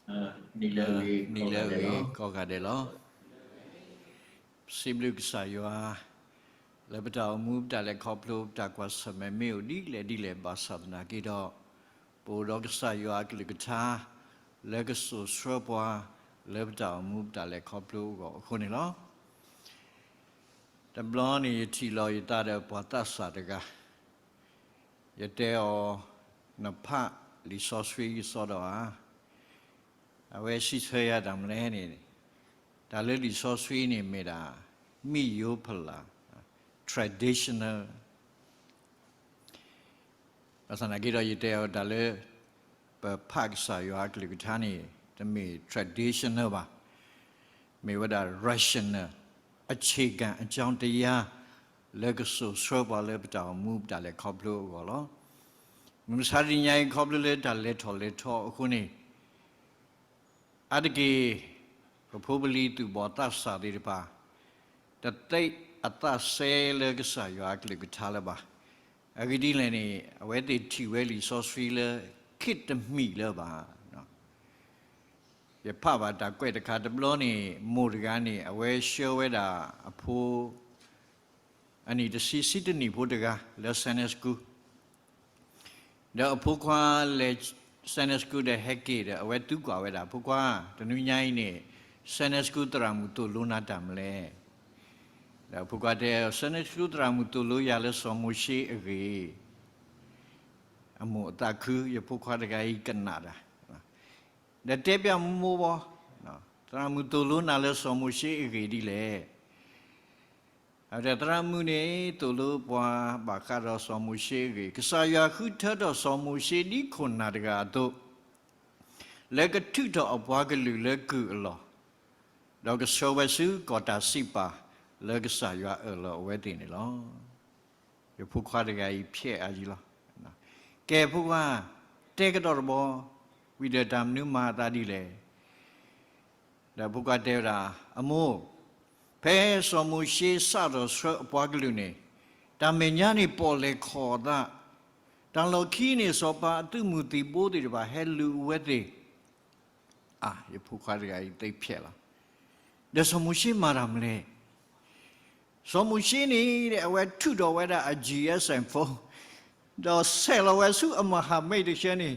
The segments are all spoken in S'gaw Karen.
နံၤလၢအဂ့ၤ ကိးဂၤဒဲးလီၤ. ပစံးဘျုးကစၢ်ယွၤ လၢပတၢ်အိၣ်မူ ပတၢ်လဲၤခီဖျိ ပတၢ်ကွၢ်ဆၢၣ်မဲာ်မ့ၢ်အိၣ်ဒ်လဲၣ်ဒ်လဲၣ် ဘၣ်ဆၣ်သနာ်က့ဒီး ပအိၣ်ဒီးကစၢ်ယွၤအကလုၢ်ကထါ လၢကစိာ်ဆှၢပှၤ လၢပတၢ်အိၣ်မူ ပတၢ်လဲၤခီဖျိအဂီၢ်အဃိန့ၣ်လီၤ. တဘျီန့ၣ် ယထံၣ်လီၤယသးဒီးပှၤသးစၢ်တဂၤ, ယတဲအီၤ, နဖးလံာ်စီဆှံကစီဒီဧါ. အဝဲစံးဆၢယၤတၢ်မနုၤလဲၣ်န့ၣ်, တၢ်လၢလံာ်စီဆှံန့ၣ်မ့ၢ်ဒၣ် မ့ၢ်ယိၤဖလၢ်, traditional ဘၣ်ဆၣ်သနာ်က့ဒီး ယတဲအီၤတၢ်လၢ ပဖးကစၢ်ယွၤအကလုၢ်ကထါန့ၣ် တမ့ၢ် traditional ဘၣ်, မ့ၢ်ဝဲဒၣ် rational အခြေခံအကြောင်းတရား လၢကစိာ်ဆှၢပှၤလၢပတၢ်အိၣ်မူ ပတၢ်လဲၤခီဖျိအဂီၢ်လီၤ. မုၢ်မဆါတနံၤညါအံၤ ခီဖျိလၢတၢ်လဲၤထီၣ်လဲၤထီအဃိန့ၣ် အါတက့ၢ် ပဖိပလံၤသူၣ်ဘီၣ်သးစၢ်သ့ၣ်တဖၣ် တသ့အသးစဲလၢကစၢ်ယွၤအကလုၢ်ကထါလၢၤဘၣ်. အဂ့ၢ်ဒ်လဲၣ်န့ၣ် အဝဲသ့ၣ်ထံၣ်ဝဲလံာ်စီဆှံလၢ ခေတ်တမံၤလၢၤဘၣ်. ယဖးဘၣ်တၢ်ကွဲးတခါတဘျီန့ၣ် မိၢ်တဂၤန့ၣ် အဝဲဆှၢဝဲဒၣ်အဖိ အနံၣ်တဆံ ဆံတနံၣ်ဖိတဂၤ လၢ Sunday School ဒီးအဖိခွါလဲၤ Sunday School ဒီးဟဲက့ၤဒီး အဝဲသံကွၢ်ဝဲဒၣ် ဖိခွါ, တနွံညါအံၤန့ၣ် Sunday School သရၣ်မုၣ်သိၣ်လိနၤတၢ်မနုၤလဲၣ်. ဒီးအဖိခွါတဲ Sunday School သရၣ်မုၣ်သိၣ်လိယၤလၢစီၤမိၤၡ့အဂ့ၢ်, အမိၢ်အသးခု ယဖိခွါတဂၤအံၤကနၣ်တၢ်, ဒီးတဲပျၢ်မိၢ်ဘီ, သရၣ်မုၣ်သိၣ်လိနၤလၢစီၤမိၤၡ့အဂ့ၢ်ဒ်လဲၣ်. အဝဲတဲ သရၣ်မုၣ်န့ၣ် သိၣ်လိပှၤဘၣ်ဃးဒီးစီၤမိၤၡ့အဂ့ၢ်, ကစၢ်ယွၤဃုထၢထီၣ်စီၤမိၤၡ့ဒ်ခိၣ်နၢ်တဂၤအသိး, လၢကထုးထီၣ်အပှၤကလုာ်လၢကုၢ်အလီၢ်, ဒီးကဆှၢဝဲဆူကီၢ်တၢ်စံးပာ် လၢကစၢ်ယွၤအၢၣ်လီၤအဝဲသ့ၣ်န့ၣ်လီၤ. ယဖိခွါတဂၤအံၤဖျဲးအါယံၤလီၤ. ကဲဖိခွါ, တဲကဒီးတဘျီ, ဝံၤဒီးတၢ်မနုၤမၤအသးဒ်လဲၣ်. ဒီးဖိခွါတဲဝဲဒၣ်, အမိၢ်, ဖဲစီၤမိၤၡ့စးထီၣ်ဆှၢအပှၤကလုာ်န့ၣ်, တၢ်မဲာ်ညါန့ၣ်ပီၣ်လဲၣ်ခီၣ်အသး, တၢ်လီၢ်ခံန့ၣ် စီၤပၤအသုးမုၢ်သံၣ်ဘိသ့ၣ်တဖၣ်ဟဲလူၤအဝဲသ့ၣ် အါ, ယဖိခွါတဂၤအံၤသ့ဖျဲးလီၤ. ဒီးစီၤမိၤၡ့မၤတၢ်မနုၤလဲၣ်. စီၤမိၤၡ့န့ၣ် အဝဲထုးထီၣ်ဝဲဒၣ်အ GSM phone, ဒီးဆဲးလီၤဝဲဆူအမၤဟးမဲးတဆဲန့ၣ်,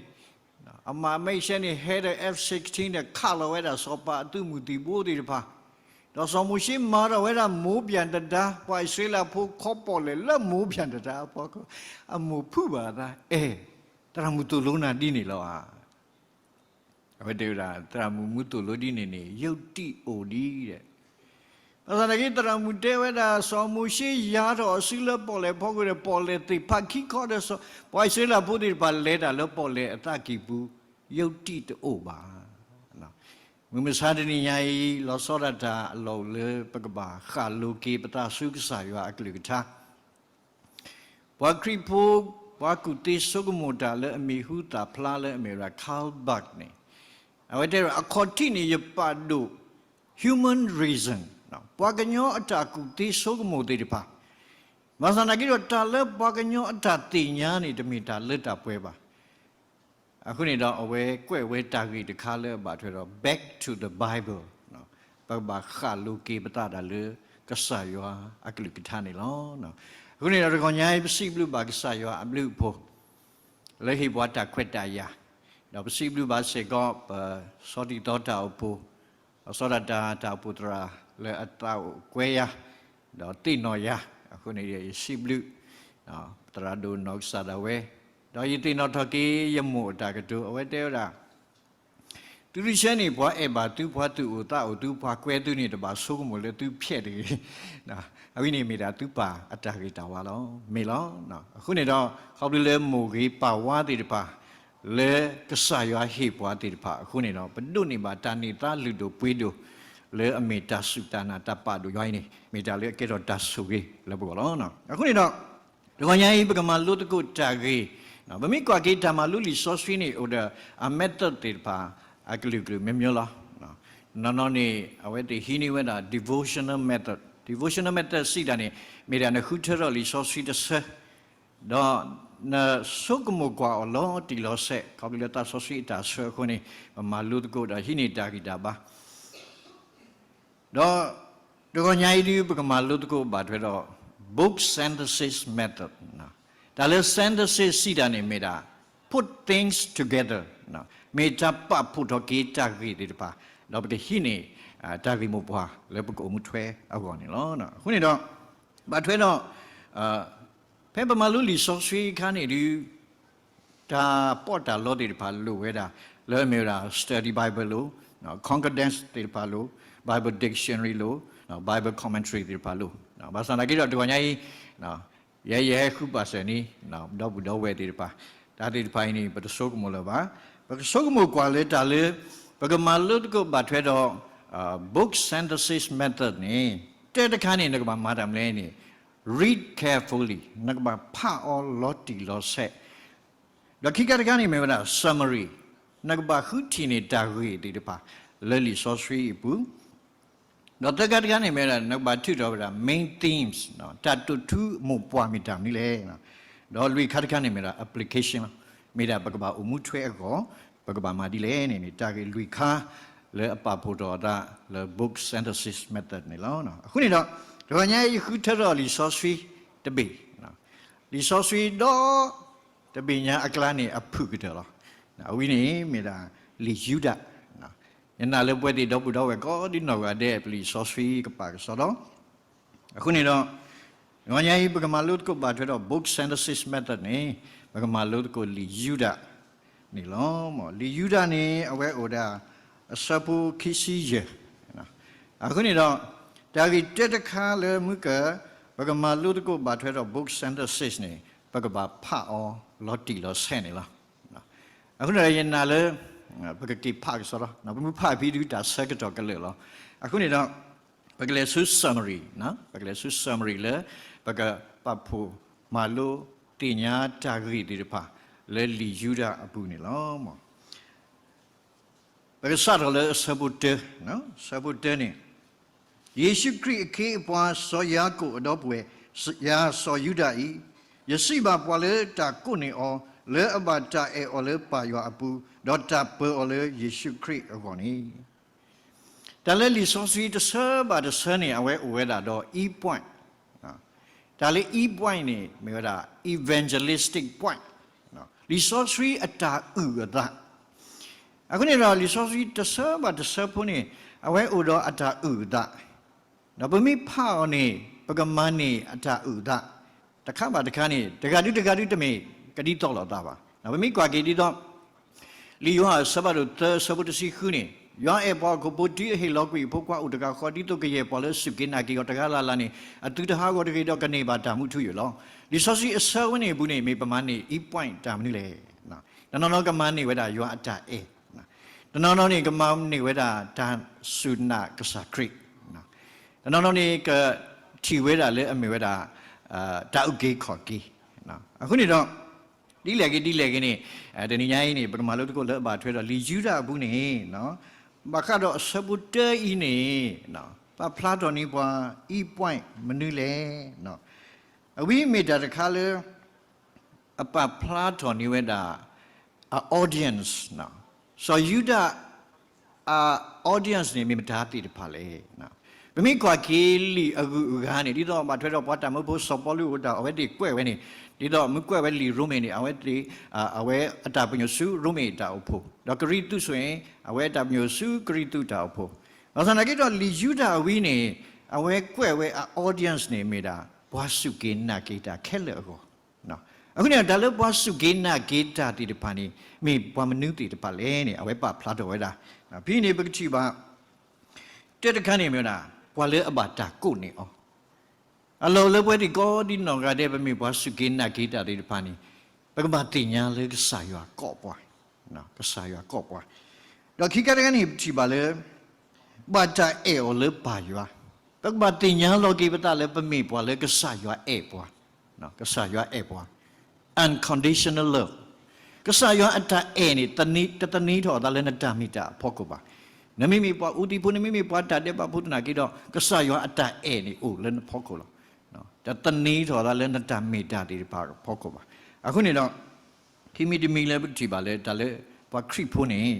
အမၤဟးမဲးတဆဲန့ၣ် ဟဲဒီး F sixteen ဒီးခးလီၤဝဲဒၣ်စီၤပၤအသုးမုၢ်သံၣ်ဘိသ့ၣ်တဖၣ်, ဒီးစီၤမိၤၡ့မၤထီၣ်ဝဲဒၣ်မိၢ်ပၠၣ်တဒါ, ပှၤအံၣ်စရ့လးဖိခီပီၣ်လဲၣ်လၢမိၢ်ပၠၣ်တဒါ, အမိၢ်ဖုးဘၣ်အသး, အဲ, သရၣ်မုၣ်သိၣ်လိနၤဒ်န့ၣ်လီၤဧါ. အဝဲတဲဝဲဒၣ် သရၣ်မုၣ်မူသိၣ်လိဒ်န့ၣ်န့ၣ် ယုၢ်တံၢ်အိၣ်ဒံးဒီး, ဘၣ်ဆၣ်သနာ်က့ သရၣ်မုၣ်တဲဝဲဒၣ် စီၤမိၤၡ့ယါထီၣ်အစုလၢပီၣ်လဲၣ်ဖီခိၣ်ဒီး ပီၣ်လဲၣ်သ့ၣ်ဖးခံခီဒီး ပှၤအံၣ်စရ့လးဖိသ့ၣ်တဖၣ်လဲၤတၢ်လၢပီၣ်လဲၣ်အသးကံၢ်ပူၤ ယုၢ်တံၢ်တအိၣ်ဘၣ်. မုၢ်မဆါတနံၤညါအံၤ လီၤဆီဒၣ်တၢ်အလီၢ်လၢပကဘၣ်ဃၣ်လိၤက့ၤပသးဆူကစၢ်ယွၤအကလုၢ်ကထါ ပှၤခရံာ်ဖိ ပှၤကူၣ်သ့ဆိကမိၣ်တၢ်လၢအမံၤဟူသၣ်ဖျါလၢအမ့ၢ်ဝဲဒၣ် Karl Barth န့ၣ်, အဝဲတဲဝဲ အခီၣ်ထံးန့ၣ် ယပာ်ဒိၣ် human reason, ပှၤကညီအတၢ်ကူၣ်သ့ဆိကမိၣ်သ့ၣ်တဖၣ်, ဘၣ်ဆၣ်သနာ်က့ဒီး တၢ်လၢပှၤကညီအတၢ်သ့ၣ်ညါန့ၣ် တမ့ၢ်တၢ်လၢတၢ်ပှဲၤဘၣ်. အဃိန့ၣ်ဒီး အဝဲကွဲးဝဲတၢ်ဂ့ၢ်တခါလၢအဘၣ်ထွဲဒီး Back to the Bible, ပကဘၣ်ဃၣ်လိၤက့ၤပသးတၢ်လၢကစၢ်ယွၤအကလုၢ်ကထါန့ၣ်လီၤ. အဃိန့ၣ်ဒီး တဂီၤညါအံၤ ပစံးဘျုးဘၣ်ကစၢ်ယွၤအဘျုးအဖှိၣ် လၢဟ့ၣ်ပှၤတၢ်ခွဲးတၢ်ယာ်, ဒီးပစံးဘျုးဘၣ်စ့ၢ်ကီး ပစီၤတံၢ်သီတၢ်အိၣ်ဖှိၣ်, ပစီၤဒၣ်တၢ်တၢ်အိၣ်ဖှိၣ်သရၣ်လၢအသးအိၣ်ကွဲယၤ, ဒီးသ့ၣ်နီၣ်ယၤ, အဃိန့ၣ်ဒီး ယစံးဘျုး သရၣ်ဒိၣ်နီၢ်ကစၢ်ဒၣ်ဝဲ, ဒီးယသ့ၣ်နီၣ်ထီၣ်က့ၤယမိၢ်အတၢ်ကတိၤ အဝဲတဲဝဲဒၣ် သုတဆၢန့ၣ် ပှၤအဲၣ်ဘၣ်သု ပှၤသူၣ်အိၣ်သးအိၣ်သု ပှၤကွဲသုန့ၣ် တဘၣ်ဆိကမိၣ်လၢသုဖျဲးတဂ့ၤ. အဝဲန့ၣ်မ့ၢ်ဒၣ်သုပၢ်အတၢ်ဂ့ၤတၢ်ဝါလီၤ. မ့ၢ်လီၤ. အဃိန့ၣ်ဒီး ခီဖျိလၢမိၢ်ဂ့ၤပၢ်ဝါသ့ၣ်တဖၣ် လၢကစၢ်ယွၤဟ့ၣ်ပှၤသ့ၣ်တဖၣ်အဃိန့ၣ်ဒီး ပဒိးန့ၢ်ဘၣ်တၢ်န့ၢ်သါလုၢ်ဒိၣ်ပှ့ၤဒိၣ် လၢအမ့ၢ်တၢ်စူၢ်တၢ်နာ်တၢ်ပာ်ဒိၣ်ယွၤအံၤန့ၣ် မ့ၢ်တၢ်လၢအကဲထီၣ်တၢ်ဆိၣ်ဂ့ၤလၢပဂီၢ်လီၤ. အဃိန့ၣ်ဒီး တဂီၤညါအံၤ ပကမၤလိသကိးတၢ်ဂ့ၢ်, ပမ့ၢ်ကွၢ်က့ၤတၢ်မၤလိလံာ်စီဆှံန့ၣ် အိၣ်ဒီးအ method သ့ၣ်တဖၣ် အကလုာ်ကလုာ်မျိုးမျိုးလီၤ. နီၢ်နီၢ်န့ၣ် အဝဲသ့ၣ်ဟံးန့ၢ်ဝဲဒၣ် devotional method, devotional method စံးတၢ်န့ၣ် မ့ၢ်ဒၣ်နဃုထၢထီၣ်လံာ်စီဆှံတဆၢ, ဒီး နဆိကမိၣ်ကွၢ်အီၤလီၤတံၢ်လီၤဆဲး ခီဖျိလၢသးစီဆှံအတၢ်ဆှၢအဃိန့ၣ် ပမၤလိသကိးဒီးဟံးန့ၢ်တၢ်ဂံၢ်တၢ်ဘါ ဒီးတဂီၤညါအံၤဒုး ပကမၤလိသကိးဘၣ်ထွဲဒီး book synthesis method တၢ်လၢ synthesis စံးတၢ်န့ၣ်မ့ၢ်ဒၣ် put things together မ့ၢ်တၢ်ပာ်ဖှိၣ်ထီၣ်က့ၤတၢ်ဂ့ၢ်သ့ၣ်တဖၣ် ဒီးပကဟံးန့ၢ် တၢ်ဂ့ၢ်မိၢ်ပှၢ်လၢပကအိၣ်မူထွဲအဂီၢ်န့ၣ်လီၤ. အဃိန့ၣ်ဒီး ဘၣ်ထွဲဒီး ဖဲပမၤလိလံာ်စီဆှံအခါန့ၣ်ဒုး တၢ်ပီးတၢ်လီသ့ၣ်တဖၣ်လိၣ်ဝဲဒၣ် လၢအမ့ၢ်ဝဲဒၣ် study Bible လိၤ, concordance သ့ၣ်တဖၣ်လိၤ, Bible dictionary လိၤ, Bible commentary သ့ၣ်တဖၣ်လိၤ. ဘၣ်ဆၣ်သနာ်က့ဒီးတဂီၤညါအံၤ ယဲယဟဲဃုပာ်စၢၤန့ၣ် ဒီပုၢ်ဒီဝဲၢ်သ့ၣ်တဖၣ် တၢ်သ့ၣ်တဖၣ်အံၤန့ၣ် ပတဆိကမိၣ်လၢၤဘၣ်. ပကဆိကမိၣ်ကွၢ်လၢတၢ်လၢ ပကမၤလိသကိးဘၣ်ထွဲဒီး book synthesis method န့ၣ် တၢတခါန့ၣ် နကဘၣ်မၤတၢ်မနုၤလဲၣ်န့ၣ် read carefully နကဘၣ်ဖးအီၤလီၤတံၢ်လီၤဆဲး ဒီးခံခါတခါန့ၣ်မ့ၢ်ဝဲဒၣ် summary နကဘၣ်ဃုထံၣ်န့ၢ်တၢ်ဂ့ၢ်သ့ၣ်တဖၣ် လၢလံာ်စီဆှံအပူၤ ဒီးသၢခါတခါန့ၣ်မ့ၢ်ဝဲဒၣ် နကဘၣ်ထုးထီၣ်ဝဲဒၣ် main themes တၢ်တိာ်ထူမိၢ်ပှၢ်မ့ၢ်တၢ်မနုၤလဲၣ်. ဒီးလွံၢ်ခါတခါန့ၣ်မ့ၢ်ဒၣ် application လီၤ. မ့ၢ်ဒၣ်ပကဘၣ်အိၣ်မူထွဲအဂီၢ် ပကဘၣ်မၤဒ်လဲၣ်န့ၣ်န့ၣ် တၢ်ဂ့ၢ်လွံၢ်ခါလၢအပာ်ဖှိၣ်ထီၣ်အသးလၢ book synthesis method န့ၣ်လီၤ. အဃိန့ၣ်ဒီး တဂီၤညါအံၤယဃုထၢထီၣ်လံာ်စီဆှံတဘ့ၣ် လံာ်စီဆှံဒီတဘ့ၣ်ညါအကျါန့ၣ် အဖုၣ်ကတၢၢ်လီၤ. အဝဲန့ၣ်မ့ၢ်ဒၣ်လံာ်ယူဒၤ ယနာ်လၢပဝဲသ့ၣ်ဒီပုၢ်ဒီဝဲၢ်ကိးဒ်နီၢ်ဂၤဒဲး ပလံာ်စီဆှံကပာ်ကစီဒီ အဃိန့ၣ်ဒီး တဂီၤညါအံၤ ပကမၤလိသကိးဘၣ်ထွဲဒီး book synthesis method န့ၣ် ပကမၤလိသကိးလံာ်ယူဒၤန့ၣ်လီၤ. လံာ်ယူဒၤန့ၣ် အဝဲအိၣ်ဒၣ် အဆၢဖိခံဆံယဲၢ် အဃိန့ၣ်ဒီး တၢ်ဂ့ၢ်တၢတခါလၢမုၢ်ကၢ ပကမၤလိသကိးဘၣ်ထွဲဒီး book synthesis န့ၣ် ပကဘၣ်ဖးအီၤလီၤတံၢ်လီၤဆဲးန့ၣ်လီၤ. အဃိန့ၣ်ဒီးယနာ်လၢ ပကက့ၤဖးကစီဒီ ပမ့ၢ်ဖးဖဲဒုးတၢ်ဆၢကတီၢ်ကလၢာ်လီၤ. အဃိန့ၣ်ဒီး ပကလဲၤဆူ summary ပကလဲၤဆူ summary လၢ ပကပာ်ဖှိၣ်မၤလိသ့ၣ်ညါတၢ်ဂ့ၢ်သ့ၣ်တဖၣ် လၢလံာ်ယူဒၤအပူၤန့ၣ်လီၤ. ပကစးထီၣ်လၢအဆၢဖိတၢ, အဆၢဖိတၢန့ၣ် ယ့ၣ်ၡူးခရံာ်အခ့အပှၤ စီၤယၤကိာ်အဒီပုၢ်ဝဲၢ် ယၤစီၤယူဒၤအံၤ, ယစံးဘၣ်ပှၤလၢတၢ်ကိးန့ၢ်အီၤ လၢအဘၣ်တၢ်အဲၣ်အီၤလၢပၢ်ယွၤအပူၤ, ဒီးတၢ်ပၢၤအီၤလၢယ့ၣ်ၡူးခရံာ်အဂီၢ်န့ၣ် တၢ်လၢလံာ်စီဆှံတဆၢဘၣ်တဆၢန့ၣ် အဝဲအိၣ်ဝဲဒၣ်ဒီး E point တၢ်လၢ E point န့ၣ် မ့ၢ်ဝဲဒၣ် evangelistic point လံာ်စီဆှံအတၢ်အုၣ်အသး အဃိန့ၣ်ဒီး လံာ်စီဆှံတဆၢဘၣ်တဆၢဖိန့ၣ် အဝဲအိၣ်ဒီးအတၢ်အုၣ်အသး ဒီးပမ့ၢ်ဖးအီၤန့ၣ် ပကမၤန့ၢ်အတၢ်အုၣ်အသး တခါဘၣ်တခါန့ၣ် တဂၤဒုတဂၤဒုတမ့ၢ်ကဒ်သိးလိာ်သးဘၣ်. ပမ့ၢ်ကွၢ်က့ၤဒ်သိး လံာ်ယိၤဟၣ်အဆၢဖးဒိၣ်သၢအဆၢဖိတဆံဃုန့ၣ် ယွၤအဲၣ်ပှၤဟီၣ်ခိၣ်ဖိတုၤအဟ့ၣ်လီၤကွံာ်အဖိခွါအိၣ်တဂၤဃီ ဒ်သိးကယဲၢ်ပှၤလၢအစူၢ်က့ၤနာ်က့ၤအီၤတဂၤလၢ်လၢ်န့ၣ် အသုတဟးဂီၤတဂ့ၤဒီးကန့ၢ်ဘၣ်တၢ်မူထူယိာ်လီၤ. လံာ်စီဆှံအဆၢဝဲန့ၣ်အပူၤန့ၣ် မ့ၢ်ပမၤန့ၢ် E point တၢ်မနုၤလဲၣ်. တနီၤနီၤကမၤန့ၢ်ဝဲဒၣ်ယွၤအတၢ်အဲၣ် တနီၤနီၤန့ၣ် ကမၤန့ၢ်ဝဲဒၣ်တၢ်စူၢ်နာ်ကစၢ်ခရံာ်, တနီၤနီၤန့ၣ် ကထံၣ်ဝဲဒၣ်လၢအမ့ၢ်ဝဲဒၣ် တၢ်အုၣ်က့ၤခီၣ်က့ၤ. အဃိန့ၣ်ဒီး ဒ်လဲၣ်ဂ့ၤဒ်လဲၣ်ဂ့ၤန့ၣ် တနံၤညါအံၤန့ၣ် ပကမၤလိသကိးလၢအဘၣ်ထွဲဒီးလံာ်ယူဒၤအပူၤန့ၣ် ဘၣ်ဃးဒီးအဆၢဖိတၢအံၤန့ၣ် ပာ်ဖျါထီၣ်န့ၢ်ပှၤ E point မနုၤလဲၣ်. အဝဲမ့ၢ်တၢ်တခါလၢ အပာ်ဖျါထီၣ်န့ၢ်ဝဲဒၣ် အ audience စီၤယူဒၤ အ audience န့ၣ် မ့ၢ်မတၤသ့ၣ်တဖၣ်လဲၣ်. ပမ့ၢ်ကွၢ်က့ၤလံာ်အဂုၤအဂၤန့ၣ် ဒ်သိးဘၣ်ထွဲဒီးပှၤတၢ်မၢဖိစီၤပီလူးအအိၣ်တၢ် အဝဲသ့ၣ်ကွဲးဝဲန့ၣ် ဒ်သိးမ့ၢ်ကွဲးဝဲလံာ်ရိမ့ၤန့ၣ် အဝဲသ့ၣ် အဝဲအတၢ်ပညိၣ်ဆူရိမ့ၤတၢ်အိၣ်ဖှိၣ် ဒီးကရံၣ်သူး ဆိုရင် အဝဲအတၢ်ပညိၣ်ဆူကရံၣ်သူးတၢ်အိၣ်ဖှိၣ် ဘၣ်ဆၣ်သနာ်က့ဒီးလံာ်ယူဒၤအဝဲန့ၣ် အဝဲကွဲးဝဲအ audience န့ၣ်မ့ၢ်ဒၣ် ပှၤစူၢ်က့ၤနာ်က့ၤတၢ်ခဲလၢာ်အဂီၢ် အဃိန့ၣ် တၢ်လၢပှၤစူၢ်က့ၤနာ်က့ၤတၢ်သ့ၣ်တဖၣ်န့ၣ် မ့ၢ်ပှၤမနုၤသ့ၣ်တဖၣ်လဲၣ်န့ၣ် အဝဲပာ်ဖျါထီၣ်ဝဲဒၣ် ဖဲန့ၣ်ပကထံၣ်ဘၣ် တၢတခါန့ၣ်မ့ၢ်ဝဲဒၣ် ပှၤလၢအဘၣ်တၢ်ကိးန့ၢ်အီၤ အလီၢ်လၢပဝဲသ့ၣ်ကိးဒ်နီၢ်ဂၤဒဲး ပမ့ၢ်ပှၤစူၢ်က့ၤနာ်က့ၤတၢ်သ့ၣ်တဖၣ်န့ၣ် ပကဘၣ်သ့ၣ်ညါလၢကစၢ်ယွၤကိးပှၤ ကစၢ်ယွၤကိးပှၤ ဒီးခံခါတခါန့ၣ် ပထံၣ်ဘၣ်လၢ ဘၣ်တၢ်အဲၣ်အီၤလၢပၢ်ယွၤ ပကဘၣ်သ့ၣ်ညါလီၤက့ၤပသးလၢပမ့ၢ်ပှၤလၢကစၢ်ယွၤအဲၣ်ပှၤ ကစၢ်ယွၤအဲၣ်ပှၤ unconditional love ကစၢ်ယွၤအတၢ်အဲၣ်န့ၣ် တသန့ၤထီၣ်အသးလၢနတၢ်မ့ၢ်တၢ်အဖီခိၣ်ဘၣ်. နမ့မ့ၢ်ပှၤအူသံးဖိ နမ့မ့ၢ်ပှၤတၢ်ဒဲးဘးဖိသနာ်က့ဒီး ကစၢ်ယွၤအတၢ်အဲၣ်န့ၣ်အိၣ်လၢနဖီခိၣ်လီၤ. တသန့ၤထီၣ်အသးလၢနတၢ်မ့ၢ်တၢ်သ့ၣ်တဖၣ်အဖီခိၣ်ဘၣ်. အဃိန့ၣ်ဒီး ခံမံၤတမံၤလၢပကထံၣ်ဘၣ်လၢတၢ်လၢပှၤခရံာ်ဖိန့ၣ်,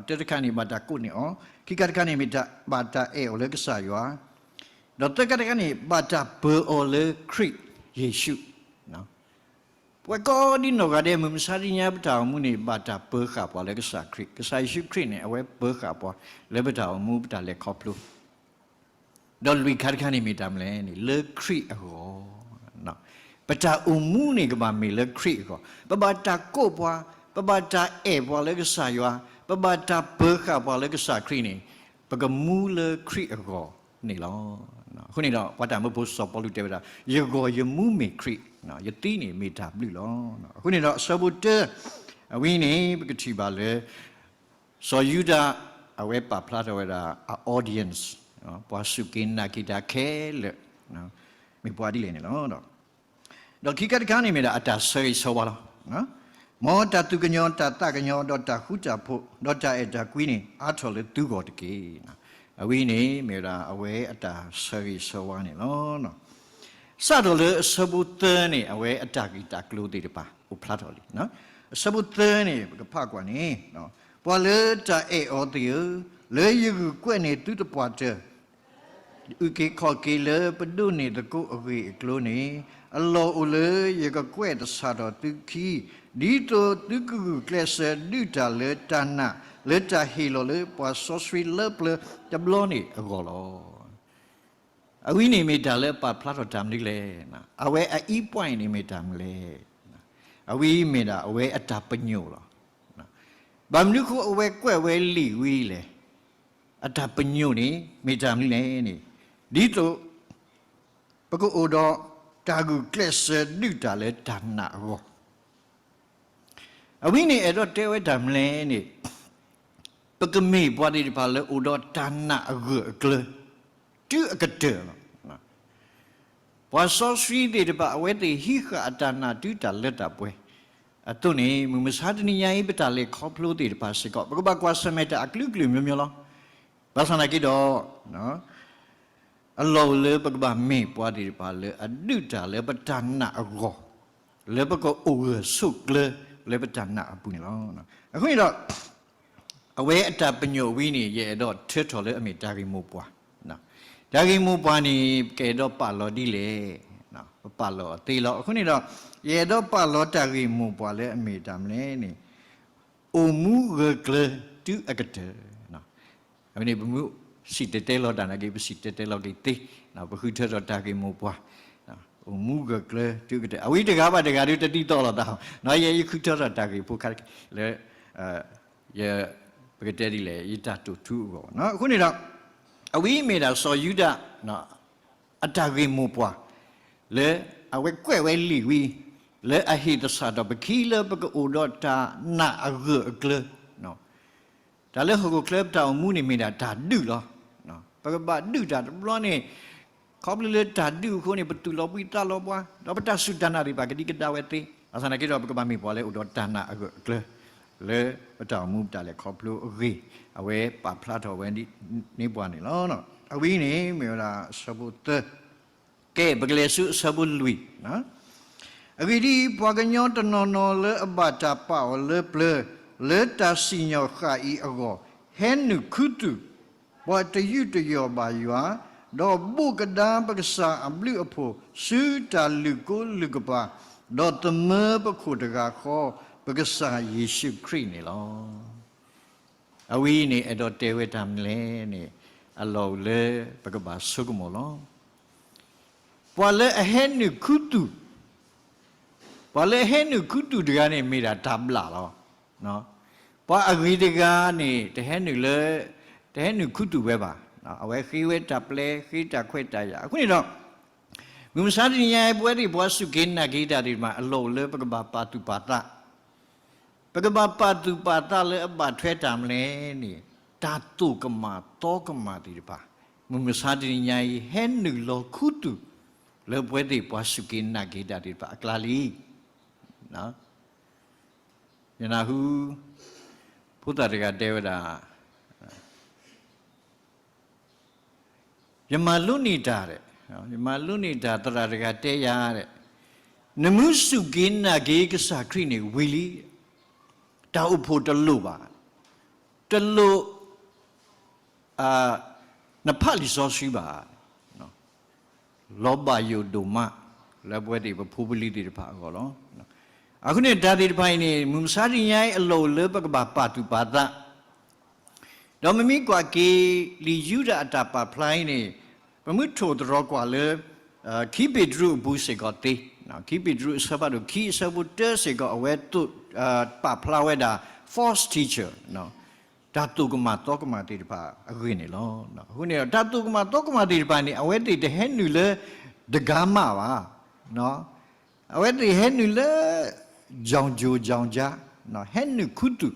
တၢတခါန့ၣ် ဘၣ်တၢ်ကိးန့ၢ်အီၤ, ခံခါတခါန့ၣ်မ့ၢ်တၢ်ဘၣ်တၢ်အဲၣ်အီၤလၢကစၢ်ယွၤ, ဒီးသၢခါတခါန့ၣ် ဘၣ်တၢ်ပၢၤအီၤလၢခရံာ်ယ့ၣ်ၡူး ပဝဲကိးဒ်နီၢ်ဂၤဒဲး မုၢ်မဆါတနံၤညါ ပတၢ်အိၣ်မူန့ၣ် ဘၣ်တၢ်ပၢၤဃာ်ပှၤလၢကစၢ်ခရံာ်, ကစၢ်ယ့ၣ်ၡူးခရံာ်န့ၣ် အဝဲပၢၤဃာ်ပှၤလၢပတၢ်အိၣ်မူ ပတၢ်လဲၤခီဖျိ, ဒီးလွံၢ်ခါတခါန့ၣ်မ့ၢ်တၢ်မနုၤလဲၣ်န့ၣ် လၢခရံာ်အဂီၢ်, ပတၢ်အိၣ်မူန့ၣ်ကဘၣ်မ့ၢ်လၢခရံာ်အဂီၢ်, ပဘၣ်တၢ်ကိးပှၤ, ပဘၣ်တၢ်အဲၣ်ပှၤလၢကစၢ်ယွၤ, ပဘၣ်တၢ်ပၢၤဃာ်ပှၤလၢကစၢ်ခရံာ်န့ၣ် ပကမူလၢခရံာ်အဂီၢ်န့ၣ်လီၤ. အဃိန့ၣ်ဒီး ပှၤတၢ်မၢဖိစီၤပီလူးတဲဝဲဒၣ် ယဂီၢ်ယမူမ့ၢ်ခရံာ်, ယသံန့ၣ်မ့ၢ်တၢ်ဘျုးလီၤ. အဃိန့ၣ်ဒီးအဆၢဖိတၢ အဝဲန့ၣ် ပကထံၣ်ဘၣ်လၢ စီၤယူဒၤ အဝဲပာ်ဖျါထီၣ်ဝဲဒၣ်အ audience, ပှၤစူၢ်က့ၤနာ်က့ၤတၢ်ခဲလၢာ် မ့ၢ်ပှၤဒ်လဲၣ်န့ၣ်လီၤ. ဒီးခံခါတခါန့ၣ်မ့ၢ်ဒၣ် အတၢ်ဆၢဂ့ၤဆၢဝါလီၤ. မ်တၢ်သူၣ်ကညီၤတၢ်သးကညီၤ ဒီးတၢ်ဃူတၢ်ဖိး ဒီးတၢ်အဲၣ်တၢ်ကွံန့ၣ် အါထီၣ်လၢသုဂီၢ်တက့ၢ်. အဝဲန့ၣ်မ့ၢ်ဝဲဒၣ် အဝဲအတၢ်ဆၢဂ့ၤဆၢဝါန့ၣ်လီၤ. စးထီၣ်လၢအဆၢဖိသၢန့ၣ် အဝဲအတၢ်ဂ့ၢ်တၢ်ကျိၤသ့ၣ်တဖၣ် အိၣ်ဖျါထီၣ်လံ. အဆၢဖိသၢန့ၣ် ပကဖးကွၢ်န့ၣ်, ပှၤလၢတၢ်အဲၣ်အီၤသ့ၣ်ဧၢ, လၢယဂုာ်ကွဲးန့ၢ်သုသပှၢ်တၢၢ် အုၣ်က့ၤခီၣ်က့ၤလၢပဒိးန့ၢ်သကိးအဂ့ၢ်အကျိၤန့ၣ်, အလီၢ်အိၣ်လၢယကကွဲးတဆၣ်ထီၣ်သုခံ, ဒ်သိးသုကဂုာ်ကျဲးစၢးဒုးတၢ်လၢတၢ်နာ် လၢတၢ်ဟ့ၣ်လီၤလၢပှၤစီဆှံလၢပျၢၤတဘျီန့ၣ်အဂီၢ်လီၤ. အဝဲန့ၣ်မ့ၢ်တၢ်လၢပာ်ဖျါထီၣ်တၢ်မနုၤလဲၣ်, အဝဲအ key point န့ၣ်မ့ၢ်တၢ်မနုၤလဲၣ်, အဝဲမ့ၢ်ဒၣ်အဝဲအတၢ်ပညိၣ်လီၤ. ဘၣ်မနုၤဃိအဝဲကွဲးဝဲလံာ်ဝံၤလဲၣ်, အတၢ်ပညိၣ်န့ၣ် မ့ၢ်တၢ်မနုၤလဲၣ်န့ၣ်, ဒ်သိး ပကအိၣ်ဒီးတၢ်ဂုာ်ကျဲးစၢးဒုးတၢ်လၢတၢ်နာ်အဂီၢ် အဝဲန့ၣ်အဲၣ်ဒိးတဲဝဲတၢ်မနုၤလဲၣ်န့ၣ်, ပကမ့ၢ်ပှၤသ့ၣ်တဖၣ်လၢအိၣ်ဒီးတၢ်နာ်အဂၢၢ်အကျၢၤ တုၤအကတၢၢ်လီၤ. ပှၤစီဆှံသ့ၣ်တဖၣ် အဝဲသ့ၣ်ဟံးဃာ်အတၢ်နာ်တုၤတၢ်လၢတၢ်ပှဲၤအသိးန့ၣ်, မုၢ်မဆါတနံၤညါအံၤ ပတၢ်လဲၤခီဖျိသ့ၣ်တဖၣ်စ့ၢ်ကီး ပကဘၣ်ကွၢ်ဆၢၣ်မဲာ်တၢ်အကလုာ်ကလုာ်မျိုးမျိုးလီၤ. ဘၣ်ဆၣ်သနာ်က့ဒီး အလီၢ်အိၣ်လၢပကဘၣ်မ့ၢ်ပှၤသ့ၣ်တဖၣ်လၢအဒုးတၢ်လၢပတၢ်နာ်အဂီၢ်, လၢပကအိၣ်ဂၢၢ်ဆိးကျၢၤလၢပတၢ်နာ်အပူၤန့ၣ်လီၤ. အဃိန့ၣ်ဒီး အဝဲအတၢ်ပညိၣ်ဝံၤန့ၣ် ယအဲၣ်ဒိးထၢထီၣ်လၢအမ့ၢ်တၢ်ဂ့ၢ်မိၢ်ပှၢ်, တၢ်ဂ့ၢ်မိၢ်ပှၢ်န့ၣ် ပကအဲၣ်ဒိးပာ်လီၤဒ်လဲၣ်, ပပာ်လီၤအသ့လီၤ. အဃိန့ၣ်ဒီး ယအဲၣ်ဒိးပာ်လီၤတၢ်ဂ့ၢ်မိၢ်ပှၢ်လၢအမ့ၢ်တၢ်မနုၤလဲၣ်န့ၣ်, အိၣ်မူဂၢၢ်ကျၢၤတုၤအကတၢၢ် အဝဲန့ၣ် ပမ့ၢ်စံၣ်တဲၤတဲလီၤတၢ်နာ်က့ ပစံၣ်တဲၤတဲလီၤက့ၤသ့, ပဃုထၢထီၣ်တၢ်ဂ့ၢ်မိၢ်ပှၢ်, အိၣ်မူဂၢၢ်ကျၢၤတုၤအကတၢၢ်, အဝဲတဂၤဘၣ်တဂၤဒုးတဒ်သိးလိာ်သး, ယဲယဃုထၢထီၣ်တၢ်ဂ့ၢ်ဖိခါလၢ ယ ပကတဲဒ်လဲၣ် ယတၢ်တိာ်ထူအဂီၢ်, အဃိန့ၣ်ဒီး အဝဲမ့ၢ်ဒၣ်စီၤယူဒၤ အတၢ်ဂ့ၢ်မိၢ်ပှၢ် လၢအဝဲကွဲးဝဲလံာ်ဝံၤ လၢအဟ့ၣ်သဆၣ်ထီၣ်ပခံလၢပကအိၣ်ဒီးတၢ်နာ်အဂၢၢ်အကျၢၤ, တၢ်လၢဟီၣ်ခိၣ်ချၢပတၢ်အိၣ်မူန့ၣ်မ့ၢ်ဒၣ်တၢ်ဒုးလီၤ. ပကဘၣ်ဒုးတၢ်တဘျီန့ၣ်, ခီဖျိလၢတၢ်ဒုးအဃိန့ၣ် ပသူၣ်လီၤဘှံးသးလီၤဘှါ, ဒီးပတၢ်စူၢ်တၢ်နာ်သ့ၣ်တဖၣ်ကဒံကဒါဝဲသ့, ဘၣ်ဆၣ်သနာ်က့ဒီး ပကဘၣ်မ့ၢ်ပှၤလၢအိၣ်ဒီးတၢ်နာ်အဂၢၢ်အကျၢၤ လၢပတၢ်အိၣ်မူပတၢ်လဲၤခီဖျိအဂ့ၢ် အဝဲပာ်ဖျါထီၣ်ဝဲန့ၢ်ပှၤန့ၣ်လီၤ. အဝဲန့ၣ်မ့ၢ်ဝဲဒၣ်အဆၢဖိသၢ, ကဲ ပကလဲၤဆူအဆၢဖိလွံၢ် အဂ့ၢ်ဒ်အံၤ, ပှၤကညီတနီၤနီၤလၢအဘၣ်တၢ်ပာ်အီၤလၢပျၢၤ လၢတၢ်စံၣ်ညီၣ်ဃာ်အံၤအဂီၢ်, ဟဲနုာ်ခူသူၣ် ပှၤတယူးတယီၣ်ဘၣ်ယွၤ, ဒီးဘိးကဒါပကစၢ်အဘျုးအဖှိၣ် ဆူတၢ်လုၢ်ကိလုၢ်ကပၤ, ဒီးသမၢပခိၣ်တဂၤဃီ, ပကစၢ်ယ့ၣ်ၡူးခရံာ်န့ၣ်လီၤ. အဝဲအံၤန့ၣ် အဲၣ်ဒိးတဲဝဲတၢ်မနုၤလဲၣ်န့ၣ်, အလီၢ်အိၣ်လၢပကဘၣ်ဆိကမိၣ်လီၤ. ပှၤလၢအဟဲနုာ်ခူသူၣ်, ပှၤလၢအဟဲနုာ်ခူသူၣ်တဂၤန့ၣ် မ့ၢ်ဒၣ်တၢ်ဘျၣ်လီၤ. ပှၤအဂ့ၤတဂၤန့ၣ် တဟဲနုာ်လၢ, တဟဲနုာ်ခူသူၣ်ဝဲဘၣ်. အဝဲဃ့ဝဲတၢ်ပျဲ, ဃ့တၢ်ခွဲးတၢ်ယာ်. အဃိန့ၣ်ဒီး မုၢ်မဆါတနံၤညါအံၤ ပဝဲသ့ၣ်ပှၤစူၢ်က့ၤနာ်က့ၤတၢ်သ့ၣ်တဖၣ် အလီၢ်အိၣ်လၢပကဘၣ်ပာ်သူၣ်ပာ်သး, ပကဘၣ်ပာ်သူၣ်ပာ်သးလၢအဘၣ်ထွဲတၢ်မနုၤလဲၣ်န့ၣ်, တၢ်သိၣ်ကမၣ်သီကမၣ်သ့ၣ်တဖၣ်, မုၢ်မဆါတနံၤညါအံၤ ဟဲနုာ်လီၤခူသူၣ် လၢပဝဲသ့ၣ်ပှၤစူၢ်က့ၤနာ်က့ၤတၢ်သ့ၣ်တဖၣ်အကျါလံ. ယနၢ်ဟူ ဖိသၣ်တဂၤတဲဝဲဒၣ်, ယမၤလိန့ၢ်တၢ်, ယမၤလိန့ၢ်တၢ် သရၣ်တဂၤတဲယၤဒီး, နမ့ၢ်စူၢ်က့ၤနာ်က့ၤကစၢ်ခရံာ်န့ၣ်ဝံၤလံ, တၢ်အိၣ်ဖှိၣ်တလိၣ်ဘၣ်, တလိၣ် နဖးလံာ်စီဆှံဘၣ်. လီၤဘၣ်ယိၣ်ဒိၣ်မး လၢပဝဲသ့ၣ်ပဖိပလံၤသ့ၣ်တဖၣ်အဂီၢ်လီၤ. အဃိန့ၣ်တၢ်သ့ၣ်တဖၣ်အံၤန့ၣ် မုၢ်မဆါတနံၤညါအံၤ အလီၢ်အိၣ်လၢပကဘၣ်ပာ်သူၣ်ပာ်သး ဒီးမ့မ့ၢ်ကွၢ်က့ၤ လံာ်ယူဒၤအတၢ်ပာ်ဖျါအံၤန့ၣ် ပမ့ၢ်ထိၣ်သတြီၤကွၢ်လၢ ခံပ့းတရူးအပူၤစ့ၢ်ကီးသ့, ခံပ့းတရူးအဆၢဖးဒိၣ်ခံအဆၢဖိတၢစ့ၢ်ကီး အဝဲသိး ပာ်ဖျါဝဲဒၣ် false teacher တၢ်သိၣ်ကမၣ်သီကမၣ်သ့ၣ်တဖၣ်အဂ့ၢ်န့ၣ်လီၤ. အဃိန့ၣ်ဒီး တၢ်သိၣ်ကမၣ်သီကမၣ်သ့ၣ်တဖၣ်န့ၣ် အဝဲသ့ၣ်တဟဲနုာ်လၢ တဂၤမးဘၣ်, အဝဲသ့ၣ်ဟဲနုာ်လၢ ကြောင်ကျိုးကြောင်ကြား, ဟဲနုာ်ခူသူၣ်,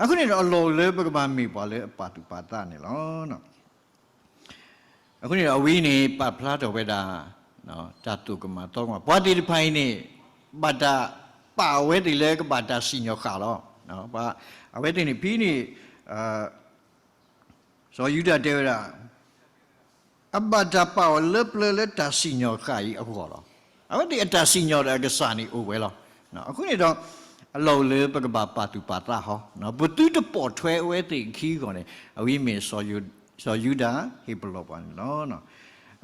အဃိန့ၣ်ဒီးအလီၢ်အိၣ်လၢပကဘၣ်မ့ၢ်ပှၤလၢအပာ်သူၣ်ပာ်သးန့ၣ်လီၤ. အဃိန့ၣ်ဒီးအဝဲအံၤန့ၣ် ပာ်ဖျါထီၣ်ဝဲဒၣ် တၢ်သိၣ်ကမၣ်သီကမၣ် ပှၤသ့ၣ်တဖၣ်အံၤန့ၣ် ဘၣ်တၢ်ပာ်အဝဲသ့ၣ်လၢကဘၣ်တၢ်စံၣ်ညီၣ်ဃာ်လီၤ. အဝဲသ့ၣ်န့ၣ်ဖဲန့ၣ် စီၤယူဒၤတဲဝဲဒၣ် အဘၣ်တၢ်ပာ်အီၤလၢပျၢၤလၢတၢ်စံၣ်ညီၣ်ဃာ်အံၤအဂီၢ်လီၤ. အဝဲသ့ၣ်အတၢ်စံၣ်ညီၣ်ဒီးအကစၢ်န့ၣ်အိၣ်ဝဲလီၤ. အဃိန့ၣ်ဒီး အလီၢ်အိၣ်လၢပကဘၣ်ပာ်သူၣ်ပာ်သးဟီ, ပသုတပိာ်ထွဲအဝဲသ့ၣ်အခံအဂီၢ်န့ၣ် အဝဲမ့ၢ် စီၤယူဒၤဟ့ၣ်ပလီၢ်ပှၤန့ၣ်လီၤ.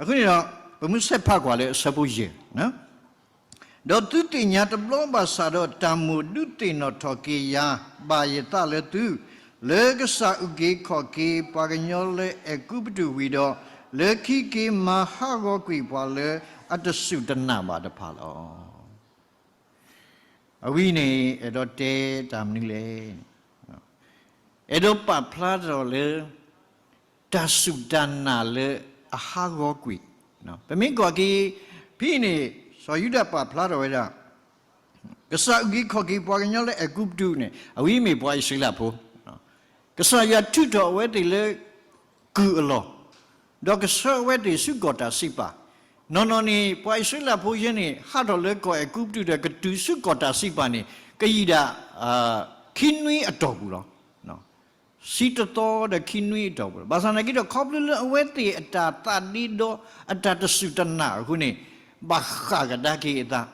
အဃိန့ၣ်ဒီး ပမ့ၢ်ဆဲးဖးကွၢ်လၢအဆၢဖိယဲၢ် ဒီးသုသ့ၣ်ညါတဘျီဘၣ်ဆၣ်ဒီး တၢ်မိၣ်ဒုးသ့ၣ်နီၣ်ထီၣ်က့ၤယၤ ဘၣ်ယသးလၢသု, လၢကစၢ်အုၣ်က့ၤခီၣ်က့ၤပှၤကညီလၢအဲၤကူပတူးဝံၤဒီး, လၢခံက့ၤမၤဟးဂီၤကွံာ်ပှၤလၢအတစူၢ်တနာ်ဘၣ်တဖၣ်လီၤ. အဝဲအံၤန့ၣ် အဲၣ်ဒိးတဲတၢ်မနုၤလဲၣ်. အဲၣ်ဒိးပာ်ဖျါထီၣ်လၢ တၢ်စူၢ်တၢ်နာ်လၢအဟးဂီၤကွံာ်, ပမ့ၢ်ကွၢ်က့ၤ ဖဲန့ၣ် စီၤယူဒၤပာ်ဖျါထီၣ်ဝဲဒၣ် ကစၢ်အုၣ်က့ၤခီၣ်က့ၤပှၤကညီလၢအဲၤကူပတူးန့ၣ် အဝဲမ့ၢ်ပှၤအံၣ်စရ့လးဖိ, ကစၢ်ယွၤထုးထီၣ်အဝဲသ့ၣ်လၢ ကုၢ်အလီၢ်, ဒီးကဆှၢအဝဲသ့ၣ်ဆူကီၢ်တၢ်စံးပာ်, နီၢ်နီၢ်န့ၣ် ပှၤအံၣ်စရ့လးဖိယဲန့ၣ် ဟးထီၣ်လၢကီၢ်အဲၤကူပတူးဒီးကတုၤဆူကီၢ်တၢ်စံးပာ်န့ၣ် ကယံာ်ဒၣ် ခံနွံအတီၢ်ပူၤလီၤ. ဆံတသီဒီးခံနွံအတီၢ်ပူၤလီၤ. ဘၣ်ဆၣ်သနာ်က့ဒီး ခီဖျိလၢအဝဲသ့ၣ်အတၢ်သးဒ့ဒီ အတၢ်တစူၢ်တနာ်အဃိန့ၣ် ဘၣ်ဃၣ်ကဒါက့ၤအသး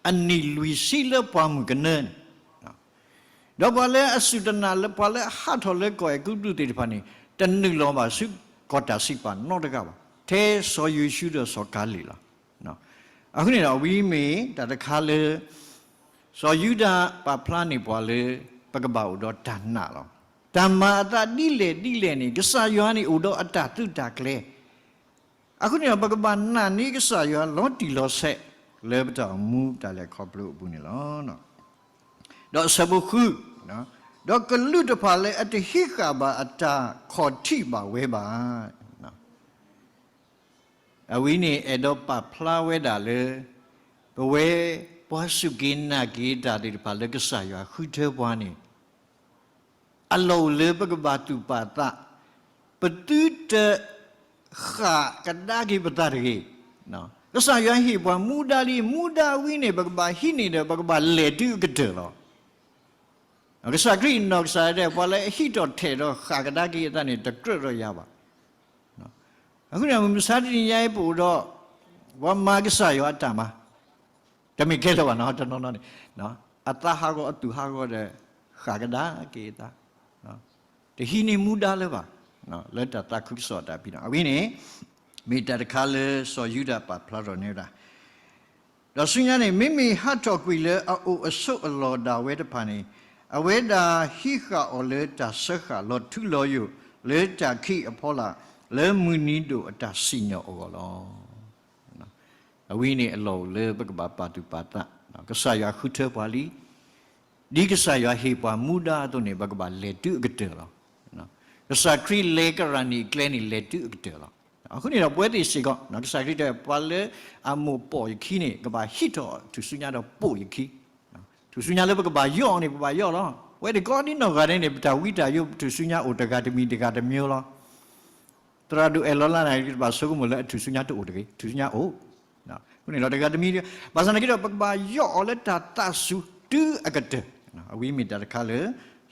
အနံၣ်လွံၢ်ဆံလၢပှၢ်မုၢ်ကနၢန့ၣ်, ဒီးပှၤလၢအစူၢ်တနာ်လၢ ပှၤလၢအဟးထီၣ်လၢကီၢ်အဲၤကူပတူးသ့ၣ်တဖၣ်န့ၣ် တနုာ်လီၤဘၣ်ဆူကီၢ်တၢ်စံးပာ်နီတဂၤဘၣ် ထဲစီၤယိၤၡူဒီးစီၤကၤလ့းလီၤ. အဃိန့ၣ်ဒီး အဝဲမ့ၢ်တၢ်တခါလၢ စီၤယူဒၤပာ်ဖျါန့ၢ်ပှၤလၢ ပကဘၣ်အိၣ်ဒီးတၢ်နာ်လီၤ. တၢ်မၤအသးဒ်လဲၣ်ဒ်လဲၣ်န့ၣ် ကစၢ်ယွၤန့ၣ်အိၣ်ဒီးအတၢ်သုးတၢ်ကျဲၤ, အဃိန့ၣ်ဒီး ပကဘၣ်နာ်န့ၢ်ကစၢ်ယွၤလီၤတံၢ်လီၤဆဲး လၢပတၢ်အိၣ်မူတၢ်လဲၤခီဖျိအပူၤန့ၣ်လီၤ. ဒီးအဆၢဖိဃု, ဒီးကလူးတဖၣ်လၢအတဟံးဃာ်ဘၣ်အတၢ်ခီၣ်ထံးဘၣ်ဝဲဘၣ် အဝဲန့ၣ်အဲၣ်ဒိးပာ်ဖျါဝဲဒၣ်လၢ ပဝဲပှၤစူၢ်က့ၤနာ်က့ၤတၢ်သ့ၣ်တဖၣ်လၢကစၢ်ယွၤဃုထၢပှၤန့ၣ် အလီၢ်အိၣ်လၢပကဘၣ်သူၣ်ပာ်သး, ပသုတဃၣ်ကဒါက့ၤပသးတဂ့ၤ. ကစၢ်ယွၤဟ့ၣ်ပှၤမူဒါလံ, မူဒါဝဲန့ၣ် ပကဘၣ်ဟံးန့ၢ်ဒီး ပကဘၣ်လဲၤတုၤအကတၢၢ်လီၤ. ကစၢ်ခရံာ်နီၢ်ကစၢ်ဒၣ် ပှၤလၢအဟံးထီၣ်ထဲၣ်ဒီးဃၣ်ကဒါက့ၤအသးန့ၣ် တကြၢးဒီးယၤဘၣ်. အဃိန့ၣ် မုၢ်မဆါတနံၤညါအံၤပအိၣ်ဒီး ပှၤမၤကစၢ်ယွၤအတၢ်မၤ တမ့ၢ်ခဲလၢာ်ဘၣ်နီၤ တနီၤနီၤန့ၣ် အသးဟးဂီၤအသူၣ်ဟးဂီၤဒီး ဃၣ်ကဒါက့ၤအသး တဟံးန့ၢ်မူဒါလၢၤဘၣ် လၢတၢ်သးခုကစီၣ်တၢ်ဖံးနီၤ အဝဲန့ၣ် မ့ၢ်တၢ်တခါလၢစီၤယူဒၤပာ်ဖျါထီၣ်န့ၢ်ဝဲဒၣ် ဒီးဆူညါန့ၣ် မ့မ့ၢ်ဟးထီၣ်ကွံာ်လၢအအိၣ်အဆိးအလီၢ်ဒၣ်ဝဲတဖၣ်န့ၣ် အဝဲဒၣ်ဟံးဃာ်အီၤလၢတၢ်စၢဃာ်လီၤထူလီၤယိာ် လၢတၢ်ခံးအဖီလာ် လၢမုၢ်နံၤဒိၣ်အတၢ်စံၣ်ညီၣ်အဂီၢ်လီၤ. အဝဲန့ၣ်အလီၢ်အိၣ်လၢပကဘၣ်ပာ်သူၣ်ပာ်သး ကစၢ်ယွၤဃုထၢပှၤလံ ဒ်ကစၢ်ယွၤဟ့ၣ်ပှၤမူဒါအသိးန့ၣ် ပကဘၣ်လဲၤတုၤအကတၢၢ်လီၤ. ကစၢ်ခရံာ်လဲၤကရၢနံၤအကျဲန့ၣ် လဲၤတုၤအကတၢၢ်လီၤ. အဃိန့ၣ်ဒီး ပဝဲသ့ၣ်စ့ၢ်ကီး ကစၢ်ခရံာ်တဲ ပှၤလၢအမိၢ်ပိာ်ယခံန့ၣ် ကဘၣ်ဟံးထီၣ်ထူၣ်စုညါဒီးပိာ်ယခံ ထူၣ်စုညါလၢပကဘၣ်ယီၣ်န့ၣ် ပဘၣ်ယီၣ်လီၤ. ပဝဲသ့ၣ်ကိးဒ်နီၢ်ဂၤဒဲးန့ၣ် ပတၢ်ဝံတၢ်ယိး ပထူၣ်စုညါအိၣ်တဂၤတမံၤတဂၤတမျိုးလီၤ. သရၣ်ဒိၣ်အဲၣ်လီၤလါန့ၣ် တဘၣ်ဆိကမိၣ်လၢအထူၣ်စုညါတအိၣ်တဂ့ၤ, ထူၣ်စုညါအိၣ် အဃိန့ၣ်ဒီးတဂၤတမံၤ ဘၣ်ဆၣ်သနာ်က့ဒီး ပကဘၣ်ယီၣ်အီၤလၢတၢ်သးစူၤတုၤအကတၢၢ်. အဝဲမ့ၢ်တၢ်တခါလၢ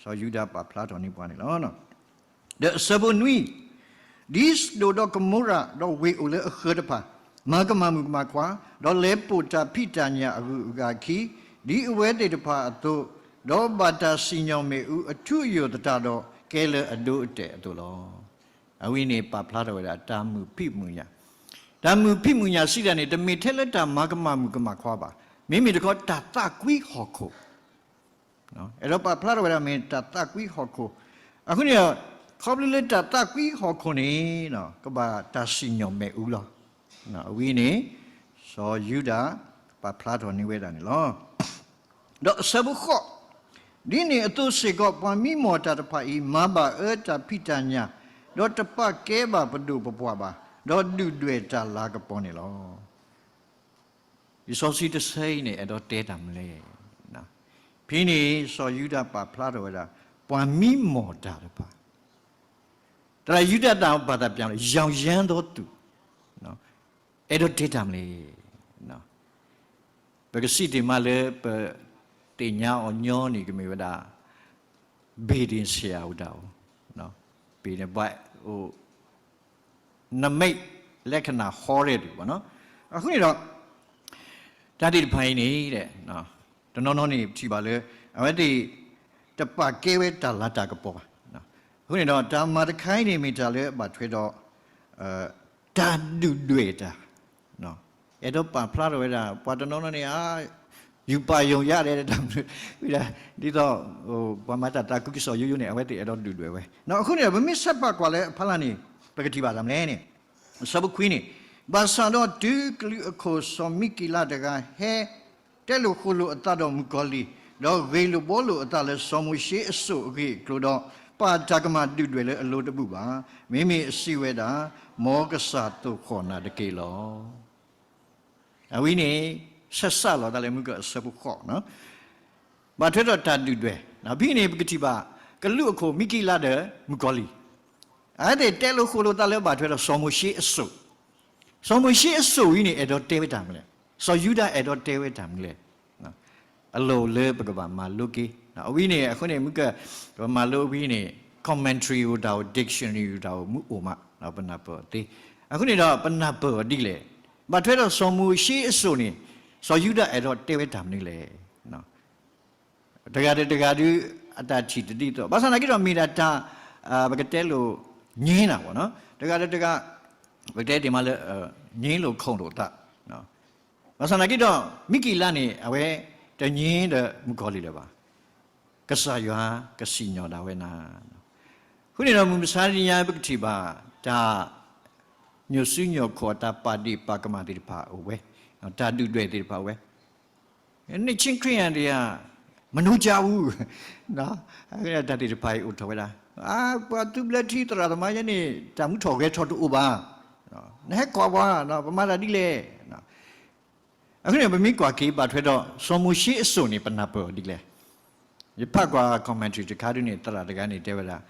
စီၤယူဒၤပာ်ဖျါထီၣ်န့ၢ်ပှၤန့ၣ်လီၤ. ဒီးအဆၢဖိနွံ, ဒ်စဒိၣ်ဒီးကမိရၤ ဒီးဝ့ၢ်အိၣ်လၢအဃၢၤတဖၣ်, မၤကမၣ်မုၣ်ကမၣ်ခွါ, ဒီးလဲၤပိာ်တၢ်ဖံးတၢ်ညၣ်အဂုၤအဂၤအခံ, ဒ်အဝဲသ့ၣ်တဖၣ်အသိး, ဒီးဘၣ်တၢ်စံၣ်ညီၣ်မ့ၣ်အူအထူအယိာ်သတးဒီး, ကဲလၢအဒိအတဲာ်အသိးလီၤ. အဝဲန့ၣ်ပာ်ဖျါထီၣ်ဝဲဒၣ်တၢ်မုာ်ဖံးမုာ်ညၣ်, တၢ်မုာ်ဖံးမုာ်ညၣ်စံးတၢ်န့ၣ် တမ့ၢ်ထဲလၢတၢ်မၤကမၣ်မုၣ်ကမၣ်ခွါဘၣ်, မ့မ့ၢ်တခီတၢ်သးကွံဟီၣ်ခိၣ် အဲၣ်ဒိးပာ်ဖျါထီၣ်ဝဲဒၣ်မ့ၢ်တၢ်သးကွံဟီၣ်ခိၣ်, အဃိန့ၣ်ဒီး, ခီဖျိလၢတၢ်သးကွံဟီၣ်ခိၣ်န့ၣ်, ကဘၣ်တၢ်စံၣ်ညီၣ်မ့ၣ်အူလီၤ. အဝဲန့ၣ်, စီၤယူဒၤ, ပာ်ဖျါထီၣ်န့ၢ်ဝဲဒၣ်န့ၣ်လီၤ. ဒီးအဆၢဖိဃိး, ဒ်န့ၣ်အသိးစ့ၢ်ကီး ပှၤမံမီၢ်တၢ်တဖၣ်အံၤ မၤဘၣ်အၢတၢ်ဖံးတၢ်ညၣ်, ဒီးတပာ်ကဲဘၣ်ပဒိၣ်ပပှၢ်ဘၣ်, ဒီးဒုၣ်ဒွဲၣ်တၢ်လၤကပီၤန့ၣ်လီၤ. လံာ်စီဆှံတဆၢအံၤန့ၣ် အဲၣ်ဒိးတဲတၢ်မနုၤလဲၣ်. ဖဲန့ၣ်စီၤယူဒၤပာ်ဖျါထီၣ်ဝဲဒၣ်, ပှၤမံမီၢ်တၢ်တဖၣ်, တၢ်ယူဒၤတၢ်ဘၣ်သးပျးလၢ ယၢ်ယၢဒီးသူၣ်, အဲၣ်ဒိးတဲတၢ်မနုၤလဲၣ်. ပကစံးတ့ၢ်မးလၢပသ့ၣ်ညါအီၤညီန့ၣ် ကမ့ၢ်ဝဲဒၣ် ဘ့ၣ်ဒ့ၣ်ဆရာဝတၢ်အိၣ်, ဘ့ၣ်ဒ့ၣ်ဘၣ်အိၣ် နမိတ်လက္ခဏာဟောတဲ့သူပေါ့နော်. အဃိန့ၣ်ဒီး, တၢ်သ့ၣ်တဖၣ်အံၤန့ၣ်, တနီၤနီၤန့ၣ်ပထံၣ်ဘၣ်လၢ အဝဲသ့ၣ်တပာ်ကဲဝဲတၢ်လၤတၢ်ကပီၤဘၣ်. အဃိန့ၣ်ဒီး တၢ်မၤတခါအံၤန့ၣ် မ့ၢ်တၢ်လၢအဘၣ်ထွဲဒီး တၢ်ဒုၣ်ဒွဲၣ်တၢ်, အဲၣ်ဒိးပာ်ဖျါထီၣ်ဝဲဒၣ် ပှၤတနီၤနီၤန့ၣ် ယူးပာ်ယိၤယါဒဲးတၢ်မနုၤ, ဒ်သိး ပှၤမၤတၢ်သးခုကစီၣ်ယိယိန့ၣ် အဝဲသ့ၣ်အဲၣ်ဒိးဒုၣ်ဒွဲၣ်ဝဲ. အဃိန့ၣ်ဒီး ပမ့ၢ်ဆဲးပာ်ကွၢ်လၢအဖီလာ်န့ၣ် ပကထံၣ်ဘၣ်တၢ်မနုၤလဲၣ်န့ၣ်, အဆၢဖိခွံန့ၣ်, ဘၣ်ဆၣ်ဒီးတုၤကလုာ်အခိၣ်စီၤမံကံလးတဂၤဟဲ တဲလိာ်ဃိာ်လိာ်အသးဒီးမုၣ်ကီၤလံၢ်, ဒီးဂ့ၢ်လိာ်ဘှီလိာ်အသးလၢစီၤမိၤၡ့အစိၣ်အဂ့ၢ်အကျိၤဒီး, ပာ်တၢ်ကမၣ်ဒုၣ်ဒွဲၣ်လၢအလိၤတဘူၣ်ဘၣ်. မ့မ့ၢ်အစံးဝဲဒၣ်, မ်ကစၢ်သိၣ်ဃီၣ်နၤတက့ၢ်လီၤ. အဝဲန့ၣ် ဆဲးစးလီၤသးလၢမုၢ်ကၢအဆၢဖိဃိး, ဘၣ်ထွဲဒီးတၢ်ဒုၣ်ဒွဲၣ်, ဖဲန့ၣ်ပကထံၣ်ဘၣ် ကလူးအခိၣ်မံကံလးဒီးမုၣ်ကီၤလံၢ်, အဝဲသ့ၣ်တဲလိာ်ဃိာ်လိာ်သးလၢဘၣ်ထွဲဒီးစီၤမိၤၡ့အစိၣ်, စီၤမိၤၡ့အစိၣ်အံၤန့ၣ် အဲၣ်ဒိးတဲဝဲတၢ်မနုၤလဲၣ်, စီၤယူဒၤအဲၣ်ဒိးတဲဝဲတၢ်မနုၤလဲၣ်. အလိၣ်လၢပကဘၣ်မၤလိက့ၤ, အဝဲန့ၣ် အဃိန့ၣ် မုၢ်ကၢ ပမၤလိဝဲန့ၣ် commentary အိၣ်တၢ်အိၣ် dictionary အိၣ်တၢ်အိၣ်မူအိၣ်မး, ပနၢ်ပၢၢ်အီၤသ့. အဃိန့ၣ်ဒီး ပနၢ်ပၢၢ်အီၤဒ်လဲၣ်, ဘၣ်ထွဲဒီးစီၤမိၤၡ့အစိၣ်န့ၣ် စီၤယူဒၤအဲၣ်ဒိးတဲဝဲတၢ်မနုၤလဲၣ်. တဂၤဒီးတဂၤဒုး အတၢ်ထံၣ်တဒ်သိး ဘၣ်ဆၣ်သနာ်က့ဒီး မ့ၢ်ဒၣ်တၢ် ပကတဲလိာ် ငြင်းတာပေါ့နော်, တဂၤဒီးတဂၤ ပကတဲတ့ၢ်မးလၢ ငြင်းလို့ခုန်လို့သး, ဘၣ်ဆၣ်သနာ်က့ဒီး မံကံလးန့ၣ် အဝဲတငြင်းဒီးမုၣ်ကီၤလံၢ်လၢၤဘၣ်, ကစၢ်ယွၤကစံၣ်ညီၣ်ဒၣ်ဝဲနၤ. အဃိန့ၣ်ဒီး မုၢ်မဆါတနံၤညါ ပကထံၣ်ဘၣ် တၢ် ညိၣ်စုညိၣ်ခီၣ် တၢ်ပာ်ဒ့ၣ်ပာ်ကမၣ်သ့ၣ်တဖၣ်အိၣ်ဝဲ, တၢ်ဒုၣ်ဒွဲၣ်သ့ၣ်တဖၣ်အိၣ်ဝဲ, နှစ်ခြင်းခရစ်ယာန်တွေက မနိုးကြဘူး, တၢ်သ့ၣ်တဖၣ်အံၤအိၣ်ထီၣ်ဝဲဒၣ်, ပှၤသုးဘျၢထံသရၣ်သမါယဲန့ၣ် တၢ်မူထီၣ်ဂဲၤထီၣ်တအိၣ်ဘၣ်, နဟဲကွၢ်ပှၤ ပမၤတၢ်ဒ်လဲၣ်. အဃိန့ၣ် ပမ့ၢ်ကွၢ်က့ၤဘၣ်ထွဲဒီး စီၤမိၤၡ့အစိၣ်န့ၣ် ပနၢ်ပၢၢ်အီၤဒ်လဲၣ်. ယဖးကွၢ် commentary တခါဒုးန့ၣ် သရၣ်တဂၤန့ၣ်တဲဝဲဒၣ်,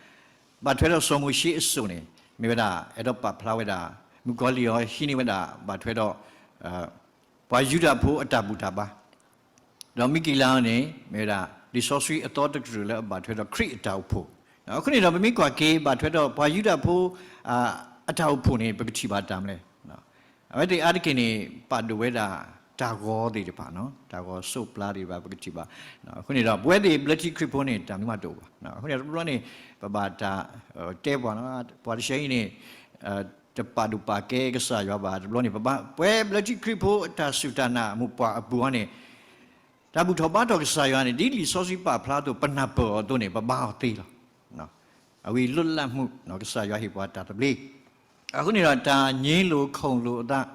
ဘၣ်ထွဲဒီးစီၤမိၤၡ့အစိၣ်န့ၣ် မ့ၢ်ဝဲဒၣ် အဲၣ်ဒိးပာ်ဖျါဝဲဒၣ် မုၣ်ကီၤလံၢ်အီၤဟံးန့ၢ်ဝဲဒၣ် ဘၣ်ထွဲဒီး ပှၤယူဒၤဖိအတၢ်ဘူၣ်တၢ်ဘါ, ဒီးမံကံလးန့ၣ် မ့ၢ်ဝဲဒၣ် လံာ်စီဆှံအသီတကတြူၢ်လၢအဘၣ်ထွဲဒီးခရံာ်အတၢ်အိၣ်ဖှိၣ်. အဃိန့ၣ်ဒီး ပမ့ၢ်ကွၢ်က့ၤဘၣ်ထွဲဒီးပှၤယူဒၤဖိ အတၢ်အိၣ်ဖှိၣ်န့ၣ် ပကထံၣ်ဘၣ်တၢ်မနုၤလဲၣ်. အဝဲသ့ၣ်အါတက့ၢ်န့ၣ် ပာ်ဒိၣ်ဝဲဒၣ် တၢ်ဂီၤသ့ၣ်တဖၣ်, တၢ်ဂီၤစိးပျါသ့ၣ်တဖၣ် ပကထံၣ်ဘၣ်. အဃိန့ၣ်ဒီး ပဝဲသ့ၣ်ဘျၢထံခရံာ်ဖိန့ၣ် တၢ်မနုၤမးတအိၣ်ဘၣ်. အဃိန့ၣ်ဒီး တဘျီန့ၣ် ပဘၣ်တၢ်တဲပှၤ, ပှၤတဆၢအံၤန့ၣ် တပာ်ဒိၣ်ပာ်ကဲကစၢ်ယွၤဘၣ်, တဘျီန့ၣ် ပဘၣ်ပှဲၤဘျၢထံခရံာ်ဖိအတၢ်စူၢ်တၢ်နာ်အမိၢ်ပှၢ်အပူၤအံၤန့ၣ် တၢ်ဘူၣ်ထီၣ်ဘါထီၣ်ကစၢ်ယွၤန့ၣ် ဒ်လံာ်စီဆှံပာ်ဖျါအသိး ပနၢ်ပၢၢ်အီၤအသိးန့ၣ် ပဘါအီၤသ့လီၤ. အဝဲလိလၢမူး ကစၢ်ယွၤဟ့ၣ်ပှၤတၢ်သဘျ့. အဃိန့ၣ်ဒီး တၢ်ငြင်းလိာ်ခုန်လိာ်အသး,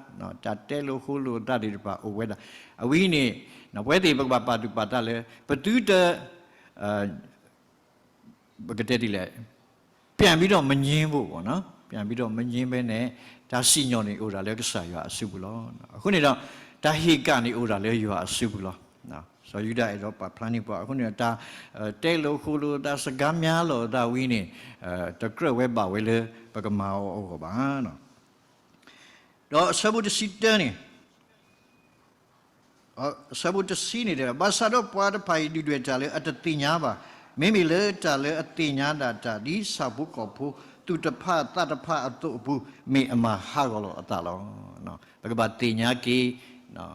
တၢ်တဲလိာ်ဃိလိာ်အသးသ့ၣ်တဖၣ်အိၣ်ဝဲဒၣ်. အဝဲအံၤန့ၣ် ပဝဲသ့ၣ်ပကဘၣ်ပာ်သူၣ်ပာ်သးလၢ ပသုတ ပကတဲဒ်လဲၣ်, ပြန်ပြီးတော့မငြင်းဖို့ပေါ့နော်, ပြန်ပြီးတော့မငြင်းဘဲန့ၣ် တၢ်စံၣ်ညီၣ်န့ၣ်အိၣ်ဒၣ်လၢကစၢ်ယွၤအစုပူၤလီၤ. အဃိန့ၣ်ဒီး တၢ်ဟ့ၣ်ကၣ်န့ၣ်အိၣ်ဒၣ်လၢယွၤအစုပူၤလီၤ. စီၤယူဒၤအဲၣ်ဒိးပာ်ဖျါန့ၢ်ပှၤ, အဃိန့ၣ်ဒီး တၢ်တဲလိာ်ဃိလိာ်အသး စကားများလိာ်အသးဝဲန့ၣ် တကြၢးဝဲဘၣ်ဝဲလၢပကမၤအီၤအဂီၢ်ဘၣ်. ဒီးအဆၢဖိတဆံတၢန့ၣ် အဆၢဖိတဆံန့ၣ်တဲ, ဘၣ်ဆၣ်ဒီးပှၤတဖၣ်အံၤဒုၣ်ဒွဲၣ်တၢ်လၢအတသ့ၣ်ညါဘၣ်, မ့မ့ၢ်လၢတၢ်လၢအသ့ၣ်ညါဒၣ်တၢ် ဒ်ဆၣ်ဖိကီၢ်ဖိ သူၣ်တဖၣ်သးတဖၣ်အသိးအပူၤ မ့ၢ်အမၤဟးဂီၤလီၤအသးလီၤ. ပကဘၣ်သ့ၣ်ညါက့ၤ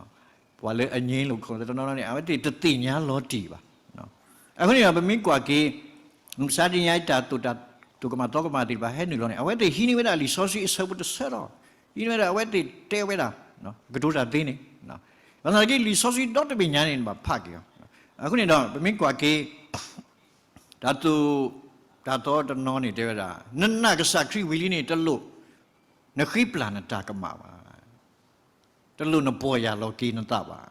ပှၤလၢအငြိမ်းလို့ခေါ်တနီၤနီၤန့ၣ် အဝဲသ့ၣ်တသ့ၣ်ညါလီၤတံၢ်ဘၣ်. အဃိန့ၣ်ဒီး ပမ့ၢ်ကွၢ်က့ၤ မုၢ်မဆါတနံၤညါအံၤ တၢ်သိၣ်တၢ် သိၣ်ကမၣ်သီကမၣ်သ့ၣ်တဖၣ်ဟဲနုာ်လီၤန့ၣ် အဝဲသ့ၣ်ဟံးန့ၢ်ဝဲဒၣ်လံာ်စီဆှံအဆၢဖိတဆၢလီၤ. ဟံးန့ၢ်ဝဲဒၣ် အဝဲသ့ၣ်တဲဝဲဒၣ် ကတိၤတၢ်သ့န့ၣ် ဘၣ်ဆၣ်သနာ်က့ လံာ်စီဆှံဒီတဘ့ၣ်ညါန့ၣ် နဘၣ်ဖးက့ၤအီၤ. အဃိန့ၣ်ဒီး ပမ့ၢ်ကွၢ်က့ၤ တၢ်သိၣ်တၢ်သီတနီၤန့ၣ်တဲဝဲဒၣ် နနာ်ကစၢ်ခရံာ်ဝံၤလံန့ၣ် တလိၣ် နဃ့ပျၢ်နတၢ်ကမၣ်ဘၣ်. တလိၣ်နပီၢ်ယၢ်လီၤက့ၤနသးဘၣ်.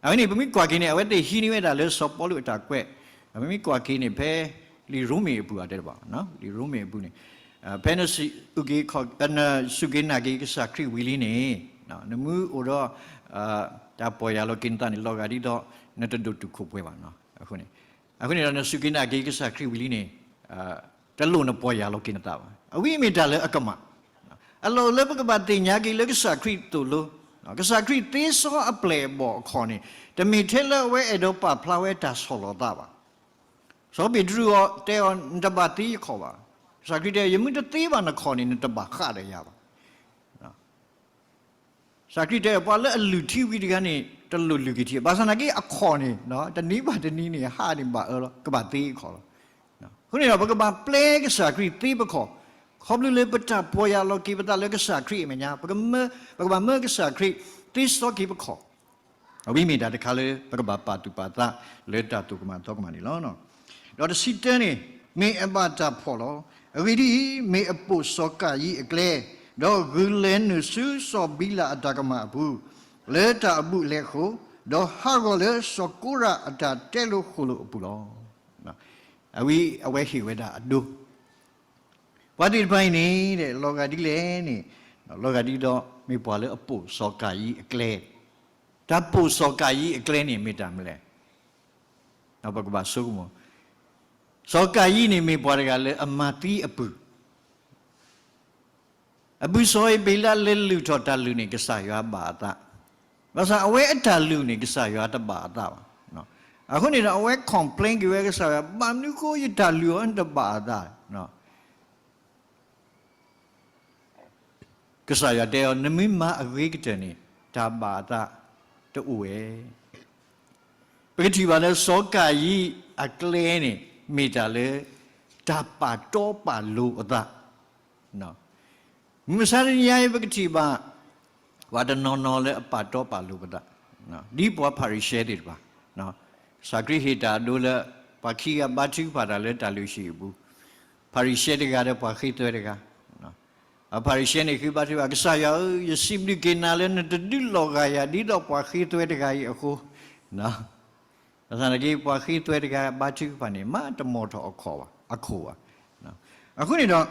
အဝဲန့ၣ် ပမ့ၢ်ကွၢ်က့ၤန့ၣ် အဝဲသ့ၣ်ဟံးန့ၢ်ဝဲဒၣ်လၢစီၤပီလူးအတၢ်ကွဲး, ပမ့ၢ်ကွၢ်က့ၤန့ၣ် ဖဲလံာ်ရိမ့ၤအပူၤအတဲတဘၣ်, လံာ်ရိမ့ၤအပူၤန့ၣ် ဖဲနစူၢ်က့ၤနာ်က့ၤကစၢ်ခရံာ်ဝံၤလံန့ၣ် နမ့ၢ်အိၣ်ဒီး တၢ်ပီၢ်ယၢ်လီၤက့ၤနသးန့ၣ် လီၤဂာ်ဒ်သိး နတဒိၣ်တုာ်ခိၣ်ပှဲၤဘၣ်. အဃိန့ၣ် အဃိန့ၣ်ဒီး နစူၢ်က့ၤနာ်က့ၤကစၢ်ခရံာ်ဝံၤလံန့ၣ် တလိၣ်နပီၢ်ယၢ်လီၤက့ၤနသးဘၣ်. အဝဲအံၤမ့ၢ်တၢ်လၢအကမၣ် အလီၢ်လၢပကဘၣ်သ့ၣ်ညါက့ၤလၢကစၢ်ခရံာ်သိၣ်လိ, ကစၢ်ခရံာ်သ့စီအပျဲၢ်အဘီၣ်အခီၣ်န့ၣ် တမ့ၢ်ထဲလၢအဝဲအဲၣ်ဒိးပာ်ဖျါဝဲတၢ်ဆီၣ်လီၤသးဘၣ်. စီၤပ့းတရူးအီၤတဲအီၤ နတဘၣ်သ့ယခီၣ်ဘၣ်. ကစၢ်ခရံာ်တဲ ယမ့ၢ်တသ့ဘၣ်နခီၣ်န့ၣ် နတဘၣ်ဃးဒီးယၤဘၣ်. ကစၢ်ခရံာ်တဲ ပှၤလၢအလုၢ်ထံဝံၤတဂၤန့ၣ် တလိၣ်လုၢ်က့ၤထံ, ဘၣ်ဆၣ်သနာ်က့အခီၣ်န့ၣ် တနံၤဘၣ်တနံၤန့ၣ် ဟးန့ၣ်ဘၣ်အၢလီၤ, ကဘၣ်သ့အခီၣ်လီၤ. အဃိန့ၣ်ဒီး ပကဘၣ်ပျဲကစၢ်ခရံာ်သ့ပခီၣ်, ခီဖျိလၢပတၢ်ပီၢ်ယၢ်လီၤက့ၤပသးလၢကစၢ်ခရံာ်အမဲာ်ညါ, ပကမၢ, ပကဘၣ်မၢကစၢ်ခရံာ်သ့စီက့ၤပခီၣ်. အဝဲမ့ၢ်တၢ်တခါလၢ ပကဘၣ်ပာ်သူၣ်ပာ်သးလၢတၢ်သိၣ်ကမၣ်သီကမၣ်န့ၣ်လီၤ. ဒီးတဆံတၢန့ၣ် မ့ၢ်အဘၣ်တၢ်ဖီၣ်လီၤ. အဂ့ၢ်ဒ်အံၤ, မ့ၢ်အပိာ်စီၤကၤယံၣ်အကျဲ, ဒီးဂုာ်လဲၤနုာ်ဆူစီၤဘံလးအတၢ်ကမၣ်အပူၤ, လၢတၢ်အဘူးအလဲအဃိ, ဒီးဟးဂီၤလၢစီၤကိရးအတၢ်တဲလိာ်ဃိာ်လိာ်အပူၤလီၤ. အဝဲ, အဝဲဟ့ၣ်ဝဲဒၣ်အဒိ ပှၤသ့ၣ်တဖၣ်အံၤန့ၣ် လီၤဂာ်ဒ်လဲၣ်န့ၣ်, လီၤဂာ်ဒ်သိး မ့ၢ်ပှၤလၢအပိာ်စီၤကၤယံၣ်အကျဲ, တၢ်ပိာ်စီၤကၤယံၣ်အကျဲန့ၣ်မ့ၢ်တၢ်မနုၤလဲၣ်. ပကဘၣ်ဆိကမိၣ်, စီၤကၤယံၣ်န့ၣ်မ့ၢ်ပှၤတဂၤလၢအမၤသံအပုၢ် အပုၢ်စီၤအ့းဘ့းလးလၢလုၢ်ထီၣ်တၢ်လုၢ်န့ၣ် ကစၢ်ယွၤဘၣ်အသး, ဘၣ်ဆၣ်အဝဲအတၢ်လုၢ်န့ၣ် ကစၢ်ယွၤတဘၣ်အသးဘၣ်. အဃိန့ၣ်ဒီး အဝဲ complain က့ၤဝဲကစၢ်ယွၤ, ဘၣ်မနုၤဃိယတၢ်လုၢ်အီၤတဘၣ်အသး. ကစၢ်ယွၤတဲအီၤ နမ့ၢ်မၤအဂ့ၤကတၢၢ်န့ၣ် တၢ်ဘၣ်အသးတအိၣ်ဝဲ. ပကထံၣ်ဘၣ်လၢစီၤကၤယံၣ်အကျဲန့ၣ် မ့ၢ်တၢ်လၢ တၢ်ပာ်တီပာ်လိၤအသး မုၢ်မဆါတနံၤအံၤ ပကထံၣ်ဘၣ် ပှၤတနီၤနီၤလၢအပာ်တီပာ်လိၤပသး, ဒ်ပှၤဖၤရံၤၡဲသ့ၣ်တဖၣ်, ကစၢ်ခရံာ်ဟ့ၣ်တၢ်အဒိလၢ ပှၤခံဂၤဘါထုကဖၣ်တၢ်လၢတၢ်လုၢ်ဟံၣ်အပူၤ, ဖၤရံၤၡဲတဂၤဒီးပှၤဃ့သွဲတဂၤ, ဖၤရံၤၡဲန့ၣ်ဃ့ဘါထုကဖၣ် ကစၢ်ယွၤဧၢ, ယစံးဘျုးက့ၤနၤလၢနတဒုးလီၤဂာ်ယၤဒ်သိးပှၤဃ့သွဲတဂၤအံၤအဃိ ဘၣ်ဆၣ်သနာ်က့ ပှၤဃ့သွဲတဂၤဘါထုကဖၣ်န့ၣ် မ့ၢ်တမိာ်ထီၣ်အခိၣ်ဘၣ်, အခိၣ်ဘၣ်. အဃိန့ၣ်ဒီး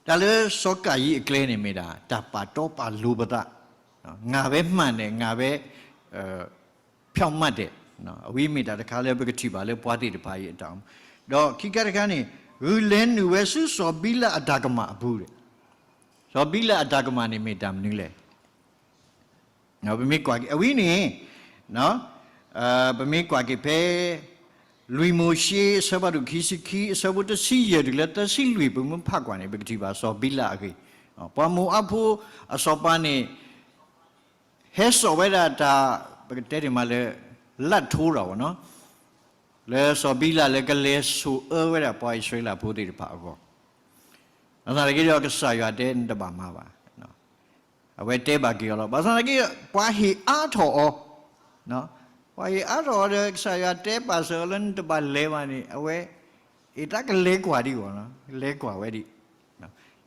တၢ်လၢစီၤကၤယံၣ်အကျဲန့ၣ်မ့ၢ်ဒၣ် တၢ်ပာ်တီပာ်လိၤပသး, ငါပဲမှန်တယ်, ငါပဲ ဖြောင့်မတ်တယ်, အဝဲမ့ၢ်တၢ်တခါလၢပကထံၣ်ဘၣ်လၢပှၤသ့ၣ်တဖၣ်အံၤအတၢ်အိၣ်မူ, ဒီးခံခါတခါန့ၣ် ဂုာ်လဲၤနုာ်ဝဲဆူစီၤဘံလးအတၢ်ကမၣ်အပူၤ, စီၤဘံလးအတၢ်ကမၣ်န့ၣ်မ့ၢ်တၢ်မနုၤလဲၣ်. ပမ့ၢ်ကွၢ်က့ၤ အဝဲန့ၣ် ပမ့ၢ်ကွၢ်က့ၤဖဲ လွံၢ်မိၤၡ့ အဆၢဖးဒိၣ်ခံဆံခံ အဆၢဖိတဆံယဲၢ်တုၤလၢသၢဆံလွံၢ် ပမ့ၢ်ဖးကွၢ်န့ၣ် ပကထံၣ်ဘၣ်စီၤဘံလးအဂ့ၢ်, ပှၤမိၤအါဖိအစီၤပၤန့ၣ် ဟဲစိာ်ဝဲဒၣ်တၢ် ပကတဲန့ၣ်မးလၢ လၢထိရၤဝဲနီၤ, လၢစီၤဘံလးလၢကလဲၤဆိၣ်အၢဝဲဒၣ်ပှၤအံၣ်စရ့လးဖိသ့ၣ်တဖၣ်အဂီၢ်, ဘၣ်ဆၣ်သနာ်က့ဒီးကစၢ်ယွၤတဲနတဘၣ်မၤဘၣ်, အဝဲတဲဘၣ်က့ၤအီၤလီၤ. ဘၣ်ဆၣ်သနာ်က့ ပှၤဟ့ၣ်အါထီၣ်အီၤ, ပှၤဟ့ၣ်အါထီၣ်အီၤဒီး ကစၢ်ယွၤတဲပာ်စၢၤအီၤလၢနတဘၣ်လဲၤဘၣ်န့ၣ် အဝဲ အ့ၣ် တၢ်ကလဲၤကွၢ်ဒံးအီၤ, လဲၤကွၢ်ဝဲဒံး,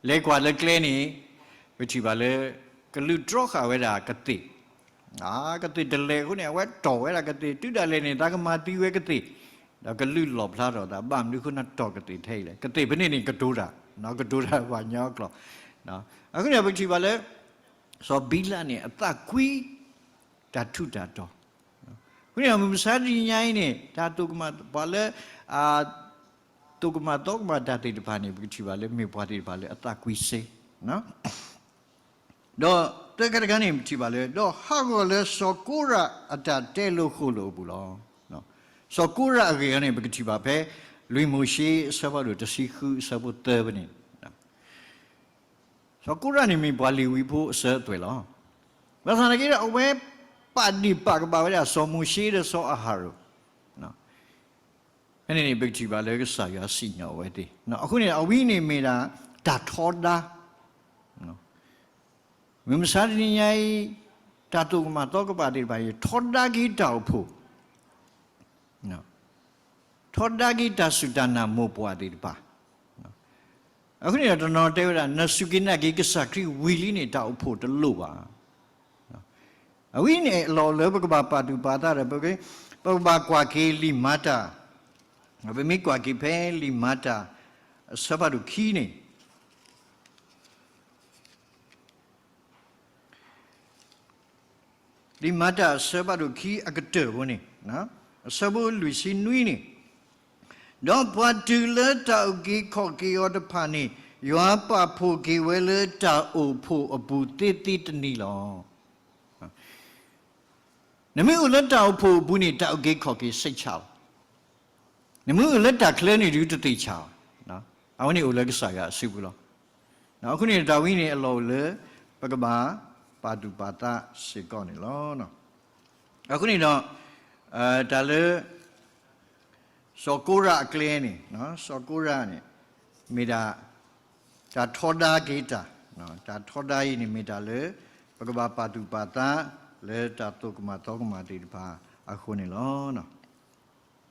လဲၤကွၢ်လၢကျဲန့ၣ် ပထံၣ်ဘၣ်လၢ ကလုၢ်တြီဃာ်ဝဲဒၣ်ကသ့ၣ်, ကသ့ၣ်တလဲၤအဃိန့ၣ် အဝဲတီၢ်ဝဲဒၣ်ကသ့ၣ်, တုၤဒၣ်လဲာ်န့ၣ် သးကမၤသံဝဲကသ့ၣ်, ဒီးကလုၢ်လီၣ်ဖျါထီၣ်သး, ဘၣ်မနုၤအဃိနတီၢ်ကသ့ၣ်ထဲအံၤလဲၣ်, ကသ့ၣ်ဖဲန့ၣ်န့ၣ် ကတိၤတၢ်, ကတိၤတၢ်ပှၤကညီအကျိာ်, အဃိန့ၣ် ပထံၣ်ဘၣ်လၢ စီၤဘံလးန့ၣ် အသးကွံ တၢ်ထူးတၢ်တီၤ, အဃိန့ၣ် မုၢ်မဆါတနံၤညါအံၤန့ၣ် တၢ်သိၣ်ကမၣ် ပှၤလၢ အ သိၣ်ကမၣ်သီကမၣ်တၢ်သ့ၣ်တဖၣ်န့ၣ် ပကထံၣ်ဘၣ်လၢမ့ၢ်ပှၤသ့ၣ်တဖၣ်လၢအသးကွံစ့, ဒီးသၢခါတခါန့ၣ် ပထံၣ်ဘၣ်လၢ ဒီးဟးဂီၤလၢစီၤကိရးအတၢ်တဲလိာ်ဃိာ်လိာ်အပူၤလီၤ. စီၤကိရးအဂ့ၢ်အီၤန့ၣ် ပကထံၣ်ဘၣ်ဖဲ လွံၢ်မိၤၡ့အဆၢဖးဒိၣ်တဆံဃုအဆၢဖိသၢဖဲန့ၣ်, စီၤကိရးန့ၣ်မ့ၢ်ပှၤလ့ၤဝံဖိအစၢၤအသွဲၣ်လီၤ. ဘၣ်ဆၣ်သနာ်က့ဒီး အဝဲပာ်ဒ့ၣ်ပာ်ကဘၣ်ဝဲဒၣ်စီၤမိၤၡ့ဒီးစီၤအၤဟရိၣ်, ဖဲန့ၣ်န့ၣ် ပကထံၣ်ဘၣ်လၢကစၢ်ယွၤစံၣ်ညီၣ်အဝဲသ့ၣ်. အဃိန့ၣ် အဝဲန့ၣ်မ့ၢ်ဒၣ်တၢ်ထီဒါ, မုၢ်မဆါတနံၤညါအံၤ တၢ်သိၣ်ကမၣ်သီကမၣ်သ့ၣ်တဖၣ်အံၤ ထီဒါက့ၤတၢ်အိၣ်ဖှိၣ်, ထီဒါက့ၤတၢ်စူၢ်တၢ်နာ်မိၢ်ပှၢ်သ့ၣ်တဖၣ်. အဃိန့ၣ်ဒီးတနီၤတဲဝဲဒၣ် နစူၢ်က့ၤနာ်က့ၤကစၢ်ခရံာ်ဝံၤလံန့ၣ် တၢ်အိၣ်ဖှိၣ်တလိၣ်ဘၣ်. အဝဲန့ၣ်အလီၢ်အိၣ်လၢပကဘၣ်ပာ်သူၣ်ပာ်သးဒီး ပကဘၣ်ကွၢ်က့ၤလံာ်မၤတၢ်, ပမ့ၢ်ကွၢ်က့ၤဖဲလံာ်မၤတၢ် အဆၢဖးဒိၣ်ခံန့ၣ် လံာ်မၤတၢ်အဆၢဖးဒိၣ်ခံအကတၢၢ်ဖိန့ၣ်, အဆၢဖိလွံၢ်ဆံနွံန့ၣ်, ဒီးပှၤတုၤလၢတၢ်အုၣ်က့ၤခီၣ်က့ၤအီၤတဖၣ်န့ၣ် ယွၤပာ်ဖှိၣ်က့ၤဝဲလၢတၢ်အိၣ်ဖှိၣ်အပူၤသ့သ့တနံၤလီၤ. နမ့ၢ်အိၣ်လၢတၢ်အိၣ်ဖှိၣ်အပူၤန့ၣ် တၢ်အုၣ်က့ၤခီၣ်က့ၤစိတ်ချလီၤ. နမ့ၢ်အိၣ်လၢတၢ်ချၢန့ၣ်ဒုးတသ့ၣ်ညါဘၣ်. အဝဲန့ၣ်အိၣ်လၢကစၢ်ယွၤအစုပူၤလီၤ. အဃိန့ၣ်တၢ်ဝဲန့ၣ်အလီၢ်အိၣ်လၢ ပကဘၣ်ပာ်သူၣ်ပာ်သးစ့ၢ်ကီးန့ၣ်လီၤ. အဃိန့ၣ်ဒီး တၢ်လၢ စီၤကိရးအကျဲန့ၣ်, စီၤကိရးန့ၣ် မ့ၢ်ဒၣ် တၢ်ထီဒါက့ၤတၢ်, တၢ်ထီဒါအံၤန့ၣ်မ့ၢ်တၢ်လၢ ပကဘၣ်ပာ်သူၣ်ပာ်သး လၢတၢ်သိၣ်ကမၣ်သီကမၣ်သ့ၣ်တဖၣ်အဃိန့ၣ်လီၤ.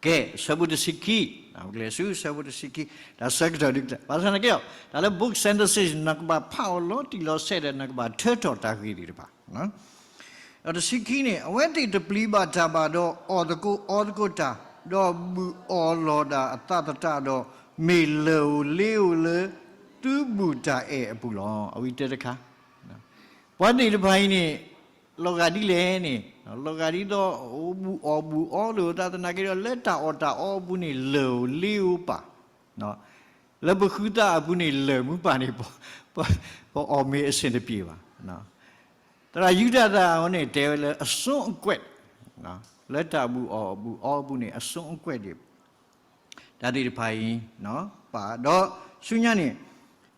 ကဲ အဆၢဖိတဆံခံ, ပကလဲၤဆူအဆၢဖိတဆံခံ, တၢ်ဆၢကတီၢ်ဒုးကတၢၢ် ဘၣ်ဆၣ်သနာ်က့ဒီး တၢ်လၢ book synthesis နကဘၣ်ဖးအီၤလီၤတံၢ်လီၤဆဲးဒီး နကဘၣ်ထၢထီၣ်တၢ်ဂ့ၢ်သ့ၣ်တဖၣ် ဒီးတဆံခံန့ၣ် အဝဲသ့ၣ်တပျံၤဘၣ်တၢ်ဘၣ်ဒီး အီၣ်သကိးအီသကိးတၢ်, ဒီးဘူၣ်အီၣ်လီၤဒၣ်အသးသတးဒီး မ့ၢ်လၢၢ်ဧိၤလ့ဧိၤလၢ သုးဘူၣ်တၢ်အဲၣ်အပူၤလီၤ. အဝဲတဲတခါ ပှၤသ့ၣ်တဖၣ်အံၤန့ၣ် လီၤဂာ်ဒ်လဲၣ်န့ၣ်, လီၤဂာ်ဒ်သိး အိၣ်ဘူၣ်အီၣ်ဘူၣ်အီလိာ်အသးသနာ်က့ဒီး လၢတၢ်အီၣ်တၢ်အီအပူၤန့ၣ် လၢၢ်ဧိၤလ့ဧိၤပၢ်, လၢပဃုသးအပူၤန့ၣ် လၢၢ်မုၢ်ပၢ်န့ၣ် ပအီၣ်မ့ၢ်အဆင်တပြေဘၣ်. သရၣ်ယူဒၤသၢၣ်အဝဲန့ၣ် တဲဝဲလၢအစိအကွဲး, လၢတၢ်ဘူၣ်အီၣ်ဘူၣ်အီအပူၤန့ၣ် အစိအကွဲးဒံး တၢ်သ့ၣ်တဖၣ်အံၤ ပာ်ဒီးဆူညါန့ၣ်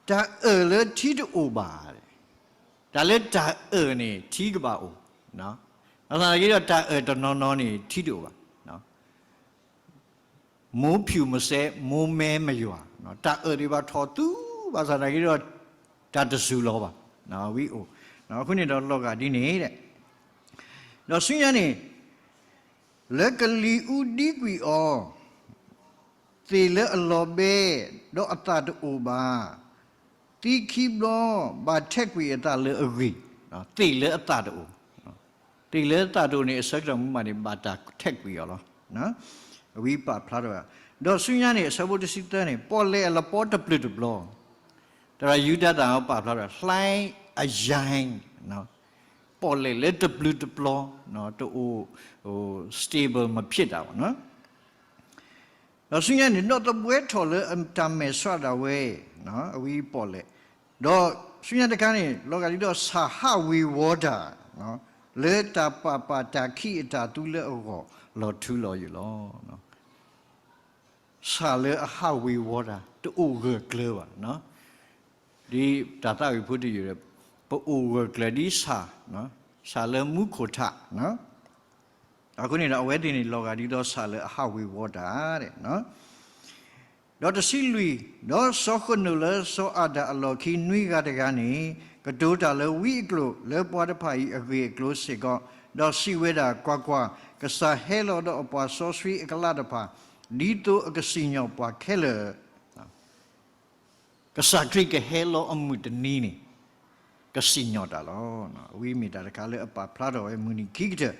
တၢ်အၢၣ်လၢထံတအိၣ်ဘၣ်, တၢ်လၢတၢ်အၢၣ်န့ၣ် ထံကဘၣ်အိၣ်, ဘၣ်ဆၣ်သနာ်က့ဒီး တၢ်အၢၣ်တနီၤနီၤန့ၣ် ထံတအိၣ်ဘၣ်. မိုးဖြူမစဲး မိုးမဲမရွာ, တၢ်အၢၣ်သ့ၣ်တဖၣ်ထီၣ်သူ ဘၣ်ဆၣ်သနာ်က့ဒီး တၢ်တစူၤလီၤဘၣ်, ဝံအိၣ်, အဃိန့ၣ်ဒီးလီၤဂာ်ဒ်န့ၣ်, ဒီးဆူညါန့ၣ် လၢကလံၤအူဒံကွံာ်အီၤ သ့ၣ်လၢအလီၤဘဲ ဒီးအသၣ်တအိၣ်ဘၣ်, သံခံဘျီ ဘၣ်ထဲးကွံာ်အသးလၢအဂ့ၤ, သ့ၣ်လၢအသၣ်တအိၣ်, သ့ၣ်လၢအသၣ်တအိၣ်န့ၣ် အဆၢကတီၢ်မုၢ်မးန့ၣ် ဘၣ်တၢ်ထဲးကွံာ်အီၤလီၤ. အဝဲပာ်ဖျါထီၣ်ဝဲ, ဒီးဆူညါန့ၣ် အဆၢဖိတဆံသၢန့ၣ် ပီၣ်လဲၣ်အလပီတပျုာ်တပျီၤ, သရၣ်ယူဒၤသၢၣ်ပာ်ဖျါထီၣ် လှိုင်းအရိုင်း, ပီၣ်လဲၣ်လၢတပျုာ်တပျီၤ, တအိၣ် stable မဖြစ်တာပေါ့နော်. ဒီးဆူညါန့ၣ် ဒီးသဘှဲထီၣ်လၢအတၢ်မဲာ်ဆှးဒၣ်ဝဲ, အဝဲပီၣ်လဲၣ်, ဒီးဆူညါတခါန့ၣ် လီၤဂာ်ဒ်သိးဆၣ်ဟးဝ့ၤဝီၤတၢ်, လၢတၢ်ပာ်ပာ်တၢ်ခံးအတၢ်သူလၢအဂီၢ် လီၤထူလီၤယိာ်လီၤ. ဆၣ်လၢအဟးဝ့ၤဝီၤတၢ် တအိၣ်ဂၢၢ်ကျၢၤဘၣ်, ဒ်တၢ်သးဝံၣ်ဖိတယုၢ်ဒီး ပအိၣ်ဂၢၢ်ကျၢၤဒ်ဆၣ်, ဆၣ်လၢမူခိၣ်ထး, အဃိန့ၣ်ဒီး အဝဲသ့ၣ်န့ၣ် လီၤဂာ်ဒ်သိးဆၣ်လၢအဟးဝ့ၤဝီၤတၢ်, ဒီးတဆံလွံၢ်, ဒီးစီၤဃနိၣ်လၢစီၤအၤဒၣ်အလီၢ်ခံနွံဂၤတဂၤန့ၣ် ကတိၤတၢ်လၢဝံအကျိာ် လၢပှၤတဖၣ်အံၤအဂ့ၢ်အကျိၤစ့ၢ်ကီး, ဒီးစံးဝဲဒၣ်, ကွၢ်ကွၢ်, ကစၢ်ဟဲလီၤဒီးအပှၤစီဆှံအကလးတဖၣ်, ဒ်သိးအကစံၣ်ညီၣ်ပှၤခဲလၢာ် ကစၢ်ခရံာ်ကဟဲလီၤအမုၢ်တနံၤန့ၣ် ကစံၣ်ညီၣ်တၢ်လီၤ. အဝဲမ့ၢ်တၢ်တခါလၢအပာ်ဖျါထီၣ်ဝဲမုၢ်နံၤခံကတၢၢ်,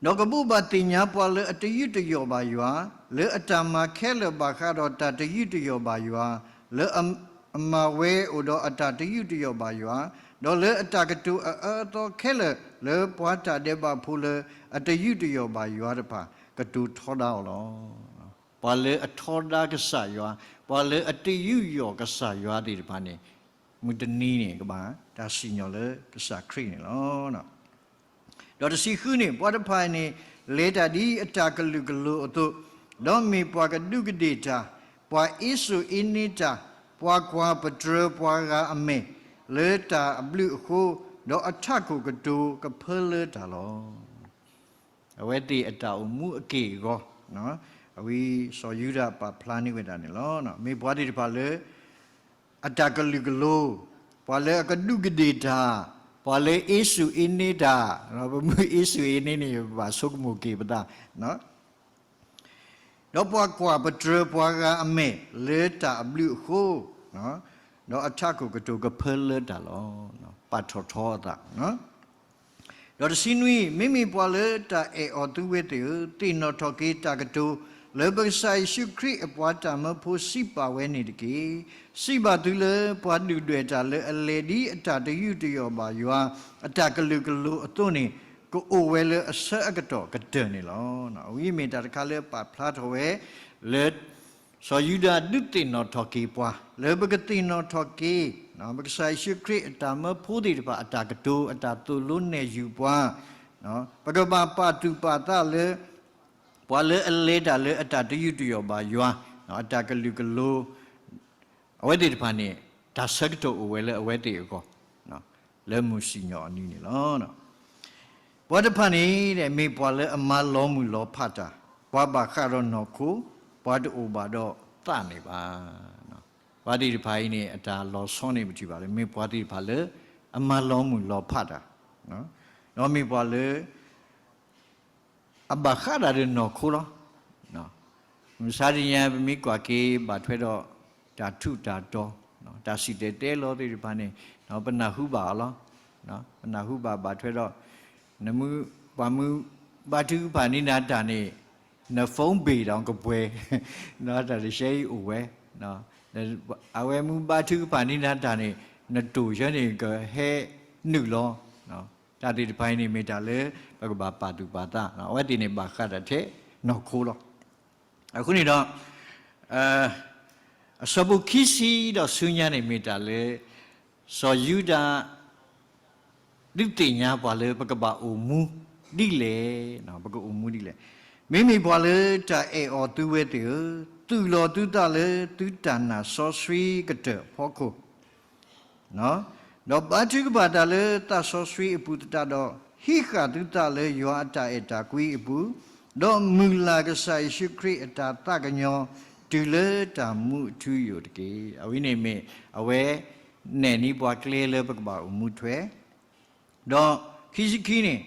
ဒီးကဘိးဘၣ်သ့ၣ်ညါပှၤလၢအတယူးတယီၣ်ဘၣ်ယွၤ, လၢအတၢ်မၤခဲလၢာ်ဘၣ်ဃးဒီးတၢ်တယူးတယီၣ်ဘၣ်ယွၤ, လၢအမၤဝဲအိၣ်ဒီးအတၢ်တယူးတယီၣ်ဘၣ်ယွၤ, ဒီးလၢအတၢ်ကတိၤအအၢအသီခဲလၢာ် လၢပှၤတၢ်ဒဲးဘးဖိလၢအတယူးတယီၣ်ဘၣ်ယွၤတဖၣ် ကတိၤထီဒါအီၤလီၤ. ပှၤလၢအထီဒါကစၢ်ယွၤ, ပှၤလၢအတယူးယီၣ်ကစၢ်ယွၤသ့ၣ်တဖၣ်န့ၣ် မုၢ်တနံၤန့ၣ် ကဘၣ်တၢ်စံၣ်ညီၣ်လၢကစၢ်ခရံာ်န့ၣ်လီၤ. ဒီးတဆံဃုန့ၣ် ပှၤတဖၣ်န့ၣ် လဲၤတၢ်ဒ်အတၢ်ကလုာ်ကလိၤအသိး, ဒီးမ့ၢ်ပှၤကဒူးကဒ့ၣ်တၢ်, ပှၤအ့စိာ်အ့န့တၢ်, ပှၤကွၢ်ပတြၢၤပှၤဂၤအမဲာ်လၢတၢ်အဘျုးအဃိ, ဒီးအထးခိၣ်ကတိၤကဖၢလၢတၢ်လီၤ. အဝဲသ့ၣ်အတၢ်အိၣ်မူအက့ၢ်အဂီၤ, အဝဲစီၤယူဒၤပာ်ဖျါန့ၢ်ဝဲဒၣ်န့ၣ်လီၤ. မ့ၢ်ပှၤသ့ၣ်တဖၣ်လၢ အတၢ်ကလုာ်ကလိၤ, ပှၤလၢအကဒူးကဒ့ၣ်တၢ်, ပှၤလၢအ့စိာ်အ့န့တၢ်, ပမ့ၢ်အ့စိာ်အ့န့န့ၣ် ပဘၣ်ဆိကမိၣ်က့ၤပသး, ဒီးပှၤကွၢ်ပတြၢၤပှၤဂၤအမဲာ်လၢတၢ်အဘျုးအဃိ, ဒီးအထးခိၣ်ကတိၤကဖၢလၢတၢ်လီၤ. ပာ်ထီၣ်ထီအသး ဒီးတဆံနွံ, မ့မ့ၢ်ပှၤလၢတၢ်အဲၣ်အီၤသုဝဲသ့ၣ်ဧၢ, သ့ၣ်နီၣ်ထီၣ်က့ၤတၢ်ကတိၤလၢပကစၢ်ယ့ၣ်ၡူးခရံာ်အပှၤတၢ်မၢဖိစံးပာ်ဝဲန့ၣ်တက့ၢ်. စံးဘၣ်သုလၢပှၤဒုၣ်ဒွဲၣ်တၢ်လၢအလဲၤဒ်အတၢ်တယူးတယီၣ်ဘၣ်ယွၤ အတၢ်ကလုာ်ကလိၤအသိးန့ၣ် ကအိၣ်ဝဲလၢအဆၢအကတီၢ်ကတၢၢ်န့ၣ်လီၤ. အဝဲမ့ၢ်တၢ်တခါလၢပာ်ဖျါထီၣ်ဝဲ လၢ စီၤယူဒၤဒုးသ့ၣ်နီၣ်ထီၣ်က့ၤပှၤ လၢပကသ့ၣ်နီၣ်ထီၣ်က့ၤ ပကစၢ်ယ့ၣ်ၡူးခရံာ်အတၢ်မၢဖိသ့ၣ်တဖၣ်အတၢ်ကတိၤ အတၢ်သိၣ်လိနဲၣ်ယုာ်ပှၤ, ပကဘၣ်ပာ်သူၣ်ပာ်သးလၢ ပှၤလၢအလဲၤတၢ်လၢအတၢ်တယူးတယီၣ်ဘၣ်ယွၤ အတၢ်ကလုာ်ကလိၤ အဝဲသ့ၣ်တဖၣ်န့ၣ် တၢ်ဆၢကတီၢ်အိၣ်ဝဲလၢအဝဲသ့ၣ်အဂီၢ် လၢမုၢ်စံၣ်ညီၣ်အနံၤန့ၣ်လီၤ. ပှၤတဖၣ်န့ၣ် မ့ၢ်ပှၤလၢအမၤလီၤမုၢ်လီၤဖးတၢ်, ပှၤဘၣ်ဃးဒီးနီၢ်ခိ, ပှၤတအိၣ်ဘၣ်ဒီးသးန့ၣ်ဘၣ်. ပှၤသ့ၣ်တဖၣ်အံၤန့ၣ် အတၢ်လီၤဆီန့ၣ်ပထံၣ်ဘၣ်လၢ မ့ၢ်ပှၤသ့ၣ်တဖၣ်လၢ အမၤလီၤမုၢ်လီၤဖးတၢ်, ဒီးမ့ၢ်ပှၤလၢ အဘၣ်ဃးတၢ်ဒီးနီၢ်ခိလီၤ. မုၢ်မဆါတနံၤညါ ပမ့ၢ်ကွၢ်က့ၤဘၣ်ထွဲဒီး တၢ်ထူးတၢ်တီၤ, တၢ်စံၣ်တဲၤတဲလီၤသ့ၣ်တဖၣ်န့ၣ် ပနၢ်ဟူဘၣ်အီၤလီၤ. ပနၢ်ဟူဘၣ်ဘၣ်ထွဲဒီး နမ့ၢ် ပှၤမ့ၢ်ဘါထုကဖၣ်န့ၢ်နၤတၢ်န့ၣ် န phone bill ဒီးကပှဲၤ, တၢ်တဆဲအံၤအိၣ်ဝဲ, အဝဲမ့ၢ်ဘါထုကဖၣ်န့ၢ်နၤတၢ်န့ၣ် နတိၢ်ဆၢန့ၣ်ကဟဲနုာ်လီၤ. တၢ်သ့ၣ်တဖၣ်အံၤန့ၣ် မ့ၢ်တၢ်လၢပကဘၣ်ပာ်သူၣ်ပာ်သး, အဝဲသ့ၣ်န့ၣ်ဘၣ်ဃးတၢ်ထဲနီၢ်ခိလီၤ. အဃိန့ၣ်ဒီး အဆၢဖိခံဆံဒီးဆူညါန့ၣ်မ့ၢ်တၢ်လၢ စီၤယူဒၤ ဒုးသ့ၣ်ညါပှၤလၢပကဘၣ်အိၣ်မူဒ်လဲၣ်, ပကအိၣ်မူဒ်လဲၣ်. မ့မ့ၢ်ပှၤလၢတၢ်အဲၣ်အီၤသုဝဲသ့ၣ်ဧၢ, သူၣ်လီၤသုသးလၢသုတၢ်နာ်စီဆှံကတၢၢ်အဖီခိၣ် ဒီးဘါထုကဖၣ်တၢ်လၢသးစီဆှံအပူၤသတးဒီး ဟံးဃာ်သုသးလၢယွၤအတၢ်အဲၣ်တၢ်ကွံအပူၤ, ဒီးမုၢ်လၢ်ကစၢ်ယ့ၣ်ၡူးခရံာ်အတၢ်သးကညီၤ တုၤလၢတၢ်မူအထူအယိာ်တက့ၢ်. အဝဲန့ၣ်မ့ၢ် အဝဲနဲၣ်န့ၢ်ပှၤကျဲလၢပကဘၣ်အိၣ်မူထွဲ ဒီးခံဆံခံန့ၣ်,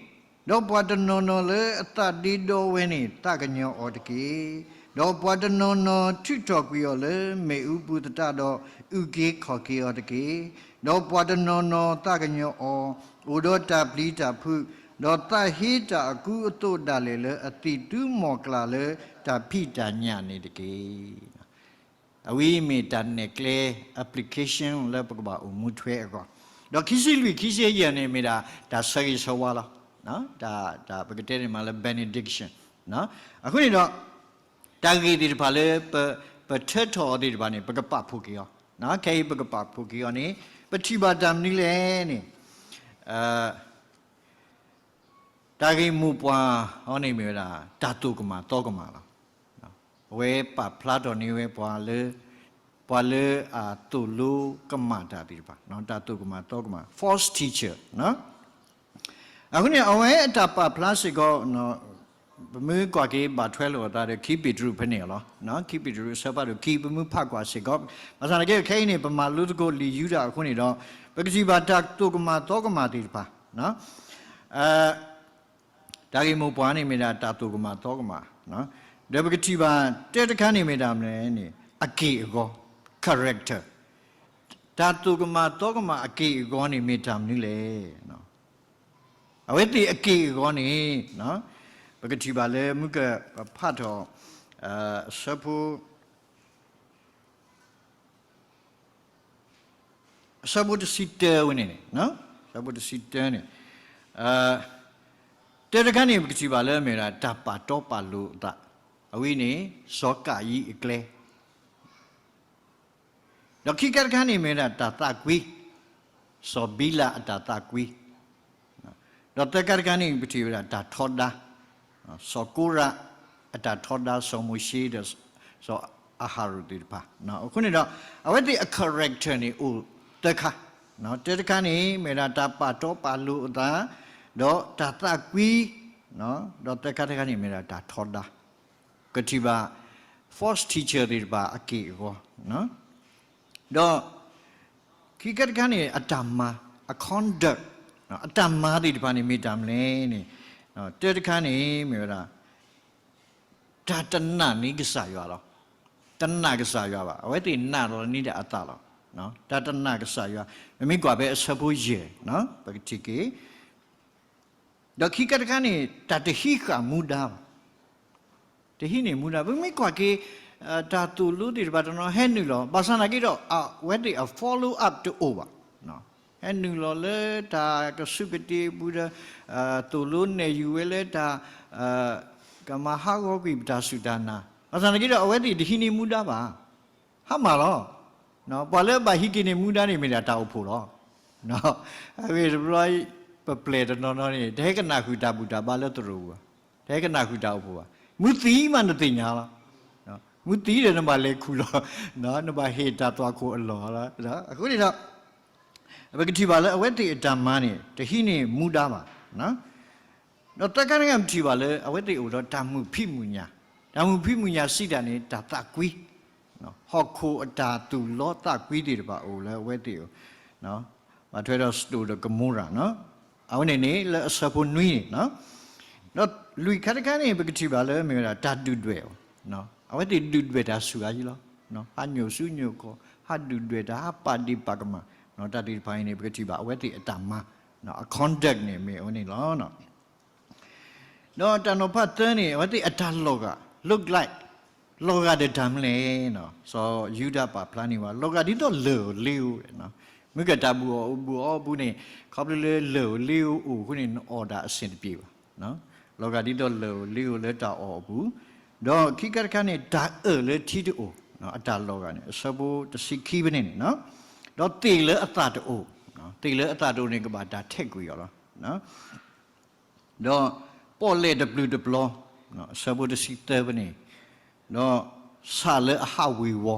ဒီးပှၤတနီၤနီၤလၢအသးဒ့ဒီဝဲန့ၣ် သးကညီၤအီၤတက့ၢ်. ဒီးပှၤတနီၤနီၤထုးထီၣ်ကွံာ်အီၤလၢမ့ၣ်အူပူၤသတးဒီး အုၣ်က့ၤခီၣ်က့ၤအီၤတက့ၢ်. ဒီးပှၤတနီၤနီၤသးကညီၤအီၤ အိၣ်ဒီးတၢ်ပျံၤတၢ်ဖုး, ဒီးသးဟ့တၢ်အကူအသိးဒၣ်လဲာ်လၢအသံၣ်သူမီၢ်ကျၢ်လၢတၢ်ဖံးတၢ်ညၣ်န့ၣ်တက့ၢ်. အဝဲမ့ၢ်တၢ်နဲၣ်ကျဲ application လၢပကဘၣ်အိၣ်မူထွဲအဂီၢ်, ဒီးခံဆံလွံၢ် ခံဆံယဲၢ်န့ၣ်မ့ၢ်ဒၣ်တၢ်ဆၢဂ့ၤဆၢဝါလီၤ. တၢ် တၢ်ပကတဲန့ၣ်မးလၢ benediction အဃိန့ၣ်ဒီး တၢ်ဂ့ၢ်သ့ၣ်တဖၣ်လၢ ပထၢထီၣ်အီၤသ့ၣ်တဖၣ်န့ၣ် ပကပာ်ဖှိၣ်က့ၤအီၤ, ခဲအံၤပကပာ်ဖှိၣ်က့ၤအီၤန့ၣ် ပထံၣ်ဘၣ်တၢ်မနုၤလဲၣ်န့ၣ် တၢ်ဂ့ၢ်မိၢ်ပှၢ်အံၤန့ၣ်မ့ၢ်ဝဲဒၣ် တၢ်သိၣ်ကမၣ်သီကမၣ်လီၤ. အဝဲပာ်ဖျါထီၣ်န့ၢ်ဝဲပှၤလၢ ပှၤလၢအသိၣ်လိကမၣ်တၢ်သ့ၣ်တဖၣ်, တၢ်သိၣ်ကမၣ်သီကမၣ် false teacher အဃိန့ၣ် အဝဲအတၢ်ပာ်ဖျါစ့ၢ်ကီး ပမ့ၢ်ကွၢ်က့ၤဘၣ်ထွဲလိာ်အသးဒီး ခံပ့းတရူးဖဲန့ၣ်လီၤ. ခံပ့းတရူးအဆၢဖးဒိၣ်ခံ ပမ့ၢ်ဖးကွၢ်စ့ၢ်ကီး, ဘၣ်ဆၣ်သနာ်က့ခဲအံၤန့ၣ် ပမၤလိသကိးလံာ်ယူဒၤအဃိန့ၣ်ဒီး ပကထံၣ်ဘၣ်တၢ်သိၣ်ကမၣ်သီကမၣ်သ့ၣ်တဖၣ် တၢ်ဂ့ၢ်မိၢ်ပှၢ်န့ၣ်မ့ၢ်ဒၣ်တၢ်သိၣ်ကမၣ်သီကမၣ်, ဒီးပကထံၣ်ဘၣ်တၢတခါန့ၣ်မ့ၢ်ဒၣ်မနုၤလဲၣ်န့ၣ် အက့ၢ်အဂီၤ character, တၢ်သိၣ်ကမၣ်သီကမၣ်အက့ၢ်အဂီၤန့ၣ်မ့ၢ်တၢ်မနုၤလဲၣ်. အဝဲသ့ၣ်အက့ၢ်အဂီၤန့ၣ် ပကထံၣ်ဘၣ်လၢမုၢ်ကပဖးထီၣ် အဆၢဖိ အဆၢဖိတဆံတၢဝဲန့ၣ်န့ၣ်, အဆၢဖိတဆံတၢန့ၣ်, တၢတခါန့ၣ် ပကထံၣ်ဘၣ်လၢမ့ၢ်ဝဲဒၣ်တၢ်ပာ်တီပာ်လိၤအသး, အဝဲန့ၣ် စီၤကၤယံၣ်အကျဲ, ဒီးခံခါတခါန့ၣ်မ့ၢ်ဝဲဒၣ်တၢ်သးကွံ, စီၤဘံလးအတၢ်သးကွံ, ဒီးသၢခါတခါန့ၣ် ပထံၣ်ဝဲဒၣ်တၢ်ထီဒါ, စီၤကိရး အတၢ်ထီဒါစီၤမိၤၡ့ဒီး စီၤအၤဟရိၣ်သ့ၣ်တဖၣ်. အဃိန့ၣ်ဒီး အဝဲသ့ၣ်အ character န့ၣ်အိၣ်သၢခါ, တၢတခါန့ၣ် မ့ၢ်ဝဲဒၣ်တၢ်ပာ်တီပာ်လိၤအသး, ဒီးတၢ်သးကွံ, ဒီးသၢခါတခါန့ၣ် မ့ၢ်ဝဲဒၣ်တၢ်ထီဒါ, ကထံၣ်ဘၣ် false teacher သ့ၣ်တဖၣ်အက့ၢ်အဂီၤ ဒီးခံခါတခါန့ၣ် အတၢ်မၤ, အ conduct, အတၢ်မၤသ့ၣ်တဖၣ်န့ၣ် မ့ၢ်တၢ်မနုၤလဲၣ်န့ၣ်, တၢတခါန့ၣ် မ့ၢ်ဝဲဒၣ် တၢ်တနာ်န့ၢ်ကစၢ်ယွၤလီၤ. တနာ်ကစၢ်ယွၤဘၣ်. အဝဲသ့ၣ်နာ်လီၤန့ၢ်ဒၣ်အသးလီၤ. တၢ်တနာ်ကစၢ်ယွၤ, ပမ့ၢ်ကွၢ်ဖဲအဆၢဖိယဲၢ်, ပကထံၣ်က့ၤ ဒီးခံခါတခါန့ၣ် တၢ်တဟံးဃာ်မူဒါဘၣ်. တဟံးန့ၢ်မူဒါ, ပမ့ၢ်ကွၢ်က့ၤ တၢ်သိၣ်လိသ့ၣ်တဖၣ်တနီၤဟဲနုာ်လီၤ, ဘၣ်ဆၣ်သနာ်က့ဒီး အဝဲသ့ၣ်အ follow up တအိၣ်ဘၣ်. ဟဲနုာ်လီၤလၢတၢ်ကဆူးကတ့ၢ်အပူၤဒီး သိၣ်လိနဲၣ်ယုာ်ဝဲလၢတၢ် ကမၤဟးဂီၤကွံာ်ပတၢ်စူၢ်တၢ်နာ်, ဘၣ်ဆၣ်သနာ်က့ဒီး အဝဲသ့ၣ်တဟံးန့ၢ်မူဒါဘၣ်. ဟါမၢ်လီၤ. ပှၤလၢအဘၣ်ဟံးက့ၤန့ၢ်မူဒါန့ၣ် မ့ၢ်ဒၣ်တၢ်အိၣ်ဖှိၣ်လီၤ. အဂ့ၢ်တဘျီ ပပျဲၢ်တနီၤနီၤန့ၣ် တဟဲကနၣ်ဃုာ်တၢ်ဘူၣ်တၢ်ဘါလၢသရိာ်ပူၤဘၣ်, တဟဲကနၣ်ဃုာ်တၢ်အိၣ်ဖှိၣ်ဘၣ်. မူသံမးနသ့ၣ်ညါလီၤ. မူသံဒီးနဘၣ်လဲၤခူၣ်လီၤ, နဘၣ်ဟ့ၣ်တၢ်သွၣ်ခိၣ်အလီၢ်လီၤ. အဃိန့ၣ်ဒီး ပကထံၣ်ဘၣ်လၢအဝဲသ့ၣ်အတၢ်မၤန့ၣ် တဟံးန့ၢ်မူဒါဘၣ်. ဒီးသၢခါတခါ ပထံၣ်ဘၣ်လၢ အဝဲသ့ၣ်အိၣ်ဒီးတၢ်မုာ်ဖံးမုာ်ညၣ်, တၢ်မုာ်ဖံးမုာ်ညၣ်စံးတၢ်န့ၣ် တၢ်သးကွံ, ဟီၣ်ခိၣ်အတၢ်သူၣ်လီသးကွံသ့ၣ်တဖၣ်အိၣ်လၢအဝဲသ့ၣ်အအိၣ်, ဘၣ်ထွဲဒီးစဒိၣ်ဒီးကမိရၤ, အဝဲန့ၣ်န့ၣ်လၢအဆၢဖိနွံန့ၣ်, ဒီးလွံၢ်ခါတခါန့ၣ် ပကထံၣ်ဘၣ်လၢမ့ၢ်ဝဲဒၣ်တၢ်ဒုၣ်ဒွဲၣ်အီၤ, အဝဲသ့ၣ်ဒုၣ်ဒွဲၣ်တၢ်ဆူၣ်အါယံလီၤ. ဟးညိၣ်ဆူညိၣ်ခီၣ်, ဟးဒုၣ်ဒွဲၣ်တၢ်, ဟးပာ်ဒ့ၣ်ပာ်ကမၣ်, တၢ်သ့ၣ်တဖၣ်အံၤန့ၣ် ပကထံၣ်ဘၣ်အဝဲသ့ၣ်အတၢ်မၤ, အ conduct န့ၣ်မ့ၢ်အဝဲန့ၣ်လီၤ. ဒီးတၢ်နီၤဖးသၢန့ၣ် အဝဲသ့ၣ်အတၢ်လီၤဂာ် look like, လီၤဂာ်ဒီးတၢ်မနုၤလဲၣ်, စီၤယူဒၤပာ်ဖျါန့ၢ်ဝဲ လီၤဂာ်ဒ်သိးလၢၢ်ဧိၤလ့ဧိၤ, မ့ၢ်ကတၢ်ဘူၣ်အီၣ်အူဘူၣ်အီအပူၤန့ၣ် ခီဖျိလၢလၢၢ်ဧိၤလ့ဧိၤအိၣ်အဃိန့ၣ် နအီၣ်တၢ်အဆင်တပြေဘၣ်. လီၤဂာ်ဒ်သိးလၢၢ်ဧိၤလ့ဧိၤလၢတၢ်အီၣ်အပူၤ, ဒီးခံခါတခါန့ၣ် တၢ်အၢၣ်လၢထံတအိၣ်, အတၢ်လီၤဂာ်န့ၣ် အဆၢဖိတဆံခံဖဲန့ၣ်န့ၣ်, ဒီးသ့ၣ်လၢအသၣ်တအိၣ်, သ့ၣ်လၢအသၣ်တအိၣ်န့ၣ် ကဘၣ်တၢ်ထဲးကွံာ်အီၤလီၤ. ဒီးပီၣ်လဲၣ်တပျုာ်တပျီၤ, အဆၢဖိတဆံသၢဖဲန့ၣ်, ဒီးဆၣ်လၢအဟးဝ့ၤဝီၤ,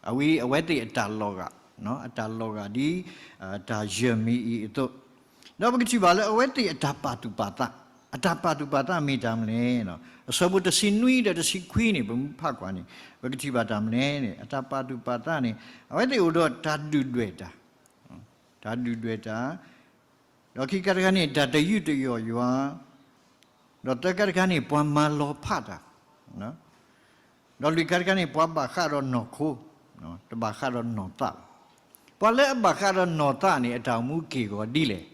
အဝဲ အဝဲသ့ၣ်အတၢ်လီၤဂာ်, အတၢ်လီၤဂာ်ဒ် တၢ်ယၢၢ်မံၤအံၤအသိး, ဒီးပကထံၣ်ဘၣ်လၢအဝဲသ့ၣ်အတၢ်ပာ်သူၣ်ပာ်သး, အတၢ်ပာ်သူၣ်ပာ်သးမ့ၢ်တၢ်မနုၤလဲၣ်, အဆၢဖိတဆံနွံဒီးတဆံခွံန့ၣ် ပမ့ၢ်ဖးကွၢ်န့ၣ် ပကထံၣ်ဘၣ်တၢ်မနုၤလဲၣ်န့ၣ် အတၢ်ပာ်သူၣ်ပာ်သးန့ၣ် အဝဲသ့ၣ်အိၣ်ဒီးတၢ်ဒုၣ်ဒွဲၣ်တၢ်, တၢ်ဒုၣ်ဒွဲၣ်တၢ်, ဒီးခံခါတခါန့ၣ် တၢ်တယူးတယီၣ်ယွၤ, ဒီးသၢခါတခါန့ၣ် ပှၤမၤလီၤဖးတၢ်, ဒီးလွံၢ်ခါတခါန့ၣ် ပှၤဘၣ်ဃးဒီးနီၢ်ခိ, တဘၣ်ဃးဒီးနီၢ်သးဘၣ်. ပှၤလၢအဘၣ်ဃးဒီးနီၢ်သးန့ၣ် အတၢ်အိၣ်မူက့ၢ်ဂီၤဒ်လဲၣ်.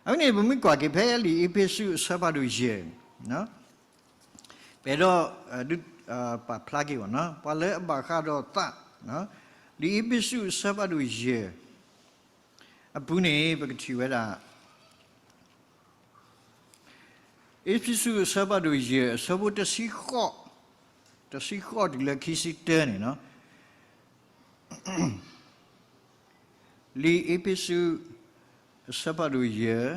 အဝဲန့ၣ် ပမ့ၢ်ကွၢ်က့ၤဖဲလံာ်အ့းဖ့းစူးအဆၢဖးဒိၣ်ယဲၢ်, ပအဲၣ်ဒိး ဒုး ပာ်ဖျါက့ၤအီၤ, ပှၤလၢအဘၣ်ဃးဒီးသး, လံာ်အ့းဖ့းစူးအဆၢဖးဒိၣ်ယဲၢ် အပူၤန့ၣ် ပကထံၣ်ဝဲဒၣ် အ့းဖ့းစူးအဆၢဖးဒိၣ်ယဲၢ် အဆၢဖိတဆံဃိး, တဆံဃိးတုၤလၢခံဆံတၢန့ၣ်လီၤ. လံာ်အ့းဖ့းစူး အဆၢဖးဒိၣ်ယဲၢ်,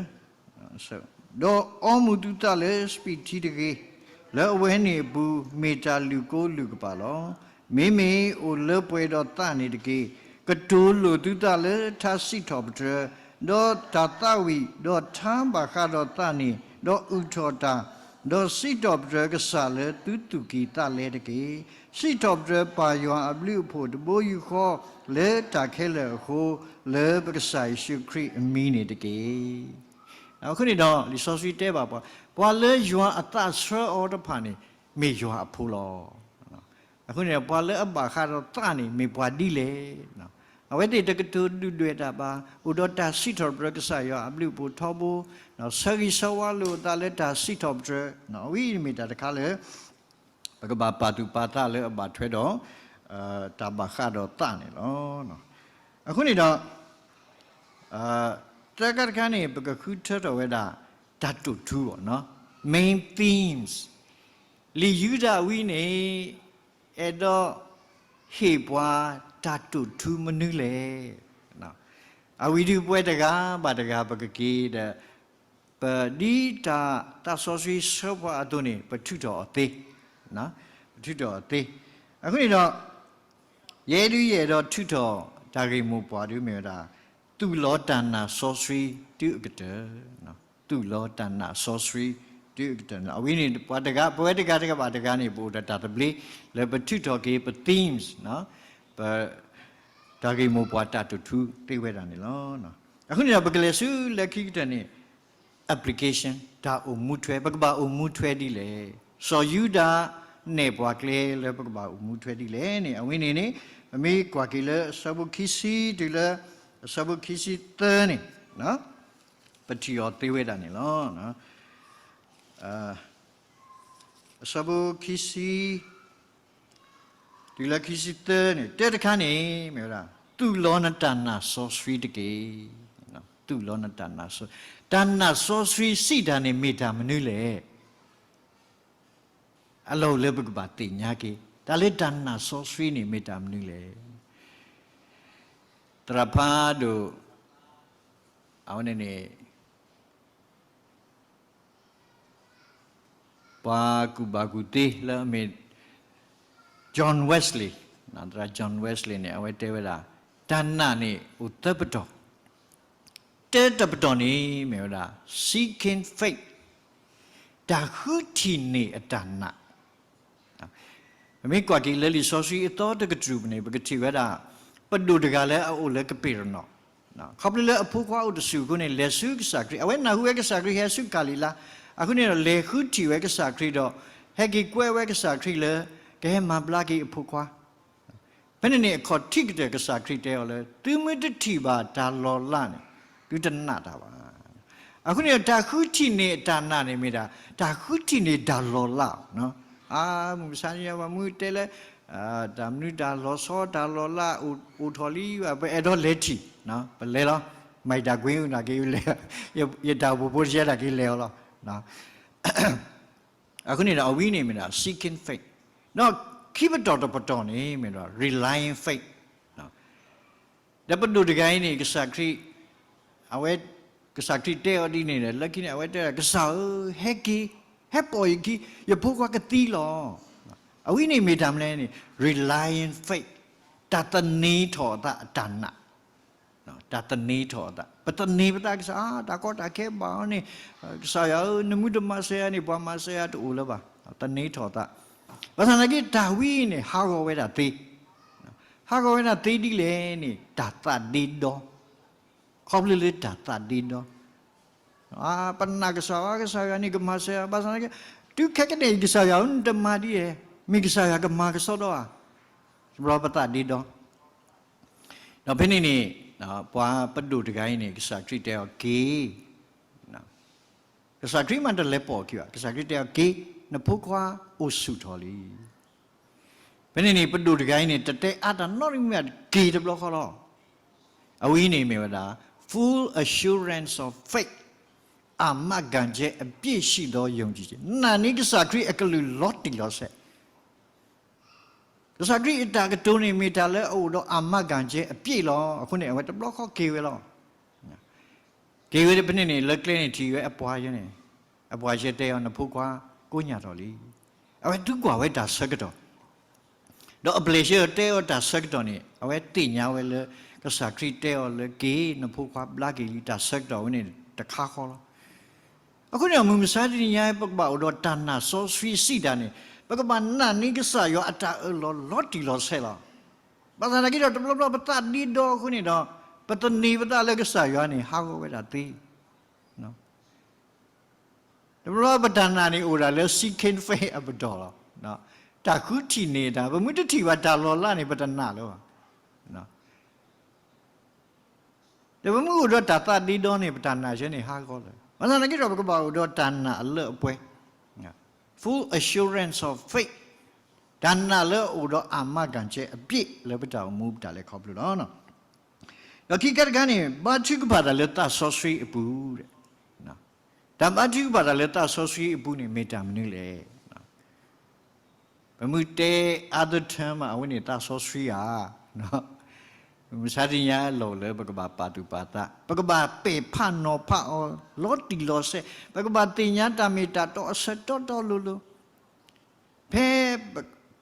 ဒီးအီမူၤသုသးလၢစပံးထံတဂ့ၤ, လၢအဝဲန့ၣ်အပူၤ မ့ၢ်တၢ်လုၢ်ကိလုၢ်ကပာ်လီၤ. မ့မ့ၢ်အိၣ်လၢပှဲၤဒီးသးန့ၣ်တက့ၢ်. ကတိၤလိာ်သုသးလၢထါစံးထီၣ်ပတြၢၤ, ဒီးတၢ်သးဝံၣ်, ဒီးထါဘၣ်ဃးဒီးသးန့ၣ်, ဒီးအုၣ်ထီၣ်တၢ်, ဒီးစံးထီၣ်ပတြၢၤကစၢ်လၢသုသူၣ်ကံၢ်သးလဲတက့ၢ်. စံးထီၣ်ပတြၢၤပၢ်ယွၤအဘျုးအဖှိၣ်တဘိယူၢ်ဃီလၢတၢ်ခဲလၢာ်အဃိ, လၢပကစၢ်ယ့ၣ်ၡူးခရံာ်အမံၤန့ၣ်တက့ၢ်. အဃိန့ၣ်ဒီး လံာ်စီဆှံတဲဘၣ်ပှၤ, ပှၤလၢယွၤအသးဆှၢအီၤတဖၣ်န့ၣ် မ့ၢ်ယွၤအဖိလီၤ. အဃိန့ၣ် ပှၤလၢအဘၣ်ဃးဒီးသးန့ၣ် မ့ၢ်ပှၤဒ်လဲၣ်. အဝဲသ့ၣ်တကတိၤဒုၣ်ဒွဲၣ်တၢ်ဘၣ်, အိၣ်ဒီးတၢ်စံးထီၣ်ပတြၢၤကစၢ်ယွၤအဘျုးအဖှိၣ်ထီဘိ, ဆၢဂ့ၤဆၢဝါလိာ်အသးလၢတၢ်စံးထီၣ်ပတြၢၤ, အဝဲအံၤမ့ၢ်တၢ်တခါလၢ ပကဘၣ်ပာ်သူၣ်ပာ်သးလၢအဘၣ်ထွဲဒီး တၢ်ဘၣ်ဃးဒီးသးန့ၣ်လီၤ. အဃိန့ၣ်ဒီး သၢခါတခါန့ၣ် ပကဃုထၢထီၣ်ဝဲဒၣ် တၢ်တိာ်ထူအီၤ, main themes. လံာ်ယူဒၤဝံၤန့ၣ် အဲၣ်ဒိးဟ့ၣ်ပှၤတၢ်တိာ်ထူမနုၤလဲၣ်. အဝံၤဒုးပဝဲတဂၤဘၣ်တဂၤ ပကက့ၤဒီး ပဒ်တၢ်သးစီဆှံဆှၢပှၤအသိးန့ၣ် ပထုးထီၣ်အီၤသ့, ပထုးထီၣ်အီၤသ့. အဃိန့ၣ်ဒီး ယဲဒုးယအဲၣ်ဒိးထုးထီၣ်တၢ်ဂ့ၢ်မိၢ်ပှၢ်ဒုးမ့ၢ်ဝဲဒၣ် သူၣ်လီၤတၢ်နာ်စီဆှံတုၤအကတၢၢ်, သူၣ်လီၤတၢ်နာ်စီဆှံတုၤအကတၢၢ်န့ၣ်လီၤ. အဝဲန့ၣ် ပှၤတဂၤ ပဝဲတဂၤတဂၤဘၣ်တဂၤန့ၣ် ပအိၣ်ဒီးတၢ်သဘျ့ လၢပထုးထီၣ်က့ၤပ themes, ပ တၢ်ဂ့ၢ်မိၢ်ပှၢ်တၢ်တိာ်ထူသ့ဝဲဒၣ်န့ၣ်လီၤ. အဃိန့ၣ်ဒီး ပကလဲၤဆူလၢခံကတၢၢ်န့ၣ် application တၢ်အိၣ်မူထွဲ, ပကဘၣ်အိၣ်မူထွဲဒ်လဲၣ်. စီၤယူဒၤနဲၣ်ပှၤကျဲလၢပကဘၣ်အိၣ်မူထွဲဒ်လဲၣ်န့ၣ် အဝဲန့ၣ်န့ၣ် ပမ့ၢ်ကွၢ်က့ၤလၢအဆၢဖိခံဆံတုၤလၢ အဆၢဖိခံဆံသၢန့ၣ် ပထံၣ်အီၤသ့ဝဲဒၣ်န့ၣ်လီၤ. အဆၢဖိခံဆံ တုၤလၢခံဆံသၢန့ၣ် တၢတခါန့ၣ် မ့ၢ်ဝဲဒၣ် သူၣ်လီၤနတၢ်နာ်စီဆှံတက့ၢ်. သူၣ်လီၤနတၢ်နာ်စီ, တၢ်နာ်စီဆှံစံးတၢ်န့ၣ်မ့ၢ်တၢ်မနုၤလဲၣ်. အလီၢ်အိၣ်လၢပကဘၣ်သ့ၣ်ညါက့ၤ တၢ်လၢတၢ်နာ်စီဆှံန့ၣ်မ့ၢ်တၢ်မနုၤလဲၣ်. သရၣ်ဖးဒိၣ် အဝဲန့ၣ်န့ၣ် ပှၤကူၣ်ဘၣ်ကူၣ်သ့လၢအမ့ၢ် John Wesley, သရၣ် John Wesley န့ၣ် အဝဲတဲဝဲဒၣ် တၢ်နာ်န့ၣ်အိၣ်သၢပတီၢ်, တၢတပတီၢ်န့ၣ်မ့ၢ်ဝဲဒၣ် seeking faith, တၢ်ဃုထံၣ်န့ၢ်အတၢ်နာ် ပမ့ၢ်ကွၢ်က့ၤလၢလံာ်စီဆှံအသီတကတြူၢ်န့ၣ် ပကထံၣ်ဝဲဒၣ် ပဒိၣ်တဂၤလၢအအိၣ်လၢကပ့းရနီၣ်, ခီဖျိလၢအဖိခွါအိၣ်တဆူၣ်အဃိန့ၣ် လဲၤဆူကစၢ်ခရံာ်, အဝဲနၢ်ဟူဝဲကစၢ်ခရံာ်ဟဲဆူကၤလံၤလါ, အဃိန့ၣ်ဒီးလဲၤဃုထံၣ်ဝဲကစၢ်ခရံာ်ဒီး ဟဲက့ၤကွဲဝဲကစၢ်ခရံာ်လၢ ကဟဲမၤဘျါက့ၤအဖိခွါ ဖဲန့ၣ်န့ၣ်အခီၣ်ထံးကတၢၢ် ကစၢ်ခရံာ်တဲအီၤလၢ သုမ့ၢ်တထံၣ်ဘၣ်တၢ်လီၤလးန့ၣ် သုတနာ်တၢ်ဘၣ်. အဃိန့ၣ် တၢ်ဃုထံၣ်န့ၢ်အတၢ်နာ်န့ၣ်မ့ၢ်ဒၣ် တၢ်ဃုထံၣ်န့ၢ်တၢ်လီၤလး, အမုၢ်မဆါန့ၣ် ပှၤမုၢ်တဲလၢ တၢ်မနုၤတၢ်လီၤဆီတၢ်လီၤလး အိၣ်ထီၣ်လံဘၣ် ပအဲၣ်ဒိးလဲၤထံၣ်, ပလဲၤလီၤ, မၤတၢ်ကွ့နာ်က့လဲၤ, ယတၢ်အိၣ်ဖှိၣ်ဖိတဆဲးနာ်က့လဲၤအီၤလီၤ. အဃိန့ၣ်ဒီးအဝဲန့ၣ်မ့ၢ်ဒၣ် seeking faith, ဒီးခံပတီၢ်တပတီၢ်န့ၣ်မ့ၢ်ဒၣ် relying faith, ဒီးပဒိၣ်တဂၤအံၤန့ၣ် ကစၢ်ခရံာ်, အဝဲ, ကစၢ်ခရံာ်တဲအီၤဒ်န့ၣ်ဒီး လၢခံန့ၣ် အဝဲတဲဒၣ် ကစၢ်ဧၢ, ဟဲက့ၤ, ဟဲပိာ်ယခံ, ယဖိခွါကသံလီၤ. အဝဲန့ၣ်မ့ၢ်တၢ်မနုၤလဲၣ်န့ၣ် relying faith, တၢ်သန့ၤထီၣ်အသးအတၢ်နာ်, တၢ်သန့ၤထီၣ်အသး, ပသန့ၤပသးကစၢ်, တၢ်ကီတၢ်ခဲဘၣ်အီၤန့ၣ်, ကစၢ်ယွၤဧၢ, နမ့ၢ်တမၤစၢၤယၤန့ၣ် ပှၤမၤစၢၤယၤတအိၣ်လၢၤဘၣ်, သန့ၤထီၣ်သး, ဘၣ်ဆၣ်သနာ်က့ တၢ်ဝဲအံၤန့ၣ် ဟးဂီၤဝဲဒၣ်သ့, ဟးဂီၤဝဲဒၣ်သ့ဒ်လဲၣ်န့ၣ် တၢ်သးဒ့ဒီ, ခီဖျိလၢတၢ်သးဒ့ဒီ ပနာ်ကစၢ်ယွၤ, ကစၢ်ယွၤန့ၣ်ကမၤစၢၤယၤ, ဘၣ်ဆၣ်သနာ်က့ တုၤခဲကနံၣ်အံၤ ကစၢ်ယွၤဧၢ နတမၤဒ်လဲၣ်, မ့ၢ်ကစၢ်ယွၤကမၤကဆှီဒီးဧါ, တဘျီပသးဒ့ဒီ, ဒီးဖဲန့ၣ်န့ၣ် ပှၤပဒိၣ်တဂၤအံၤန့ၣ် ကစၢ်ခရံာ်တဲအီၤက့ၤ, ကစၢ်ခရံာ်မးတလဲၤပိာ်အခံဘၣ်, ကစၢ်ခရံာ်တဲအီၤက့ၤ, နဖိခွါအိၣ်ဆူၣ်ထီၣ်လံ. ဖဲန့ၣ်န့ၣ် ပဒိၣ်တဂၤအံၤန့ၣ် တတဲအါတၢ်နီတမံၤဘၣ် က့ၤတဘျီဃီလီၤ. အဝဲအံၤန့ၣ်မ့ၢ်ဝဲဒၣ် full assurance of faith, အာမခံချက်အပြည့်ရှိသောယုံကြည်ခြင်း, နာ်န့ၢ်ကစၢ်ခရံာ်အကလုၢ်လီၤတံၢ်လီၤဆဲး, ကစၢ်ခရံာ်အတၢ်ကတိၤန့ၣ် မ့ၢ်တၢ်လၢအအိၣ်ဒီးအာမခံချက်အပြည့်လီၤ. အဃိန့ၣ် အဝဲတဘျီဃီက့ၤဝဲလီၤ. က့ၤဝဲဖဲန့ၣ်န့ၣ် လၢကျဲန့ၣ်ထံၣ်ဝဲအပှၤယဲန့ၣ်, အပှၤယဲတဲအီၤ နဖိခွါကိညၢ်ထီၣ်လံ. အဝဲသံကွၢ်ဝဲတၢ်ဆၢကတီၢ်, ဒီးအပျဲၢ်ဆၢတဲအီၤတၢ်ဆၢကတီၢ်န့ၣ် အဝဲသ့ၣ်ညါဝဲလၢ ကစၢ်ခရံာ်တဲအီၤလၢက့ၤ နဖိခွါဘျါက့ၤလံ တၢ်ဆၢကတီၢ်ဝဲန့ၣ်တခါဃီလီၤ. အဃိန့ၣ် မုၢ်မဆါတနံၤညါ ပကဘၣ်အိၣ်ဒီးတၢ်နာ်စီဆှံစံးတၢ်န့ၣ် ပကဘၣ်နာ်န့ၢ်ကစၢ်ယွၤအတၢ်အၢၣ်လီၤလီၤတံၢ်လီၤဆဲးလီၤ. ဘၣ်ဆၣ်သနာ်က့ဒီး တဘျီဘျီပသးဒ့ဒီအဃိန့ၣ်ဒီး ပသန့ၤပသးလၢကစၢ်ယွၤန့ၣ် ဟးဂီၤဝဲဒၣ်သ့ တဘျီပတၢ်နာ်န့ၣ်အိၣ်ဒၣ်လၢ seeking faith အပတီၢ်လီၤ. တၢ်ဃုထံၣ်န့ၢ်တၢ် ပမ့ၢ်တထံၣ်ဘၣ်တၢ်လီၤလးန့ၣ် ပတနာ်လၢၤဘၣ်. ဒီးပမ့ၢ်အိၣ်ဒီးတၢ်သးဒ့ဒီန့ၣ် ပတၢ်နာ်ဆၢန့ၣ်ဟးဂီၤလၢၤ. ဘၣ်ဆၣ်သနာ်က့ဒီး ပကဘၣ်အိၣ်ဒီးတၢ်နာ်အလၢအပှဲၤ, full assurance of faith, တၢ်နာ်လၢအအိၣ်ဒီးအာမခံချက်အပြည့်လၢပတၢ်အိၣ်မူပတၢ်လဲၤခီဖျိလီၤ. ဒီးခံခါတခါန့ၣ် ဘါထုကဖၣ်တၢ်လၢသးစီဆှံအပူၤ, တၢ်ဘါထုကဖၣ်တၢ်လၢသးစီဆှံအပူၤန့ၣ် မ့ၢ်တၢ်မနုၤလဲၣ်. ပမ့ၢ်တဲ other term အဝဲန့ၣ်သးစီဆှံဧါ. မုၢ်မဆါတနံၤညါအလီၢ်လၢပကဘၣ်ပာ်သူၣ်ပာ်သး, ပကဘၣ်ပဲာ်ဖးနီၤဖးအီၤ လီၤတံၢ်လီၤဆဲး, ပကဘၣ်သ့ၣ်ညါတၢ်မ့ၢ်တၢ်တီအဆၢတီတီလိၤလိၤ. ဖဲ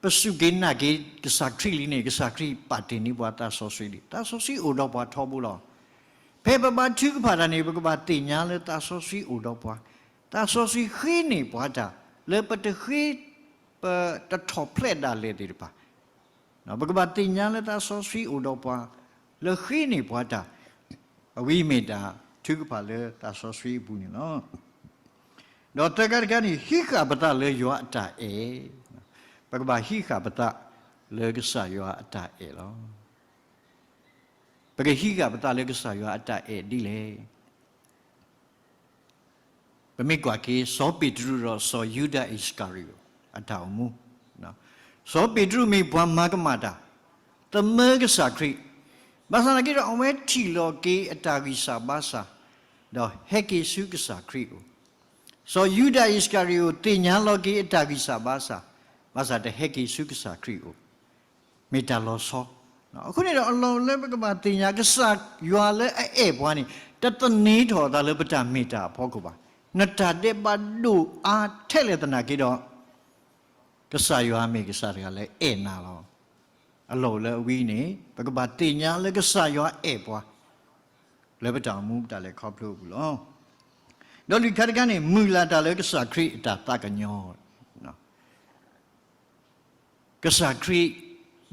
ပစူၢ်က့ၤနာ်က့ၤကစၢ်ခရံာ်လံန့ၣ် ကစၢ်ခရံာ်ပာ်တ့ၢ်န့ၢ်ပှၤသးစီဆှံလံ, သးစီဆှံအိၣ်ဒီးပှၤထီဘိလီၤ. ဖဲပဘါထုကဖၣ်တၢ်န့ၣ် ပကဘၣ်သ့ၣ်ညါလၢသးစီဆှံအိၣ်ဒီးပှၤ, သးစီဆှံဃ့န့ၢ်ပှၤတၢ်လၢပတဃ့ ပတထီၣ်ဖျဲးဒၣ်လဲာ်သ့ၣ်တဖၣ်, ပကဘၣ်သ့ၣ်ညါလၢသးစီဆှံအိၣ်ဒီးပှၤ လၢဃ့န့ၢ်ပှၤတၢ်, အဝဲမ့ၢ်တၢ်ထုကဖၣ်လၢသးစီဆှံအပူၤန့ၣ်လီၤ. ဒီးသၢခါတခါန့ၣ် ဟံးဃာ်ပသးလၢယွၤအတၢ်အဲၣ်, ပကဘၣ်ဟံးဃာ်ပသးလၢကစၢ်ယွၤအတၢ်အဲၣ်လီၤ. ပကဟံးဃာ်ပသးလၢကစၢ်ယွၤအတၢ်အဲၣ်ဒ်လဲၣ်. ပမ့ၢ်ကွၢ်က့ၤ စီၤပ့းတရူးဒီးစီၤယူဒၤအံၣ်စကၤရံၤအိၣ် အတၢ်အိၣ်မူ, စီၤပ့းတရူးမ့ၢ်ပှၤမၤကမၣ်တၢ်, သမၢကစၢ်ခရံာ်, ဘၣ်ဆၣ်သနာ်က့ဒီး အဝဲထံၣ်လီၤက့ၤအတၢ်ဂံၢ်စၢ်ဘါစၢ်, ဒီးဟဲက့ၤဆူကစၢ်ခရံာ်အအိၣ်, စီၤယူဒၤအံၣ်စကၤရံၤအိၣ် သ့ၣ်ညါလီၤက့ၤအတၢ်ဂံၢ်စၢ်ဘါစၢ်, ဘၣ်ဆၣ်တဟဲက့ၤဆူကစၢ်ခရံာ်အအိၣ် မ့ၢ်တၢ်လီၤဆီ. အဃိန့ၣ်ဒီး အလီၢ်လၢပကဘၣ်သ့ၣ်ညါ ကစၢ်ယွၤလၢအအဲၣ်ပှၤန့ၣ် တသန့ၤထီၣ်အသးလၢပတၢ်မ့ၢ်တၢ်အဖီခိၣ်ဘၣ်. နတၢ်ဒဲးဘးဒိၣ်အါထဲလဲၣ်သနာ်က့ဒီး ကစၢ်ယွၤမ့ၢ်ကစၢ်တဂၤလၢအအဲၣ်နၤလီၤ. အလီၢ်လၢအဝဲန့ၣ် ပကဘၣ်သ့ၣ်ညါလၢကစၢ်ယွၤအဲၣ်ပှၤ လၢပတၢ်အိၣ်မူပတၢ်လဲၤခီဖျိအပူၤလီၤ. ဒီးလွံၢ်ခါတခါန့ၣ် မုၢ်လၢ်တၢ်လၢကစၢ်ခရံာ်အတၢ်သးကညီၤ ကစၢ်ခရံာ်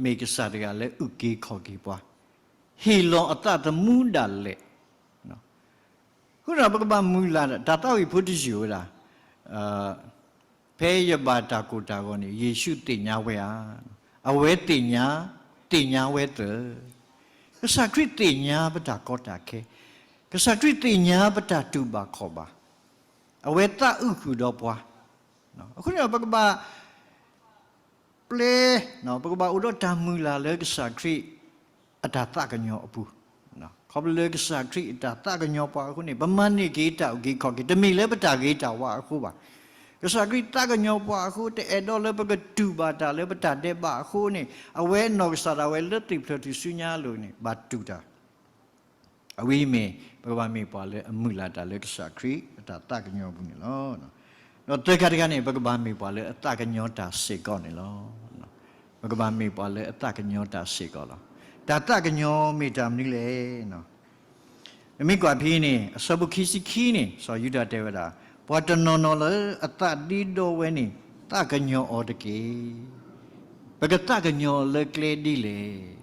မ့ၢ်ကစၢ်တဂၤလၢအုၣ်က့ၤခီၣ်က့ၤပှၤ, ဟ့ၣ်လီၤအသးသမူဒၣ်လဲာ်. အဃိဒီးပကဘၣ်မုၢ်လၢ် တၢ်သးဝံၣ်ဖိတယုၢ်ဝဲဒၣ်, ဖဲယဘၣ်တၢ်ကိၢ်တၢ်ဂီၤန့ၣ် ယ့ၣ်ၡူးသ့ၣ်ညါဝဲဧါ, အဝဲသ့ၣ်ညါ, သ့ၣ်ညါဝဲသၢ. ကစၢ်ခရံာ်သ့ၣ်ညါပတၢ်ကီတၢ်ခဲ, ကစၢ်ခရံာ်သ့ၣ်ညါပတၢ်တူၢ်ဘၣ်ခီၣ်ဘၣ်, အဝဲသးအုးဃုာ်ဒီးပှၤ. အဃိန့ၣ်ဒီး ပကဘၣ် ပျဲ, ပကဘၣ်အိၣ်ဒီးတၢ်မုၢ်လၢ်လၢကစၢ်ခရံာ်အတၢ်သးကညီၤအပူၤ, ခီဖျိလၢကစၢ်ခရံာ်အတၢ်သးကညီၤပှၤအဃိန့ၣ် ပမၤန့ၢ်က့ၤတၢ်အုၣ်က့ၤခီၣ်က့ၤ တမ့ၢ်လၢပတၢ်ဂ့ၤတၢ်ဝါအဃိဘၣ်. ကစၢ်ခရံာ်သးကညီၤပှၤအဃိ တအဲၣ်ဒိးလၢပကတူၢ်ဘၣ်တၢ်လၢပတၢ်ဒဲးဘးအဃိန့ၣ် အဝဲနီၢ်ကစၢ်ဒၣ်ဝဲလၢသ့ၣ်ဖျၢၣ်ထူၣ်စုညါအလိၤန့ၣ် ဘၣ်တူၢ်တၢ် အဝဲအံၤမ့ၢ် ပကဘၣ်မ့ၢ်ပှၤလၢအမုၢ်လၢ်တၢ်လၢကစၢ်ခရံာ်အတၢ်သးကညီၤအပူၤန့ၣ်လီၤ. ဒီးသၢခါတခါန့ၣ် ပကဘၣ်မ့ၢ်ပှၤလၢအသးကညီၤတၢ်စ့ၢ်ကီးန့ၣ်လီၤ. ပကဘၣ်မ့ၢ်ပှၤလၢအသးကညီၤတၢ်စ့ၢ်ကီးလီၤ. တၢ်သးကညီၤမ့ၢ်တၢ်မနုၤလဲၣ်. ပမ့ၢ်ကွၢ်ဖဲန့ၣ် အဆၢဖိခံဆံခံန့ၣ် စီၤယူဒၤတဲဝဲဒၣ်, ပှၤတနီၤနီၤလၢအသးဒ့ဒီဝဲန့ၣ် သးကညီၤအီၤတက့ၢ်. ပကသးကညီၤလၢကျဲဒ်လဲၣ်.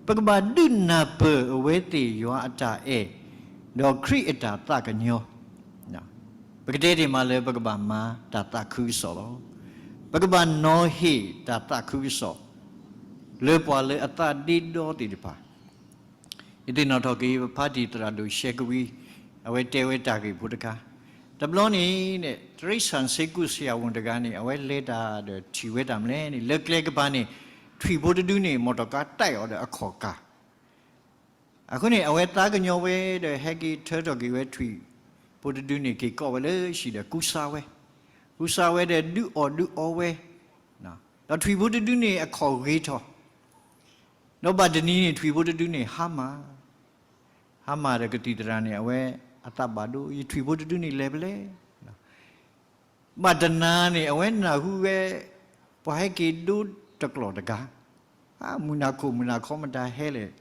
ပကဘၣ်ဒုးနၢ်ပၢၢ်အဝဲသ့ၣ်ယွၤအတၢ်အဲၣ်, ဒီးခရံာ်အတၢ်သးကညီၤ, ပကတဲတ့ၢ်မးလၢပကဘၣ်မၤတၢ်သးခုကစီၣ်လီၤ. ပကဘၣ်နီၤဟ့ၣ်တၢ်သးခုကစီၣ် လၢပှၤလၢအသးဒ့ဒီသ့ၣ်တဖၣ် ယသ့ၣ်နီၣ်ထီၣ်က့ၤ ပဖါတံၢ်သရၣ်ဒိၣ်ရှဲကဝံၤ အဝဲတဲဝဲတၢ်ဂ့ၢ်ဖိတခါ, တဘျီန့ၣ် တရံးဆၣ်စ့ကူဆရာဝန်တဂၤန့ၣ် အဝဲလဲၤတၢ်ဒီးထံၣ်ဝဲတၢ်မနုၤလဲၣ်န့ၣ် လၢကျဲကပၤန့ၣ် ထွံၣ်ဖိတဒုန့ၣ် မီၣ်တီၣ်ကါတၢ်အီၤဒီးအခီၣ်ကၢ် အဃိန့ၣ် အဝဲသးကညီၤဝဲဒီး ဟဲက့ၤထၢထီၣ်က့ၤဝဲထွံၣ်ဖိတဒုန့ၣ် က့ၤကိးဝဲလၢဟံၣ်ဒီးကူစါဝဲ, ကူစါဝဲဒီးဒုးအီၣ်ဒုးအီဝဲ, ဒီးထွံၣ်ဖိတဒုန့ၣ် အခီၣ်ဂ့ၤထီၣ်, ဒီးဘၣ်တနံၤန့ၣ် ထွံၣ်ဖိတဒုန့ၣ် ဟါမၢ်, ဟါမၢ်ဒီးကသံၣ်သရၣ်န့ၣ် အဝဲအသးဘၣ်ဒိ ယထွံၣ်ဖိတဒုန့ၣ်လဲၤဖဲလဲၣ် ဘၣ်တနၤန့ၣ် အဝဲနၢ်ဟူဝဲ ပှၤဟဲက့ၤဒိတကျီၢ်တဂၤ, မုၢ်နၤခိၣ်မုၢ်နၤခီမတၤဟဲလဲၣ်,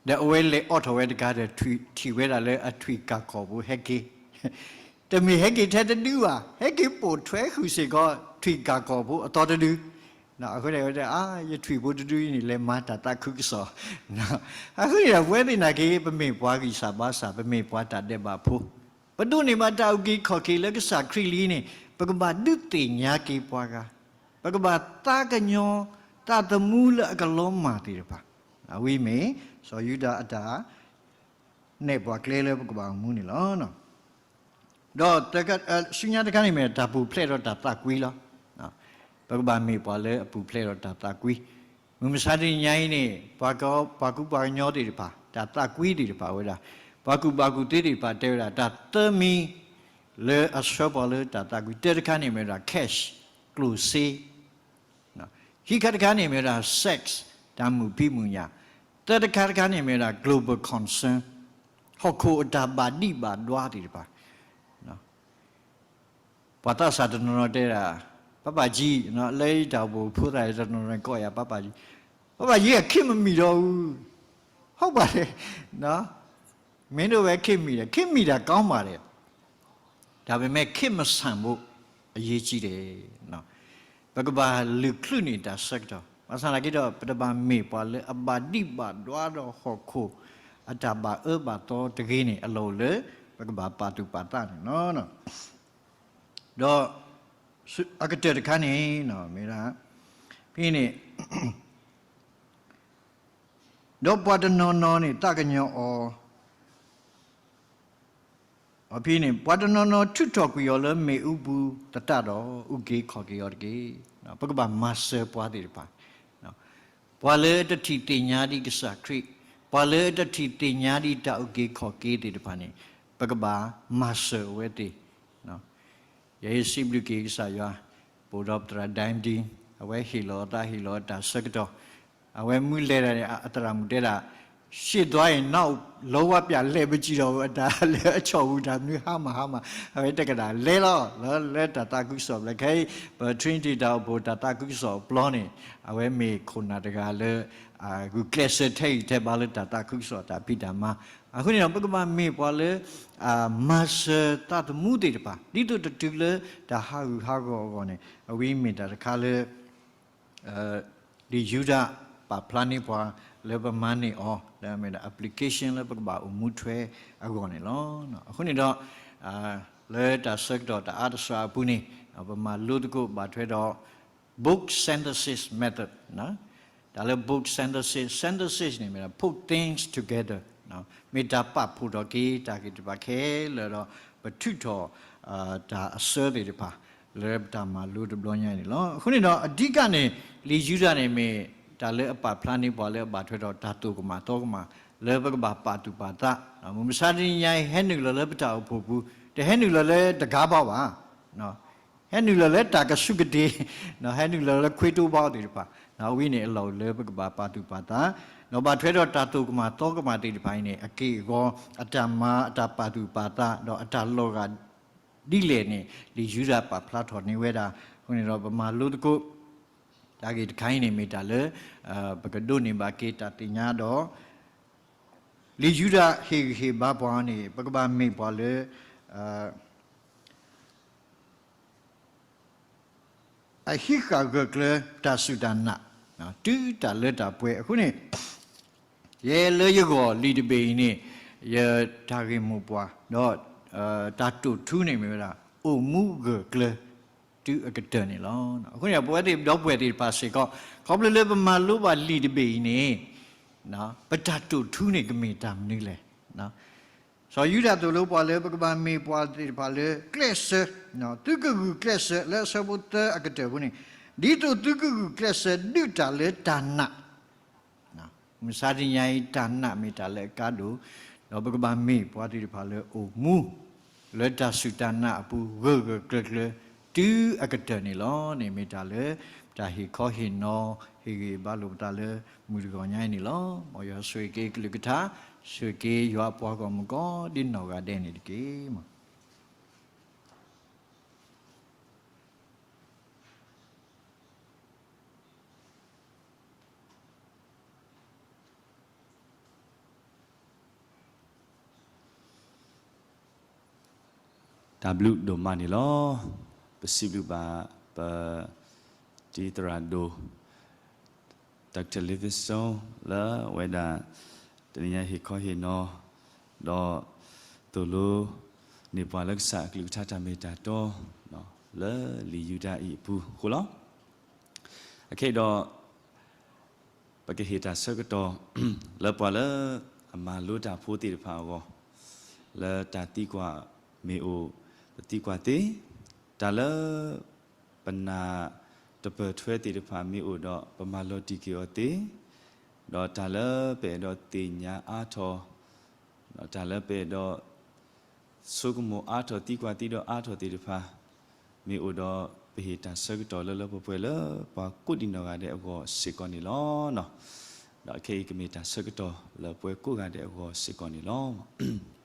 ဒီးအဝဲလဲၤအိးထီၣ်ဝဲတဂၤဒီး ထံၣ်ဝဲဒၣ်လၢအထွံၣ်ကၢ်ခီၣ်ဖိဟဲက့ၤ, တမ့ၢ်ဟဲက့ၤထဲတဒုဘၣ်, ဟဲက့ၤပိာ်ထွဲဃုာ်စ့ၢ်ကီး ထွံၣ်ကၢ်ခီၣ်ဖိအသီတဒု, အဃိန့ၣ် အဝဲတဲ အါ ယထွံၣ်ဖိတဒုအံၤန့ၣ် လဲၤမၤတၢ်သးခုကစီၣ် အဃိန့ၣ်ဒီး ပဝဲသ့ၣ်နာ်က့ ပမ့ၢ်ပှၤဂံၢ်စၢ်ဘါစၢ် ပမ့ၢ်ပှၤတၢ်ဒဲးဘးဖိ, ပဒိးန့ၢ်ဘၣ်တၢ်အုၣ်က့ၤခီၣ်က့ၤလၢကစၢ်ခရံာ်လံန့ၣ် ပကဘၣ်ဒုးသ့ၣ်ညါက့ၤပှၤဂၤ, ပကဘၣ်သးကညီၤသးသမူလၢအကလီၤမၢ်သ့ၣ်တဖၣ်, အဝဲမ့ၢ် စီၤယူဒၤအတၢ်နဲၣ်ပှၤကျဲလၢပကဘၣ်မူန့ၣ်လီၤ. ဒီး ဆူညါတခါန့ၣ်မ့ၢ် တၢ်ပူၤဖျဲးဒီးတၢ်သးကွံလီၤ. ပကဘၣ်မ့ၢ်ပှၤလၢအပူၤဖျဲးဒီးတၢ်သးကွံ, မုၢ်မဆါတနံၤညါအံၤန့ၣ် ပှၤကူပှၤကညီသ့ၣ်တဖၣ် တၢ်သးကွံသ့ၣ်တဖၣ်ဝဲဒၣ်, ပှၤကူၣ်ဘၣ်ကူၣ်သ့သ့ၣ်တဖၣ်တဲဝဲဒၣ် တၢ်သၢမံၤလၢအဆှၢပှၤလၢတၢ်သးကွံ တၢတခါန့ၣ်မ့ၢ်ဝဲဒၣ် cash ကျိၣ်စ့, ခံခါတခါန့ၣ်မ့ၢ်ဝဲဒၣ် sex တၢ်မုာ်ဖံးမုာ်ညၣ်, သၢတခါတခါန့ၣ်မ့ၢ်ဝဲဒၣ် global concern, ဟီၣ်ခိၣ်အတၢ်ဘၣ်ဒံးဘၣ်ဒွါသ့ၣ်တဖၣ် ပှၤသးစၢ်တနီၤနီၤတဲဒၣ် ပၢ်ပၢ်ကံ, လၢယတၢ်အိၣ်ဖှိၣ်ဖိသၣ်တနီၤနီၤကိးယၤ ပၢ်ပၢ်ကံ, ပၢ်ပၢ်ကံအခံမမံၤဒီးအူ, ဟုတ်ပါတယ်, မ့ၢ်ဒ်ဝဲခံမံၤဒီး ခံမံၤတၢ်ကောင်းပါတယ်, ဒါပေမဲ့ ခေတ်မဆန်ဖို့အရေးကြီးတယ်, ပကဘၣ်လုၢ်ချုးန့ၢ်တၢ်ဆၢကတီၢ်, ဘၣ်ဆၣ်သနာ်က့ဒီး ပတဘၣ်မ့ၢ်ပှၤလၢအဘၣ်ဒံးဘၣ်ဒွါဒီးဟီၣ်ခိၣ် အတၢ်ဘၣ်အၢဘၣ်သီတဂ့ၤန့ၣ် အလီၢ်အိၣ်လၢ ပကဘၣ်ပာ်သူၣ်ပာ်သးန့ၣ်လီၤ. ဒီး အကတၢၢ်တခါန့ၣ် မ့ၢ်ဒၣ် ဖဲန့ၣ် ဒီးပှၤတနီၤနီၤန့ၣ် သးကညီၤအီၤ, ဖဲန့ၣ် ပှၤတနီၤနီၤထုးထီၣ်ကွံာ်အီၤလၢမ့ၣ်အူပူၤသတးဒီး အုၣ်က့ၤခီၣ်က့ၤအီၤတက့ၢ်. ပကဘၣ်မၤစၢၤပှၤသ့ၣ်တဖၣ်, ပှၤလၢအတထံၣ်သ့ၣ်ညါဒံးကစၢ်ခရံာ်, ပှၤလၢအတထံၣ်သ့ၣ်ညါဒံးတၢ်အုၣ်က့ၤခီၣ်က့ၤသ့ၣ်တဖၣ်န့ၣ် ပကဘၣ်မၤစၢၤအဝဲသ့ၣ် ယဟဲစံးဘျုးက့ၤကစၢ်ယွၤ, ပအိၣ်ဒီးပသရၣ် ဒဲမဒံ, အဝဲဟ့ၣ်လီၤအသးဟ့ၣ်လီၤအတၢ်ဆၢကတီၢ်, အဝဲမ့ၢ်လဲၤတၢ်န့ၣ် အသရၣ်မုၣ်တဲဒၣ်, ရှေ့သွားရင်နောက်, လုံးဝပြန်လှည့်မကြည့်တော့ဘူး, အတၢ်လၢအဆီၣ်ပူၤတၢ်မနုၤဟါမၢ်ဟါမၢ်, အဝဲတကဒၣ်လဲၤလီၤ လၢ လၢတၢ်သးခုကစီၣ်ဘျဲၣ်ခဲအံၤ, ပ Trinity တၢ်အိၣ်ဖှိၣ်တၢ်သးခုကစီၣ်အပျီန့ၣ် အဝဲမ့ၢ်ခိၣ်နၢ်တဂၤလၢ ဂုာ်ကျဲးစၢးထဲအံၤထဲဘၣ်လၢတၢ်သးခုကစီၣ်တၢ်ဖံးတၢ်မၤ, အဃိန့ၣ်ဒီး ပကဘၣ်မ့ၢ်ပှၤလၢ မၤစၢၤသးသမူသ့ၣ်တဖၣ် ဒ်သိးတတုၤလၢတၢ်ဟးဂူာ်ဟးဂီၤအဂီၢ်န့ၣ် အဝဲမ့ၢ်တၢ်တခါလၢ လံာ်ယူဒၤပာ်ဖျါန့ၢ်ပှၤလၢပမၤန့ၢ်အီၤ လၢအမ့ၢ်ဒၣ် application လၢပကဘၣ်အိၣ်မူထွဲအဂီၢ်န့ၣ်လီၤ. အဃိန့ၣ်ဒီး လၢတၢ်ဆၢကတီၢ်တအါတစှၤအပူၤန့ၣ် ပမၤလိသကိးဘၣ်ထွဲဒီး book synthesis method တၢ်လၢ book synthesis, synthesis န့ၣ်မ့ၢ်ဒၣ် put things together, မ့ၢ်တၢ်ပာ်ဖှိၣ်ထီၣ်က့ၤတၢ်ဂ့ၢ်တဖၣ်ခဲလၢာ်ဒီး ပထုးထီၣ် တၢ်အစၢသ့ၣ်တဖၣ် လၢပတၢ်မၤလိတဘျီညါအံၤန့ၣ်လီၤ. အဃိန့ၣ်ဒီး အဓိကန့ၣ် လံာ်ယူဒၤန့ၣ်မ့ၢ်တၢ်လၢအပာ်ဖျါန့ၢ်ပှၤလၢအဘၣ်ထွဲဒီးတၢ်တိၢ်ကမၣ်သီကမၣ် လၢပကဘၣ်ပာ်သူၣ်ပာ်သး, မုၢ်မဆါတနံၤညါအံၤ ဟဲနုာ်လီၤလၢပတၢ်အိၣ်ဖှိၣ်ပူၤ, တဟဲနုာ်လီၤလၢတဂၤဘၣ်ဘၣ် ဟဲနုာ်လီၤလၢတၢ်ကဆူၣ်ကတ့ၢ်, ဟဲနုာ်လီၤလၢခွ့တိဘီသ့ၣ်တဖၣ်, အဝဲန့ၣ်အလီၢ်အိၣ်လၢပကဘၣ်ပာ်သူၣ်ပာ်သး, ဒီးဘၣ်ထွဲဒီးတၢ်တိၢ်ကမၣ်သီကမၣ်သ့ၣ်တဖၣ်အံၤန့ၣ် အက့ၢ်အဂီၤ အတၢ်မၤ အတၢ်ပာ်သူၣ်ပာ်သး ဒီးအတၢ်လီၤဂာ်ဒ်လဲၣ်န့ၣ် လံာ်ယူဒၤပာ်ဖျါထီၣ်န့ၢ်ဝဲဒၣ်, အဃိန့ၣ်ဒီးပမၤလိသကိး တၢ်ဂ့ၢ်တခါအံၤန့ၣ်မ့ၢ်တၢ်လၢ ပကဒိးန့ၢ်ဘၣ်က့ၤတၢ်သ့ၣ်ညါဒီး လံာ်ယူဒၤဟ့ၣ်ဂံၢ်ဟ့ၣ်ဘါပှၤန့ၣ် ပကဘၣ်မ့ၢ်ပှၤလၢ အဟံးဃာ်ဂၢၢ်ကျၢၤတၢ်စူၢ်တၢ်နာ် တုၤတၢ်လၢတၢ်ပှဲၤအဃိန့ၣ်, ယဲလၢယဂီၢ်လံာ်တဘ့ၣ်အံၤန့ၣ် ယတၢ်ဂ့ၢ်မိၢ်ပှၢ် ဒီး တၢ်တိာ်ထူန့ၣ်မ့ၢ်ဝဲဒၣ် အိၣ်မူဂၢၢ်ကျၢၤ တုၤအကတၢၢ်န့ၣ်လီၤ. အဃိန့ၣ် ပဝဲသ့ၣ်ဒီပုၢ်ဝဲၢ်သ့ၣ်တဖၣ်စ့ၢ်ကီး ခီဖျိလၢပမၤလိဘၣ်လံာ်တဘ့ၣ်အံၤန့ၣ် ပတၢ်တိာ်ထူန့ၣ်ကမ့ၢ်တၢ်မနုၤလဲၣ်. စီၤယူဒၤသိၣ်လိပှၤလၢပကဘၣ်မ့ၢ်ပှၤသ့ၣ်တဖၣ်လၢကျဲးစၢး, သုကဂုာ်ကျဲးစၢးလၢအဆၢဖိသၢအကတၢၢ်အပူၤန့ၣ်, ဒ်သိးသုကဂုာ်ကျဲးစၢးဒုးတၢ်လၢတၢ်နာ် မုၢ်မဆါတနံၤညါအံၤ တၢ်နာ်မ့ၢ်တၢ်လၢအကါဒိၣ်, ဒီးပကဘၣ်မ့ၢ်ပှၤသ့ၣ်တဖၣ်လၢအိၣ်မူ လၢတၢ်စူၢ်တၢ်နာ်အပူၤ ဂၢၢ်ဂၢၢ်ကျၢၤကျၢၤ တုၤအကတၢၢ်န့ၣ်လီၤ. န့ၣ်မ့ၢ်တၢ်လၢ တၢ်ဟ့ၣ်ခီဟ့ၣ်နီၤ ဟ့ၣ်ဂံၢ်ဟ့ၣ်ဘါလိာ်ပသးလၢမုၢ်တဂီၤညါအံၤန့ၣ်လီၤ. မ်ယွၤဆိၣ်ဂ့ၤက့ၤကလုၢ်ကထါ, ဆိၣ်ဂ့ၤက့ၤယွၤအပှၤဂီၢ်မုၢ်ကိးဒ်နီၢ်ဂၤဒဲးန့ၣ်တက့ၢ်. တၢ်ဘျုးဒိၣ်မးန့ၣ်လီၤ. ပစံးဘျုးဘၣ်ပတံၤသရၣ်ဒိၣ် Doctor Livingstone လၢအဝဲဒၣ် တနံၤညါဟ့ၣ်ခီဟ့ၣ်နီၤ ဒီးသိၣ်လိန့ၢ်ပှၤလၢကစၢ်အကလုၢ်ကထါတၢ်မ့ၢ်တၢ်တီ လၢလံာ်ယူဒၤအံၤအပူၤအဃိလီၤ. အခဲအံၤဒီး ပကဟ့ၣ်တၢ်ဆၢကတီၢ် လၢပှၤလၢအမၤလိတၢ်ဖိသ့ၣ်တဖၣ်အဂီၢ်, လၢတၢ်သံကွၢ်မ့ၢ်အိၣ် ပသံကွၢ်သ့, တၢ်လၢပနာ်တပၢၢ်ထွဲသ့ၣ်တဖၣ်မ့ၢ်အိၣ်ဒီး ပမၤလီၤတံၢ်က့ၤအီၤသ့, ဒီးတၢ်လၢပအဲၣ်ဒိးသ့ၣ်ညါအါထီၣ် တၢ်လၢပအဲၣ်ဒိး ဆိကမိၣ်အါထီၣ်သံကွၢ်သံဒီးအါထီၣ်သ့ၣ်တဖၣ် မ့ၢ်အိၣ်ဒီး ပဟ့ၣ်တၢ်ဆၢကတီၢ်လၢလၢပှဲၤပှဲၤလၢပှၤကိးဒံးနီၢ်ဂၤဒဲးအဂီၢ်စ့ၢ်ကီးန့ၣ်လီၤ. ဒီးအခဲအံၤကမ့ၢ်တၢ်ဆၢကတီၢ်လၢပဝဲကိးဂၤဒဲးအဂီၢ်စ့ၢ်ကီးန့ၣ်လီၤ.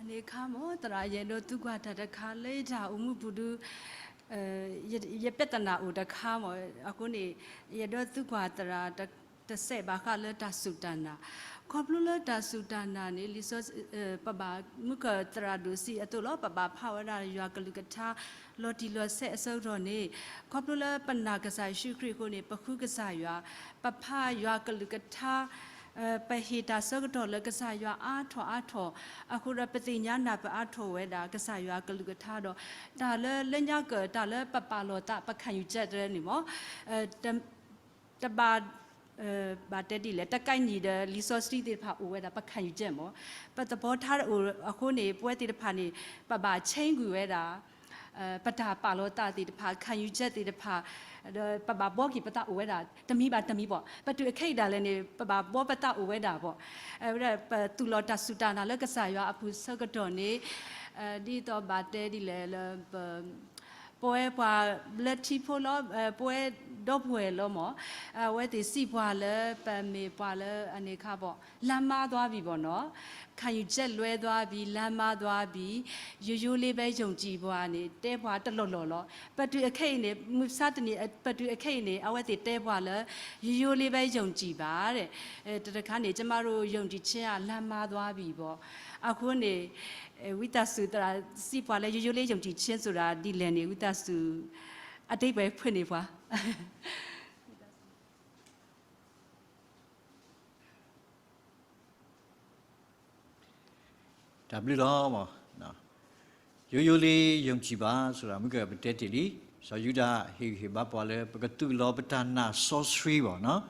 အန့ၣ်အခါမ့ၢ် သရၣ် ယအဲၣ်ဒိးသံကွၢ်တၢ်တခါလၢယတၢ်အိၣ်မူပူၤဒုး ယပြဿနာအိၣ်တခါမ့ၢ် အဃိန့ၣ် ယအဲၣ်ဒိးသံကွၢ်သရၣ် တစဲးဘၣ်ဃးလၢတၢ်စူၢ်တၢ်နာ်, ခီဖျိလၢတၢ်စူၢ်တၢ်နာ်န့ၣ် လံာ်စီဆှံ ပဘၣ်မုၢ်ကၢၢ်သရၣ်ဒိၣ်စံးအသိးလီၤ. ပဘၣ်ဖးဝဲဒၣ်ယွၤကလုၢ်ကထါ လီၤတံၢ်လီၤဆဲးအဆၢကတီၢ်န့ၣ် ခီဖျိလၢပနာ်ကစၢ်ယ့ၣ်ၡူးခရံာ်အဃိန့ၣ် ပဃုကစၢ်ယွၤ, ပဖးယွၤကလုၢ်ကထါ ပဟ့ၣ်တၢ်ဆၢကတီၢ်လၢကစၢ်ယွၤအါထီၣ်အါထီၣ်, အဃိဒီးပသ့ၣ်ညါနၢ်ပၢၢ်အါထီၣ်ဝဲဒၣ်ကစၢ်ယွၤကလုၢ်ကထါဒီး တၢ်လၢလၢညါကၢၢ် တၢ်လၢပပာ်လီၤသး ပခံယူချက် တရၢန့ၣ်မ့ၢ် တဘၣ် ဘၣ်တဲဒ်လဲၣ် တကိုက်ညီဒီးလံာ်စီဆှံသ့ၣ်တဖၣ်အိၣ်ဝဲဒၣ် ပခံယူချက် မ့ၢ် ပသဘောထားအိၣ်အဃိန့ၣ် ပဝဲသ့ၣ်တဖၣ်န့ၣ် ပဘၣ် change ကွံာ်ဝဲဒၣ် ပတၢ်ပာ်လီၤသးသ့ၣ်တဖၣ် ခံယူချက် သ့ၣ်တဖၣ် ဒီးပဘၣ်ဘှီက့ၤပသးအိၣ်ဝဲဒၣ် တမံၤဘၣ်တမံၤဘၣ်. ပတုၤအခဲအံၤဒၣ်လဲာ်န့ၣ် ပဘၣ်ဘှီပသးအိၣ်ဝဲဒၣ်ဘၣ်. ဝဲဒၣ်ပသူၣ်လီၤတၢ်စူၢ်တၢ်နာ်လၢကစၢ်ယွၤအပူၤဆၢကတီၢ်န့ၣ် ဒ်သိးဘၣ်တဲဒ်လဲၣ်လၢ ပဝဲပှၤလၢထံဖိလီၤ ပဝဲဒီပုၢ်ဝဲၢ်လီၤမ့ၢ် အဝဲသ့ၣ်စံးပှၤလၢပမ့ၢ်ပှၤလၢအန့ၣ်အခါဘၣ် လမ်းမှားသွားပြီပေါ့နော် ခံယူချက်လွဲသွားပြီ လမ်းမှားသွားပြီ ရိုးရိုးလေးပဲယုံကြည် ပှၤန့ၣ် တဲပှၤတလီၢ်လီၢ်လီၤ. ပတုၤအခဲအံၤန့ၣ် မုၢ်မဆါတနံၤ ပတုၤအခဲအံၤန့ၣ် အဝဲသ့ၣ်တဲပှၤလၢ ရိုးရိုးလေးပဲယုံကြည်ပါတဲ့ တခါန့ၣ် ကျမတို့ယုံကြည်ခြင်းဟာလမ်းမှားသွားပြီပေါ့ အဃိန့ၣ် ဝံသးစူၤသရၣ်စံးပှၤလၢ ရိုးရိုးလေးယုံကြည်ခြင်းဆိုတာ ဒ်လဲၣ်န့ၣ် ဝံသးစူၤ အဓိပ္ပာယ်ဖွင့်န့ၢ်ပှၤ တၢ်ဘျုးလီၤ. ရိုးရိုးလေးယုံကြည်ပါဆိုတာ မုၢ်ကပတဲတ့ၢ်လံ စီၤယူဒၤဟ့ၣ်ဂံၢ်ဟ့ၣ်ဘါပှၤလၢ ပကသူၣ်လီၤပတၢ်နာ်စီဆှံဘၣ်နီၤ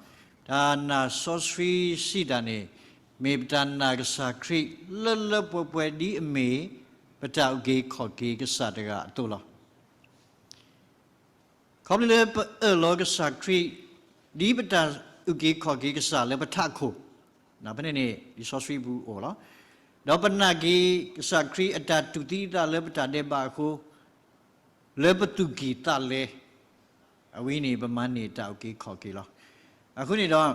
တၢ်နာ်စီဆှံစံးတၢ်န့ၣ် မ့ၢ်ပတၢ်နာ်ကစၢ်ခရံာ်လၢလၢပှဲၤပှဲၤဒ်အမ့ၢ် ပတၢ်အုၣ်က့ၤခီၣ်က့ၤကစၢ်တဂၤအသိးလီၤ. ခီဖျိလၢပအၢၣ်လီၤကစၢ်ခရံာ် ဒ်ပတၢ်အုၣ်က့ၤခီၣ်က့ၤကစၢ်လၢပထးခိၣ်, ဖဲန့ၣ်န့ၣ် လံာ်စီဆှံပူၤအိၣ်လီၤ. ဒီးပနာ်က့ၤကစၢ်ခရံာ်အတၢ်တူၢ်သံအသးလၢပတၢ်ဒဲးဘးအဃိ, လၢပသူၣ်ကံၢ်သးလဲ, အဝဲန့ၣ် ပမၤန့ၢ်တၢ်အုၣ်က့ၤခီၣ်က့ၤလီၤ. အဃိန့ၣ်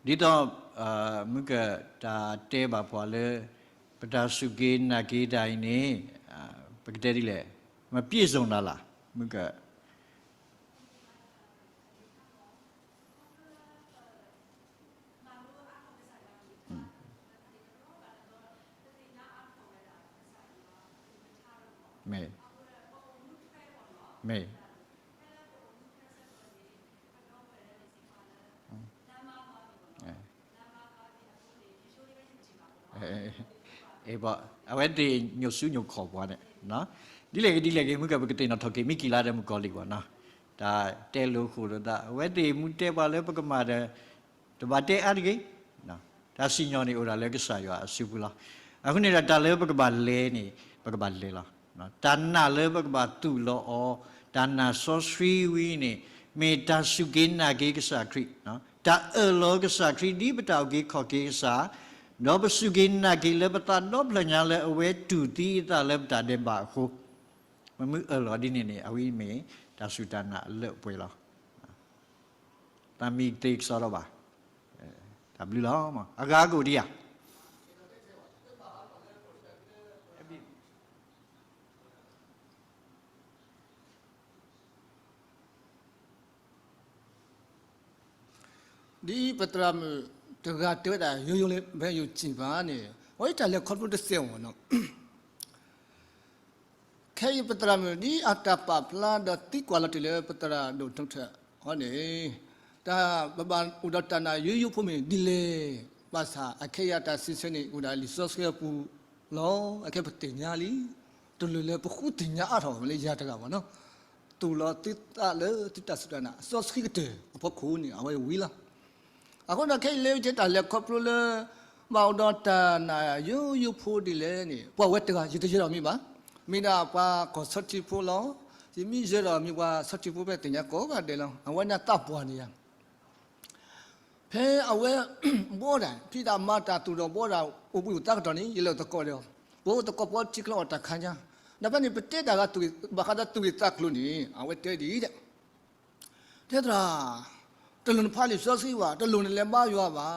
ဒီး ဒ်သိး မုၢ်ကတၢ်တဲဘၣ်ပှၤလၢ ပတၢ်စူၢ်က့ၤနာ်က့ၤတၢ်အံၤန့ၣ် ပကတဲဒ်လဲၣ် မပြည့်စုံတာလား မုၢ်က မ့ၢ် အဝဲသ့ၣ်ညိၣ်စုညိၣ်ခီၣ်ပှၤန့ၣ် ဒ်လဲၣ်ဂ့ၤဒ်လဲၣ်ဂ့ၤ မုၢ်ကပကသ့ၣ်နီၣ်ထီၣ်က့ၤ မ့ၢ်ကံၣ်လါဒီးမုၣ်ကီၤလံၢ်ပှၤနီၤ, တၢ်တဲလိာ်ဃိလိာ်သး အဝဲသ့ၣ်မူတဲပှၤလၢပကမၤဒီး တဘၣ်တဲအါတဂ့ၤ တၢ်စံၣ်ညီၣ်န့ၣ်အိၣ်ဒၣ်လၢကစၢ်ယွၤအစုပူၤလီၤ. အဃိန့ၣ်ဒီးတၢ်လၢပကဘၣ်လဲၤန့ၣ် ပကဘၣ်လဲၤလီၤ. တၢ်နာ်လၢပကဘၣ်သူၣ်လီၤအီၤ, တၢ်နာ်စီဆှံဝဲန့ၣ် မ့ၢ်တၢ်စူၢ်က့ၤနာ်က့ၤကစၢ်ခရံာ်, တၢ်အၢၣ်လီၤကစၢ်ခရံာ်ဒ်ပတၢ်အုၣ်က့ၤခီၣ်က့ၤကစၢ်, ဒီးပစူၢ်က့ၤနာ်က့ၤလၢပသးဒီဖျၢၣ်ညါလၢအဝဲတူၢ်သံအသးလၢပတၢ်ဒဲးဘးအဃိ, ပမ့ၢ်အၢၣ်လီၤဒ်န့ၣ်န့ၣ် အဝဲမ့ၢ်တၢ်စူၢ်တၢ်နာ်အလၢအပှဲၤလီၤ. တၢ်မံၤသ့ကစီဒီဘၣ်, တၢ်ဘျုးလီၤ. အဂၤကအိၣ်ဒံးဧါ. ဒ်ပသရၣ်မုၣ်တဂၤတဲဝဲဒၣ် ရိုးရိုးလေးပဲယုံကြည်ပါန့ၣ် အဝဲတၢ်လဲၤခီဖျိတစဲးမ့ၢ်နီၤ ခဲအံၤပသရၣ်မုၣ် ဒ်အတၢ်ပာ်ဖျါဒီးသံကွၢ်လီၤတ့ၢ်လၢပသရၣ်ဒိၣ်တုထၢၣ်အီၤန့ၣ် တၢ်ပဘၣ်အိၣ်ဒီးတၢ်နာ်ယိယိဖိမ့ၢ်ဒ်လဲၣ်, ဘၣ်ဆၣ်အခဲအံၤအတၢ်စံးဆၢန့ၣ် အိၣ်ဒၣ်လံာ်စီဆှံအပူၤလီၤ. အခဲပသ့ၣ်ညါလံ. တလိၣ်လၢပဃုသ့ၣ်ညါအါထီၣ်လၢယၤတဂၤဘၣ်နီၤ, တူၢ်လိာ်သုသးလၢသုတၢ်စူၢ်တၢ်နာ် စီဆှံကတၢၢ်အဖီခိၣ်န့ၣ် အဝဲဝံၤလီၤ. အဃိဒီးခဲအံၤလၢယတဲတၢ်လဲၤခီဖျိလၢ ဘၣ်အိၣ်ဒီးတၢ်နာ်ယိယိဖိဒ်လဲၣ်န့ၣ် ပှၤဝဲတဂၤ ယတယဲၢ်ဒီးမံၤဘၣ်, မ့ၢ်ဒၣ်ပှၤကီၢ်ဆီထံးဖိလီၤ. ယမ့ၢ်ယဲၢ်ဒီးမံၤပှၤဆီထံးဖိဖဲသ့ၣ်ညါကိးဂၤဒဲးလီၤ. အဝဲန့ၣ်သးပှၢ်န့ၣ်ယၤ ဖဲအဝဲ ဘီဒၣ် ဖံးတၢ်မၤတၢ်သူၣ်ထီၣ်ဘီဒၣ် အိၣ်ဘှံးအိၣ်သါကတီၢ်န့ၣ် ယလဲၤသကိးဒီး ပအိၣ်သကိးပီထံချၢအီၣ်တၢ်ခါညါ, ဒီးဖဲန့ၣ် ပတဲတၢ်ဂၤ ဘၣ်ဃးဒီးသူၣ်ဂ့ၢ်သးကျိၤန့ၣ် အဝဲတဲဒ်အံၤ, တဲသရၣ်, တလိၣ်နဖးလံာ်စီဆှံဘၣ်, တလိၣ်နလဲၤဘါယွၤဘၣ်,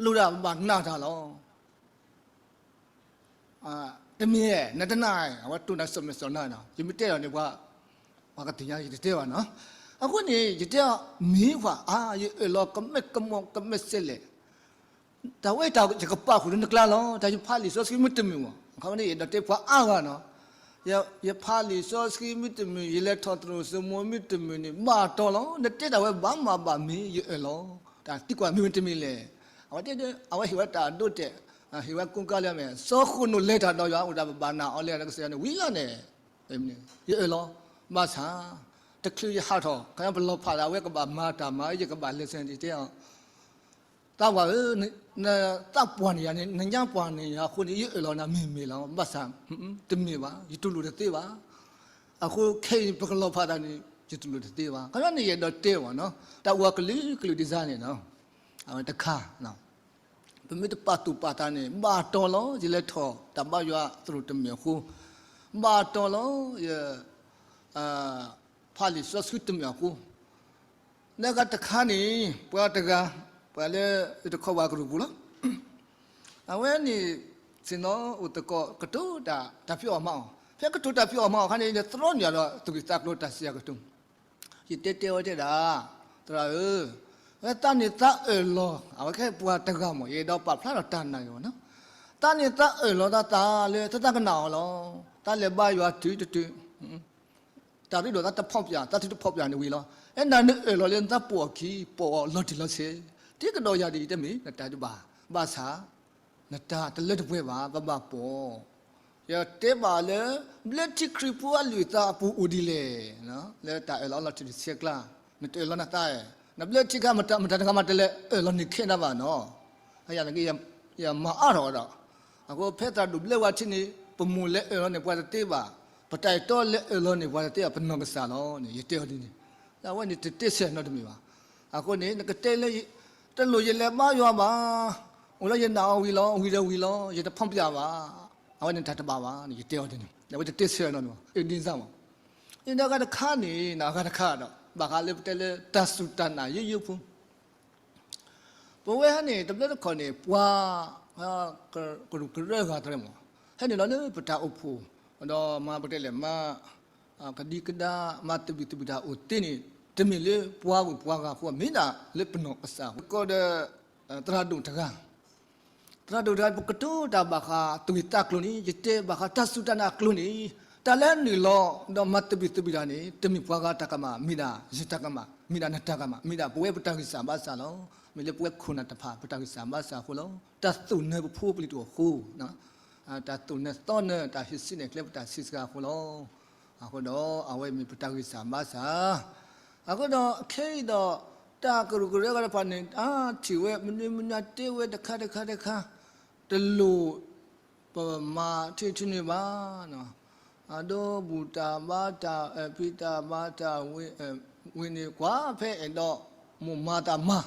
လိၣ်ဒၣ်ဘၣ်နာ်တၢ်လီၤ. တမ့ၢ် နတနာ် အဝဲတိၢ်နၤစီၤမဲာ်စီၤနါနီၤ, ယမ့ၢ်တဲဒီးန့ၣ် ပှၤကသ့ၣ်ညါ ယတတဲဘၣ်နီၤ. အဃိန့ၣ် ယတဲအီၤ မ့ၢ်ပှၤအါ ယအၢၣ်လီၤကမဲာ်ကမီၤကမဲာ်စဲးလဲၣ်, တၢ်ဝဲတၢ်ယကပာ်ဃုာ်လၢနကျါလီၤ, တၢ်ယဖးလံာ်စီဆှံမ့ၢ်တမုာ်မး, အခါန့ၣ်ယအဲၣ်ဒိးတဲပှၤအါဂၤနီၤ, ယဖးလံာ်စီဆှံမ့ၢ်တမုာ်, ယလဲၤထီၣ်သရိာ်စမိၤမ့ၢ်တမုာ်န့ၣ် ဘၣ်တီလီၤ, နတဲတၢ်ဝဲဘၣ်မၤဘၣ်မ့ၢ် ယအၢၣ်လီၤ, တၢ်သံကွၢ်မ့ၢ်မ့ၢ်တမံၤလဲၣ်. အဝဲတဲ အဝဲဟ့ၣ်ဝဲတၢ်အဒိတဲာ်, ဟ့ၣ်ဝဲကိးကါလၢအမ့ၢ် စီၤဃိၣ်နိၣ်လဲၤတၢ်ဒီးယွၤ အိၣ်ဒၣ်ပဘၣ်နၢ်အီၤလၢကစၢ်ယွၤန့ၣ် ဝံၤလီၤန့ၣ် ယအၢၣ်လီၤ, ဘၣ်ဆၣ် တချုးယဟးထီၣ် ခါပလီၤဖးသးဝဲကဘၣ်မၤတၢ်မၤ ယကဘၣ်လဲၤဆၢန့ၣ်တဲအီၤ, သးပှၢ်ဧၢ, နသးပှၢ်န့ၢ်ယၤန့ၣ် နညါပှၢ်န့ၢ်ယၤအဃိန့ၣ် ယအၢၣ်လီၤနၤမ့ၢ်မ့ၢ်လီၤ, ဘၣ်ဆၣ် တမ့ၢ်ဘၣ် ယတူၢ်လိာ်တသ့ဘၣ်. အဃိခဲအံၤပကလီၤဖးသးန့ၣ် ယတူၢ်လိာ်တသ့ဘၣ်. ခီဖျိန့ၣ်ယအဲၣ်ဒိးတဲအီၤနီၤ, တၢ်အိၣ်အကလုာ်ကလုာ်ဒ်န့ၣ်နီၤ, အဝဲတခါ ပမ့ၢ်တပာ်သူၣ်ပာ်သးန့ၣ် ဘၣ်တီလီၤ, ယလဲၤထီၣ်တၢ်ဘါယွၤသရိာ်တမုာ်အဃိ, ဘၣ်တီလီၤ, ယ ဖးလံာ်စီဆှံတမုာ်အဃိ, လၢအဂၤတခါန့ၣ် ပှၤတဂၤ, ပှၤလၢတခီပှၤကရူၢ်ပူၤလီၤ. အဝဲန့ၣ် ဆ့ၣ်နီၤအိၣ်သကိးကတိၤတၢ် တၢ်ဖံးအီၣ်မၤအီၣ်, ဖဲကတိၤတၢ်ဖံးအီၣ်မၤအီၣ်အခါန့ၣ် ယသရီန့ၢ်ဒီးသူၣ်ဂ့ၢ်သးကျိၤတၢ်စံးအကတိၤ, ယတဲတဲဝဲတဲဒၣ်, သရၣ်ဧၢ, ဝဲသးန့ၣ်သးအၢၣ်လီၤ, အဝဲကဲပှၤတဂၤမ့ၢ် ယအဲၣ်ဒိးပာ်ဖျါထီၣ်တၢ်နာ်ဂ့ၤမ့ၢ်နီၤ, သးန့ၣ်သးအၢၣ်လီၤသးသးလၢ သးသးကနၣ်အီၤလီၤ, သးလဲၤဘါယွၤတုၤတတုၤ တၢ်ရ့ဒိၣ်သးတဖီၣ်ပၠး သးထုတဖီၣ်ပၠးန့ၣ်ဝံၤလီၤ. အဲၣ်ဒိးနအၢၣ်လီၤလၢနသးပိာ်အခံ ပိာ်အီၤလီၤတံၢ်လီၤဆဲး, တံၤကဒီးယၤဒ်အံၤတမ့ၢ် နတၢ်တဘၣ်, ဘၣ်ဆၣ် နတၢ်တလၢတပှဲၤဘၣ် ပဘၣ်ပိာ်, ယတဲဘၣ်လၢ ဘျၢထံခရံာ်ဖိအလုၢ်အသးအပူၤအိၣ်ဒ်လဲၣ်, လၢတၢ်အၢၣ်လီၤလီၤတံၢ်တဆဲးကျါ, နတအၢၣ်လီၤနသး, နဘျၢထံခါ မတၤတဂၤမးတလဲၤအၢၣ်လီၤန့ၢ်ခဲနၤဘၣ်နီၤ, ယမၤအါထီၣ်ဒီး, အဃိဖဲသရၣ်ဒိၣ်ဘျၢဝဲထံန့ၣ် ပမိၢ်လဲၤအၢၣ်လီၤန့ၢ်ပှၤတသ့ဘၣ်, ပတၢ်အဲၣ်တီလဲၤအၢၣ်လီၤန့ၢ်ပှၤတသ့ဘၣ် ပနီၢ်ကစၢ်လီၤန့ၣ် ယတဲအီၤဒ်န့ၣ်, အဝဲန့ၣ်တတဲဆၢနီတမံၤဘၣ်. အဃိန့ၣ် နကတဲလၢ တလိၣ်ယလဲၤဘါယွၤဘၣ်, အိၣ်လၢယနာ်အီၤဝံၤလီၤ ဝံၤဒီးဝံၤလီၤ ယတဖီၣ်ပၠးဘၣ်, အဝဲန့ၣ်တၢ်တဘၣ်ဘၣ်န့ၣ် ယတဲအီၤဒ်န့ၣ် အဝဲတတဲဆၢနီတမံၤဘၣ် အဒ်န့ၣ်မး. အဂၤတခါန့ၣ် အဂၤတခါဒီး ဘၣ်ဃးလၢပတဲလၢတၢ်စူၢ်တၢ်နာ်ယိယိဖိ ပဝဲဟဲန့ၣ် တဘျီတခီၣ်န့ၣ် ပှၤ ကရူၢ်ကရၢဂၤတရၢမး ဟဲနုာ်လီၤလၢပတၢ်အိၣ်ဖှိၣ်, ဒီးမၤပတဲလဲၣ် မၤ ကဒံကဒါ မၤသဘံၣ်သဘုၣ်တၢ်အိၣ်သ့န့ၣ် တမ့ၢ်လၢပှၤဂုၤပှၤဂၤအဃိ မ့ၢ်ဒၣ်လၢပနီၢ်ကစၢ်အဃိ ကီးဒီး သရၣ်ဒိၣ်တဂၤ သရၣ်ဒိၣ်တဂၤ ပကတိၤတၢ်ဘၣ်ဃးသူၣ်ဂ့ၢ်သးကျိၤန့ၣ် ယတဲဘၣ်ဃးတၢ်စူၢ်တၢ်နာ်အကျိၤန့ၣ် တၢ်လၢနုာ်လီၤ ဒီးမၤသဘံၣ်သဘုၣ်တၢ်န့ၣ် တမ့ၢ်ပှၤဂၤတၢ်ကမၣ် မ့ၢ်ဒၣ်ယတၢ်ကမၣ် မ့ၢ်ဒၣ်နတၢ်ကမၣ် မ့ၢ်ဒၣ်ပဝဲပတၢ်ဂံၢ်စၢ်ဘါစၢ်လီၤ. မ့ၢ်လၢပဝဲခိၣ်နၢ်တဖၣ် ပတၢ်ဂံၢ်စၢ်ဘါစၢ်အဃိလီၤ. တၢ်သူၣ်နၢပဖိပလံၤတအိၣ်အဃိ တၢ်သူၣ်နၢသီနၢ တၢ်ဟံးစုနဲၣ်ကျဲပတၢ်စံးစှၤအဃိလီၤ. အဃိဒီးအဝဲမ့ၢ်ပတၢ်ဂံၢ်စၢ်ဘါစၢ် အဃိဒီးခဲအံၤဒီး တၢ်ကရူၢ်ကရၢဂၤတဖၣ်န့ၣ် အါထံၣ်ဝဲ မနုၤမနုၤတဲဝဲတခါတခါတခါ တလိၣ် ပမၤထံထံန့ၣ်ဘၣ်, အဒိဘူၣ်တၢ်ဘါတၢ် ဖံးတၢ်မၤတၢ် ဝံၤန့ၣ်ကွၢ်ဖဲအဲၣ်ဒိးမိၢ်မၤတၢ်မၤ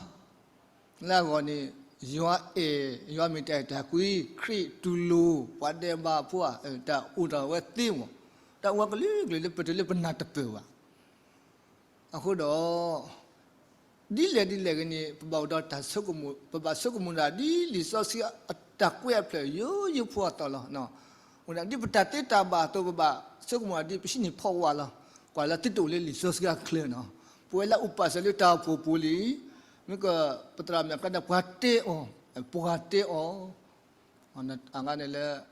လၢအဂီၢ်န့ၣ် ယွၤအဲၣ် ယွၤမ့ၢ်တၢ်အဲၣ်တၢ်ကွံ ခရံာ်တူၢ်လိာ် ပှၤဒဲးဘးဖိဧါ တၢ်အိၣ်ထီၣ်ဝဲသ့မး, တၢ်အိၣ်ကလုာ်ကလုာ်လၢပတုၤလၢပနၢ်တပၢၢ်ဘၣ်. အဃိဒီး ဒ်လဲၣ်ဒ်လဲၣ်ဂ့ၤန့ၣ် ပဘၣ်အိၣ်ဒီးတၢ်ဆိကမိၣ် ပဘၣ်ဆိကမိၣ်ဒၣ်ဒ်လံာ်စီဆှံအတၢ်ကွဲးအဖျၢၣ်ယိယိဖိအသိးလီၤ. ဒ်ပတၢ်သ့တၢ်ဘၣ်အသိး ပဘၣ်ဆိကမိၣ်ဒၣ်ဒ်ပဟံးန့ၢ်ဖီဝါလီၤ. ကွၢ်လၢသုတအိၣ်လၢလံာ်စီဆှံအချၢနီၤ. ပဝဲလၢအအိၣ်ပာ်စၢၤလၢတၢ်အိၣ်ဖှိၣ်ပူၤလံ, မ့ၢ်က ပသရၣ်မုၣ်အကျါန့ၣ် ပှၤတဲအီၤ, ပှၤတဲအီၤ အဂၤန့ၣ်လၢ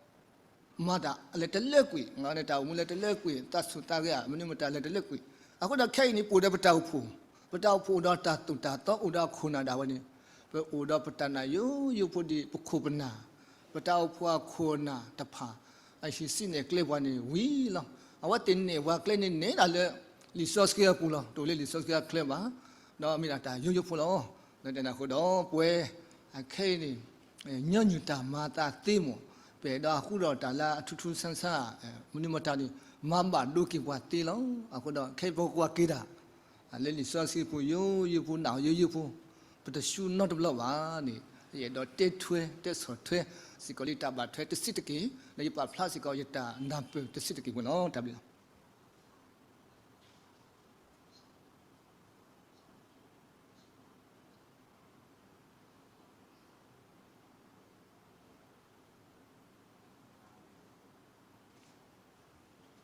မၤတၢ်လဲၤတလၢကွံာ်, အဂၤန့ၣ်တၢ်အိၣ်မူလဲၤတလၢကွံာ်, သးဆူၣ်သးဂဲၤ မနုၤမတၤလဲၤတလၢကွံာ်. အဃိဒီးခဲအံၤန့ၣ် ပအိၣ်ဒီးပတၢ်အိၣ်ဖှိၣ်, ပတၢ်အိၣ်ဖှိၣ်အိၣ်ဒီးတၢ်သိၣ်တၢ်သီ အိၣ်ဒီးအခိၣ်နၢ်ဒၣ်ဝဲန့ၣ်, ပအိၣ်ဒီးပတၢ်နာ်ယိယိဖိဒ်ပခိၣ်ပနၢ်, ပတၢ်အိၣ်ဖှိၣ်အခိၣ်နၢ်တဖၣ်, အဟံးစံၣ်နဲၣ်ကျဲပှၤန့ၣ်ဝံၤလီၤ. အဝဲသ့ၣ်နဲၣ်ပှၤကျဲန့ၣ် နဲၣ်ဒၣ်လၢ လံာ်စီဆှံအပူၤလီၤ. တအိၣ်လၢလံာ်စီဆှံအချၢဘၣ်, ဒီးမ့ၢ်ဒၣ်တၢ်ယိယိဖိလီၤ. လၢတၢ်န့ၣ်အဃိဒီး ပဝဲအခဲအံၤန့ၣ် ညီနုၢ်တၢ်မၤသးသ့မး, ပအဲၣ်ဒိးဃုာ်ဒီးတၢ်လၢအထူးထူးဆန်းဆန်း, မနုၤမတၤန့ၣ် မၤဘၣ်ဒိက့ၤပှၤသ့လီၤ. အဃိဒီး ခဲအံၤပကွၢ်က့ၤဒၣ် လၢလံာ်စီဆှံပူၤယိယိဖိ နၢ်ဟူယိယိဖိ, ပတဆူနီတဘျီဘၣ်န့ၣ် ယအဲၣ်ဒိးတဲထွဲ တဲဆီၣ်ထွဲစ့ၢ်ကီးလၢတၢ်ဘၣ်ထွဲတဆံးတက့ၢ်, ဒီးယပာ်ဖျါစ့ၢ်ကီးယတၢ်နၢ်ပၢၢ်တဆံးတက့ၢ်ဝဲလီၤ. တၢ်ဘျုးလီၤ.